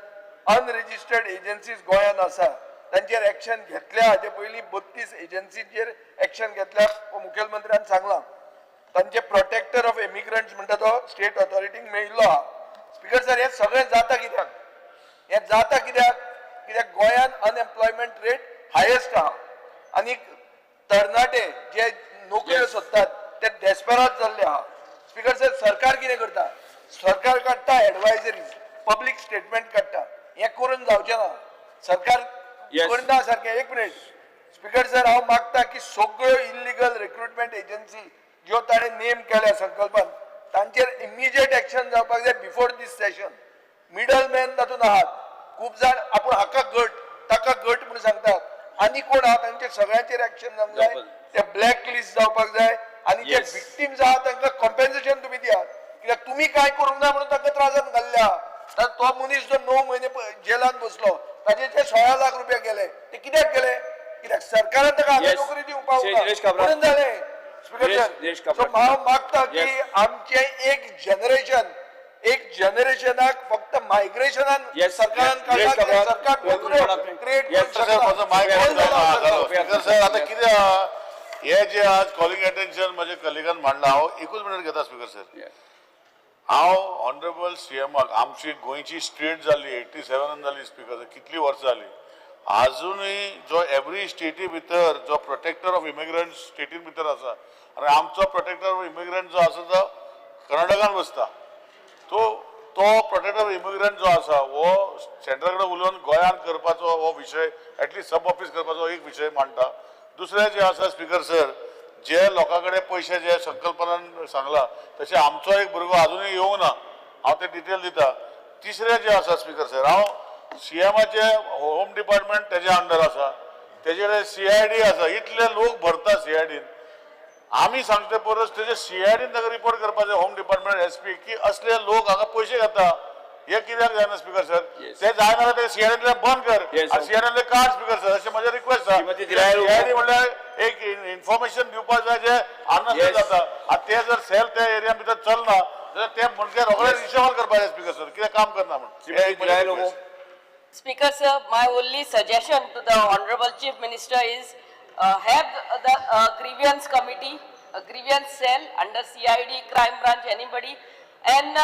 G: unregistered agencies गोंयांत आसा तांचेर एक्शन घेतल्या. हाजे पयलीं 32 एजन्सीचेर एक्शन घेतल्या मुखेलमंत्र्यान सांगलां. तांचे प्रोटेक्टर ऑफ इमिग्रंट्स म्हणटा तो स्टेट ऑथॉरिटीक मेळिल्लो आहा. स्पीकर सर, हें सगळें जाता कित्याक? हें जाता कित्याक? कित्याक गोंयांत अनएम्प्लॉयमेंट रेट हायेस्ट आहा आनी तरणाटे जे नोकऱ्यो सोदतात ते डेस्पेरात जाल्ले आहा. स्पीकर सर, सरकार कितें करता? सरकार काडटा एडवायजरीज, पब्लीक स्टेटमेंट काडटा. हें करून जावचें ना. सरकार करना सारकें. एक मिनीट स्पीकर सर, हांव मागता की सगळ्यो इल्लिगल रिक्रुटमेंट एजन्सी ज्यो ताणें नेम केल्या संकल्पान तांचेर इमिजिएट एक्शन जावपाक जाय before this session. Middle man तातूंत आहात खूब जाण, आपूण हाका गट ताका गट म्हूण सांगतात आनी कोण आहा तांचेर सगळ्यांचेर एक्शन जावंक जाय. ते ब्लॅक लिस्ट जावपाक जाय आनी जे विक्टीम्स आहा तांकां कॉम्पेन्सेशन तुमी दियात. कित्याक तुमी कांय करूंक ना म्हणून तांकां त्रासान घाल्ल्या. तो मनीस जो 9 म्हयने जेलान बसलो ताजे जे 16 लाख रुपया गेले ते कित्याक गेले? कित्याक सरकारान ताका हांगा नोकरी दिवंक पावूंक ना म्हणून जालें. स्पीकर सर, सो हांव मागता की आमचें एक जनरेशन, एक जनरेशनाक फक्त मायग्रेशनान सरकारान काडला. सरकार क्रिएट
I: स्पीकर सर, आतां कितें आहा हे जे आज कॉलिंग अटेन्शन म्हजे कलिगान मांडला, हांव एकूच मिनट घेता स्पीकर सर. हांव ऑनरेबल सीएमाक, आमची गोंयची स्टेट जाली 87 जाली स्पीकर सर, कितली वर्सां जाली आजुनूय जो एवरी स्टेटी भितर जो प्रोटेक्टर ऑफ इमिग्रंट स्टेटीन भितर आसा आनी आमचो प्रोटेक्टर ऑफ इमिग्रंट जो आसा तो कर्नाटकान बसता. तो तो प्रोटेक्टर ऑफ इमिग्रंट जो आसा हो सेंट्रा कडेन उलोवन गोंयांत करपाचो हो विशय एटलिस्ट सब ऑफीस करपाचो एक विशय मांडटा. दुसरें जें आसा स्पीकर सर, जे लोकां कडेन पयशे जे संकल्पनान सांगला तशें आमचो एक भुरगो आजुनूय येवंक ना, हांव ते डिटेल दिता. तिसरें जें आसा स्पीकर सर, हांव सीएमाचे होम डिपार्टमेंट तेजे अंडर आसा, तेजे कडेन CID आसा, इतले लोक भरता CIDन. आमी सांगचे परस तेजे CIDन ताका रिपोर्ट करपाचें होम डिपार्टमेंट SP की असले लोक हांगा पयशे घेता. हे कित्याक जायना स्पीकर सर? ते जायना जाल्यार ते CIDंतल्यान बंद कर आनी CIDंतल्यान काड स्पीकर सर, अशें म्हजें रिक्वेस्ट आसा. CID म्हणल्यार एक इन्फॉर्मेशन दिवपाक जाय जे आनंद जाता आनी ते जर सेल त्या एरिया भितर चलना जाल्यार ते म्हणजे रोखडे रिशॉल्व करपाचें स्पीकर सर, कितें काम करना म्हूण.
Q: Speaker sir, my only suggestion to the Honorable Chief Minister is have the grievance committee, a grievance cell under CID, crime branch, anybody, and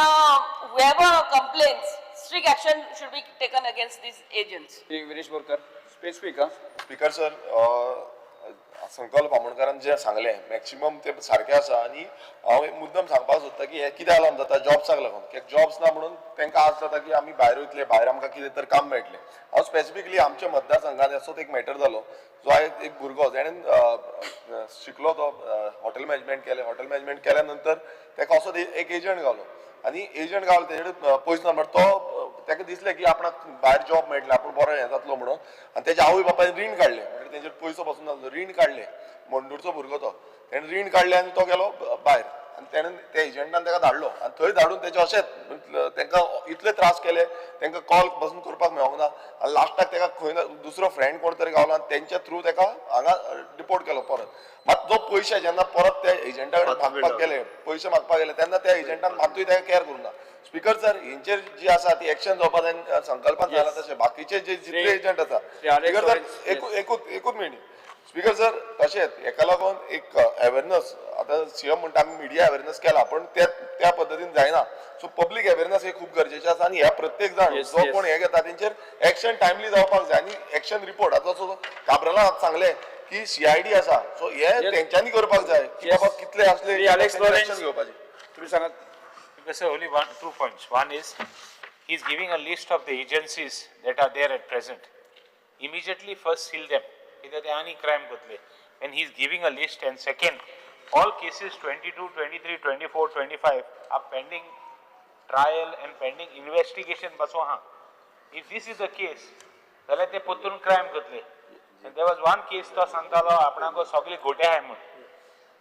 Q: whoever complains, strict action should be taken against these agents.
B: Viresh Borkar, specific.
J: Speaker sir, संकल्प आमोणकारान जें सांगलें मॅक्सिमम ते सारकें आसा आनी हांव मुद्दम सांगपाक सोदता की हें कित्याक लागून जाता, जॉब्साक लागून. कित्याक जॉब्स ना म्हणून तांकां आज जाता की आमी भायर वयतले, भायर आमकां कितें तर काम मेळटलें. हांव स्पेसिफिकली आमच्या मतदारसंघात असोच एक मॅटर जालो, जो आयज एक भुरगो जेणें शिकलो तो हॉटेल मॅनेजमेंट केलें, हॉटेल मॅनेजमेंट केल्या नंतर ताका असोच एक एजंट गावलो आनी एजंट गावलो तेजे कडेन पयसो ना, बट तो ताका दिसलें की आपणाक भायर जॉब मेळटलें, आपूण बरो हें जातलो म्हणून, आनी तेज्या आवय बापायन रीण काडलें, म्हणजे तेंचेर पयसो पसून नासलो, रीण काडलें, मंडूरचो भुरगो तो, तेणें रीण काडलें आनी तो गेलो भायर आनी तेणें त्या एजंटान ताका धाडलो आनी थंय धाडून तेजे अशेंच तांकां इतले त्रास केले, तांकां कॉल पसून करपाक मेळोंक ना आनी लास्टाक ताका खंय ना दुसरो फ्रेंड कोण तरी गावलो आनी तेंच्या थ्रू ताका हांगा डिपोर्ट केलो परत. मात जो पयशे जेन्ना परत त्या एजंटा कडेन मागपाक गेले, पयशे मागपाक गेले तेन्ना त्या एजंटान मातूय ताका केअर करूंक ना. स्पीकर सर, हेंचेर जी आसा ती एक्शन जावपा जाय, संकल्पान जाला तशें बाकीचे जे जितले एजंट आसा. स्पीकर सर, एकूच minute. Speaker sir, तशेंच हेका लागून एक अवेरनस, आतां सीएम म्हणटा आमी मिडिया अवेरनस केला, पण त्या पद्दतीन जायना. सो पब्लीक अवेरनस हे खूब गरजेचें आसा आनी ह्या प्रत्येक जाण जो कोण हे घेता तेंचेर एक्शन टायमली जावपाक जाय आनी एक्शन रिपोर्ट. आतां जसो काब्रालान आतां सांगलें की CID आसा, सो हे तेंच्यांनी करपाक जाय की बाबा कितले आसले एक्शन घेवपाचें.
B: तुमी सांगात.
S: Sir, only 2 points. One is, he is giving a list of the agencies that are there at present. Immediately first seal them. Either they any crime gotle. When he is giving a list, and second, all cases 22, 23, 24, 25 are pending trial and pending investigation. Baso ha. If this is the case, then they putun crime gotle. There was one case तो सांगतालो आपणाक सगळे गोटे आहाय म्हूण,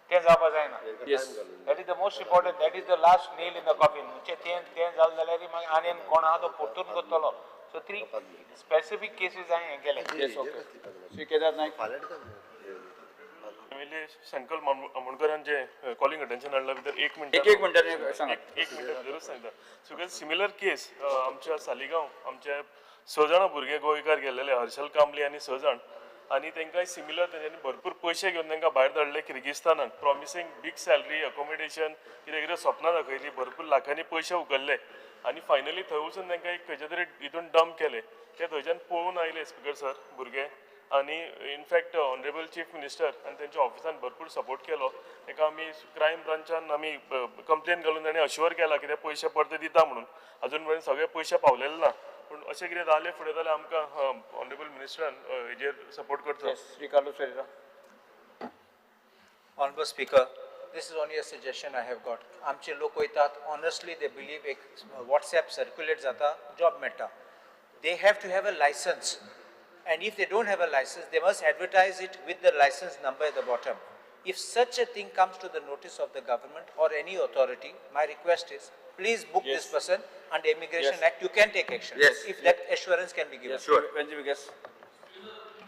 S: तें जावपा जायना.
B: Yes.
S: That is the most important, that is the last nail in the coffin. म्हणजे तें तें जालें जाल्यार मागीर आनी कोण आहा तो परतून करतलो. सो थ्री स्पेसिफीक केसीस हांवें हें केलें.
B: Yes, okay. Shri Kedar Naik.
P: संकल्प आमोणकरान जे कॉलिंग अटेन्शन हाडला भितर एक मिनट
B: एक एक मिनटांनी सांगा.
P: एक मिनट भितरूच सांगता. सो सिमिलर केस आमच्या सालिगांव आमच्या 6 जाणां भुरगे गोंयकार गेल्लेले, हर्षल कांबली आनी 6 जाण, आनी तांकांय सिमिलर तेंच्यांनी भरपूर पयशे घेवन तांकां भायर धाडले किर्गिस्तानाक, प्रॉमिसींग बीग सॅलरी, अकोमोडेशन, कितें कितें सपनां दाखयली, भरपूर लाखांनी पयशे उखल्ले आनी फायनली थंय वचून तांकां एक खंयच्या तरी हितून डंप केले. ते थंयच्यान पळोवन आयले स्पिकर सर भुरगे, आनी in fact honourable chief minister आनी तेंच्या ऑफिसान भरपूर सपोर्ट केलो. ताका आमी क्रायम ब्रांचान आमी कंप्लेन घालून ताणें अश्युअर केला की ते पयशे परते दिता म्हणून. अजून मेरेन सगळे पयशे पावलेले ना, पूण अशें कितें जालें फुडें जाल्यार आमकां ऑनरेबल मिनिस्टरान हेजेर सपोर्ट करचो.
B: Shri Carlos Ferreira.
K: Honorable Speaker, this is only a suggestion I have got. आमचे लोक वयतात, honestly they believe एक WhatsApp circulate जाता, जॉब मेळटा. They have to have a license, and if they don't have a license, they must advertise it with the license number at the bottom. If such a thing comes to the notice of the government or any authority, my request is, please book this person under Immigration Act. You can take action.
D: Yes.
K: If that assurance can be given.
B: Yes, sure.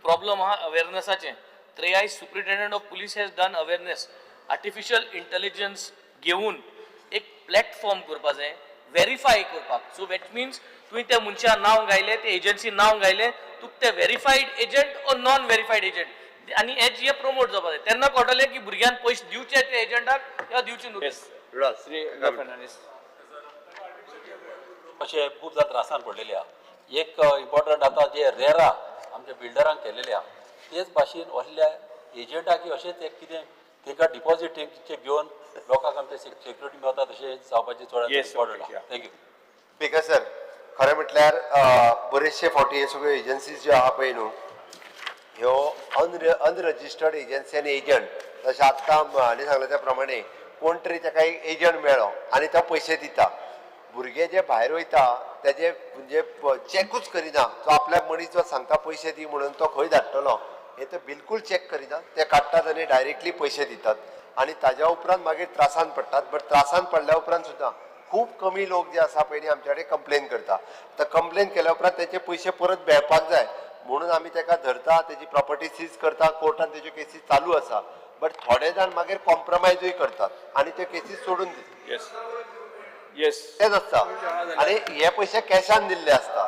F: Problem हा अवेअरनेसाचे. त्रेयाय superintendent of police has done awareness. Artificial intelligence घेवन एक प्लॅटफॉर्म करपा जाय व्हेरीफाय करपाक. सो that means तुवें त्या मनशा नांव गायलें, ते एजन्सी नांव गायलें, तुका ते verified agent or non verified agent आनी हें जे प्रमोट जावपा जाय. तेन्ना कळटलें की भुरग्यान पयशे दिवचे ते एजंटाक या दिवचे न्हू.
B: श्री फर्नांडीस.
L: अशें खूब जाण त्रासान पडलेले आहा. एक इम्पॉर्टंट आतां जे रेरा आमच्या बिल्डरांक केलेले आहा तेच भाशेन असल्या एजंटाक अशेंच एक कितें तांकां डिपॉझिटीचे घेवन लोकांक आमचे सेक्युरिटी मेळटा तशें जावपाचें चड इम्पॉर्टंट आहा. Thank you.
D: Speaker sir, खरें म्हटल्यार बरेचशे फावटी हे सगळ्यो एजन्सीज ज्यो आहा पळय न्हू, ह्यो अनरजिस्टर्ड एजन्सी आनी एजंट, जशें आत्तां हांणी सांगलें त्या प्रमाणे कोण तरी ताका एक एजंट मेळ्ळो आनी तो पयशे दिता. भुरगे जे भायर वयता तेजे म्हणजे चॅकूच करिना, तो आपल्याक मनीस जो सांगता पयशे दी म्हणून तो खंय धाडटलो हे ते बिलकूल चॅक करिना, ते काडटात आनी डायरेक्टली पयशे दितात आनी ताज्या उपरांत मागीर त्रासान पडटात. बट त्रासान पडल्या उपरांत सुद्दां खूब कमी लोक जे आसा पयलीं आमच्या कडेन कंप्लेन करता. आतां कंप्लेन केल्या उपरांत तेचे पयशे परत मेळपाक जाय म्हणून आमी ताका धरता, तेजी प्रॉपर्टी सीज करता, कोर्टान तेज्यो केसी चालू आसा. बट थोडे जाण मागीर कॉम्प्रोमायजूय करतात आनी त्यो केसी सोडून दितात.
B: येस येस,
D: तेच आसता. आनी हे पयशे कॅशान दिल्ले आसता,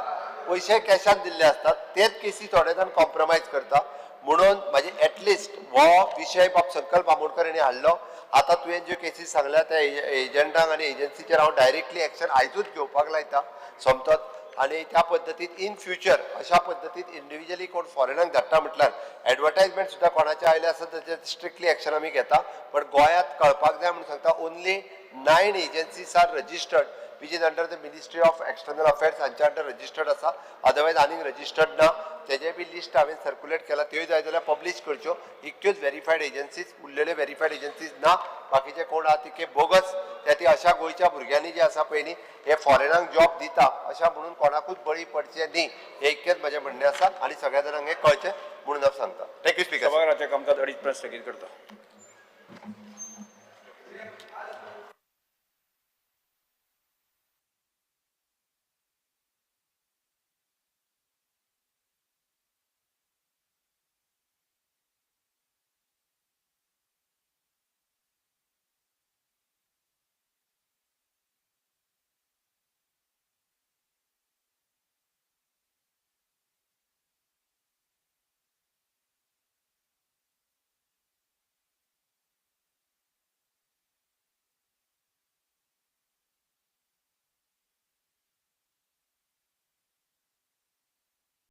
D: पयशे कॅशान दिल्ले आसतात, तेच केसी थोडे जाण कॉम्प्रोमायज करता. म्हणून म्हाजे एटलिस्ट हो विशय बाब संकल्प आमोणकर हांणी हाडलो. आतां तुवें ज्यो केसीस सांगल्या त्या एजंटांक आनी एजन्सीचेर हांव डायरेक्टली एक्शन आयजूच घेवपाक लायता सोमतोच. आनी त्या पद्दतीन इन फ्युचर अशा पद्दतीन इंडिविज्युअली कोण फॉरेनाक धाडटा म्हटल्यार एडवर्टायजमेंट सुद्दां कोणाचें आयलें आसत ताचेर स्ट्रिक्टली एक्शन आमी घेता. बट गोंयांत कळपाक जाय म्हणून सांगता, only 9 agencies are registered which is under the ministry of external affairs हांच्या अंडर रजिस्टर्ड आसा, अदरवायज आनीक रजिस्टर्ड ना. तेजे बी लिस्ट हांवें सर्कुलेट केला, त्योय जाय जाल्यार पब्लीश करच्यो. इतक्योच व्हेरीफायड एजन्सीज, उरलेल्यो व्हेरीफायड एजन्सीज ना. बाकीचे कोण आहा तिके बोगस. त्या ती अशा गोंयच्या भुरग्यांनी जे आसा पळय न्ही हे फॉरेनाक जॉब दिता अशा म्हणून कोणाकूच बळी पडचें न्ही, हें इतकेंच म्हजें म्हणणें आसा आनी सगळ्या जाणांक हें कळचें म्हणून हांव सांगता. Thank you speaker.
B: सभाघराचें कामकाज 2.5 पर्यंत स्थगीत करता.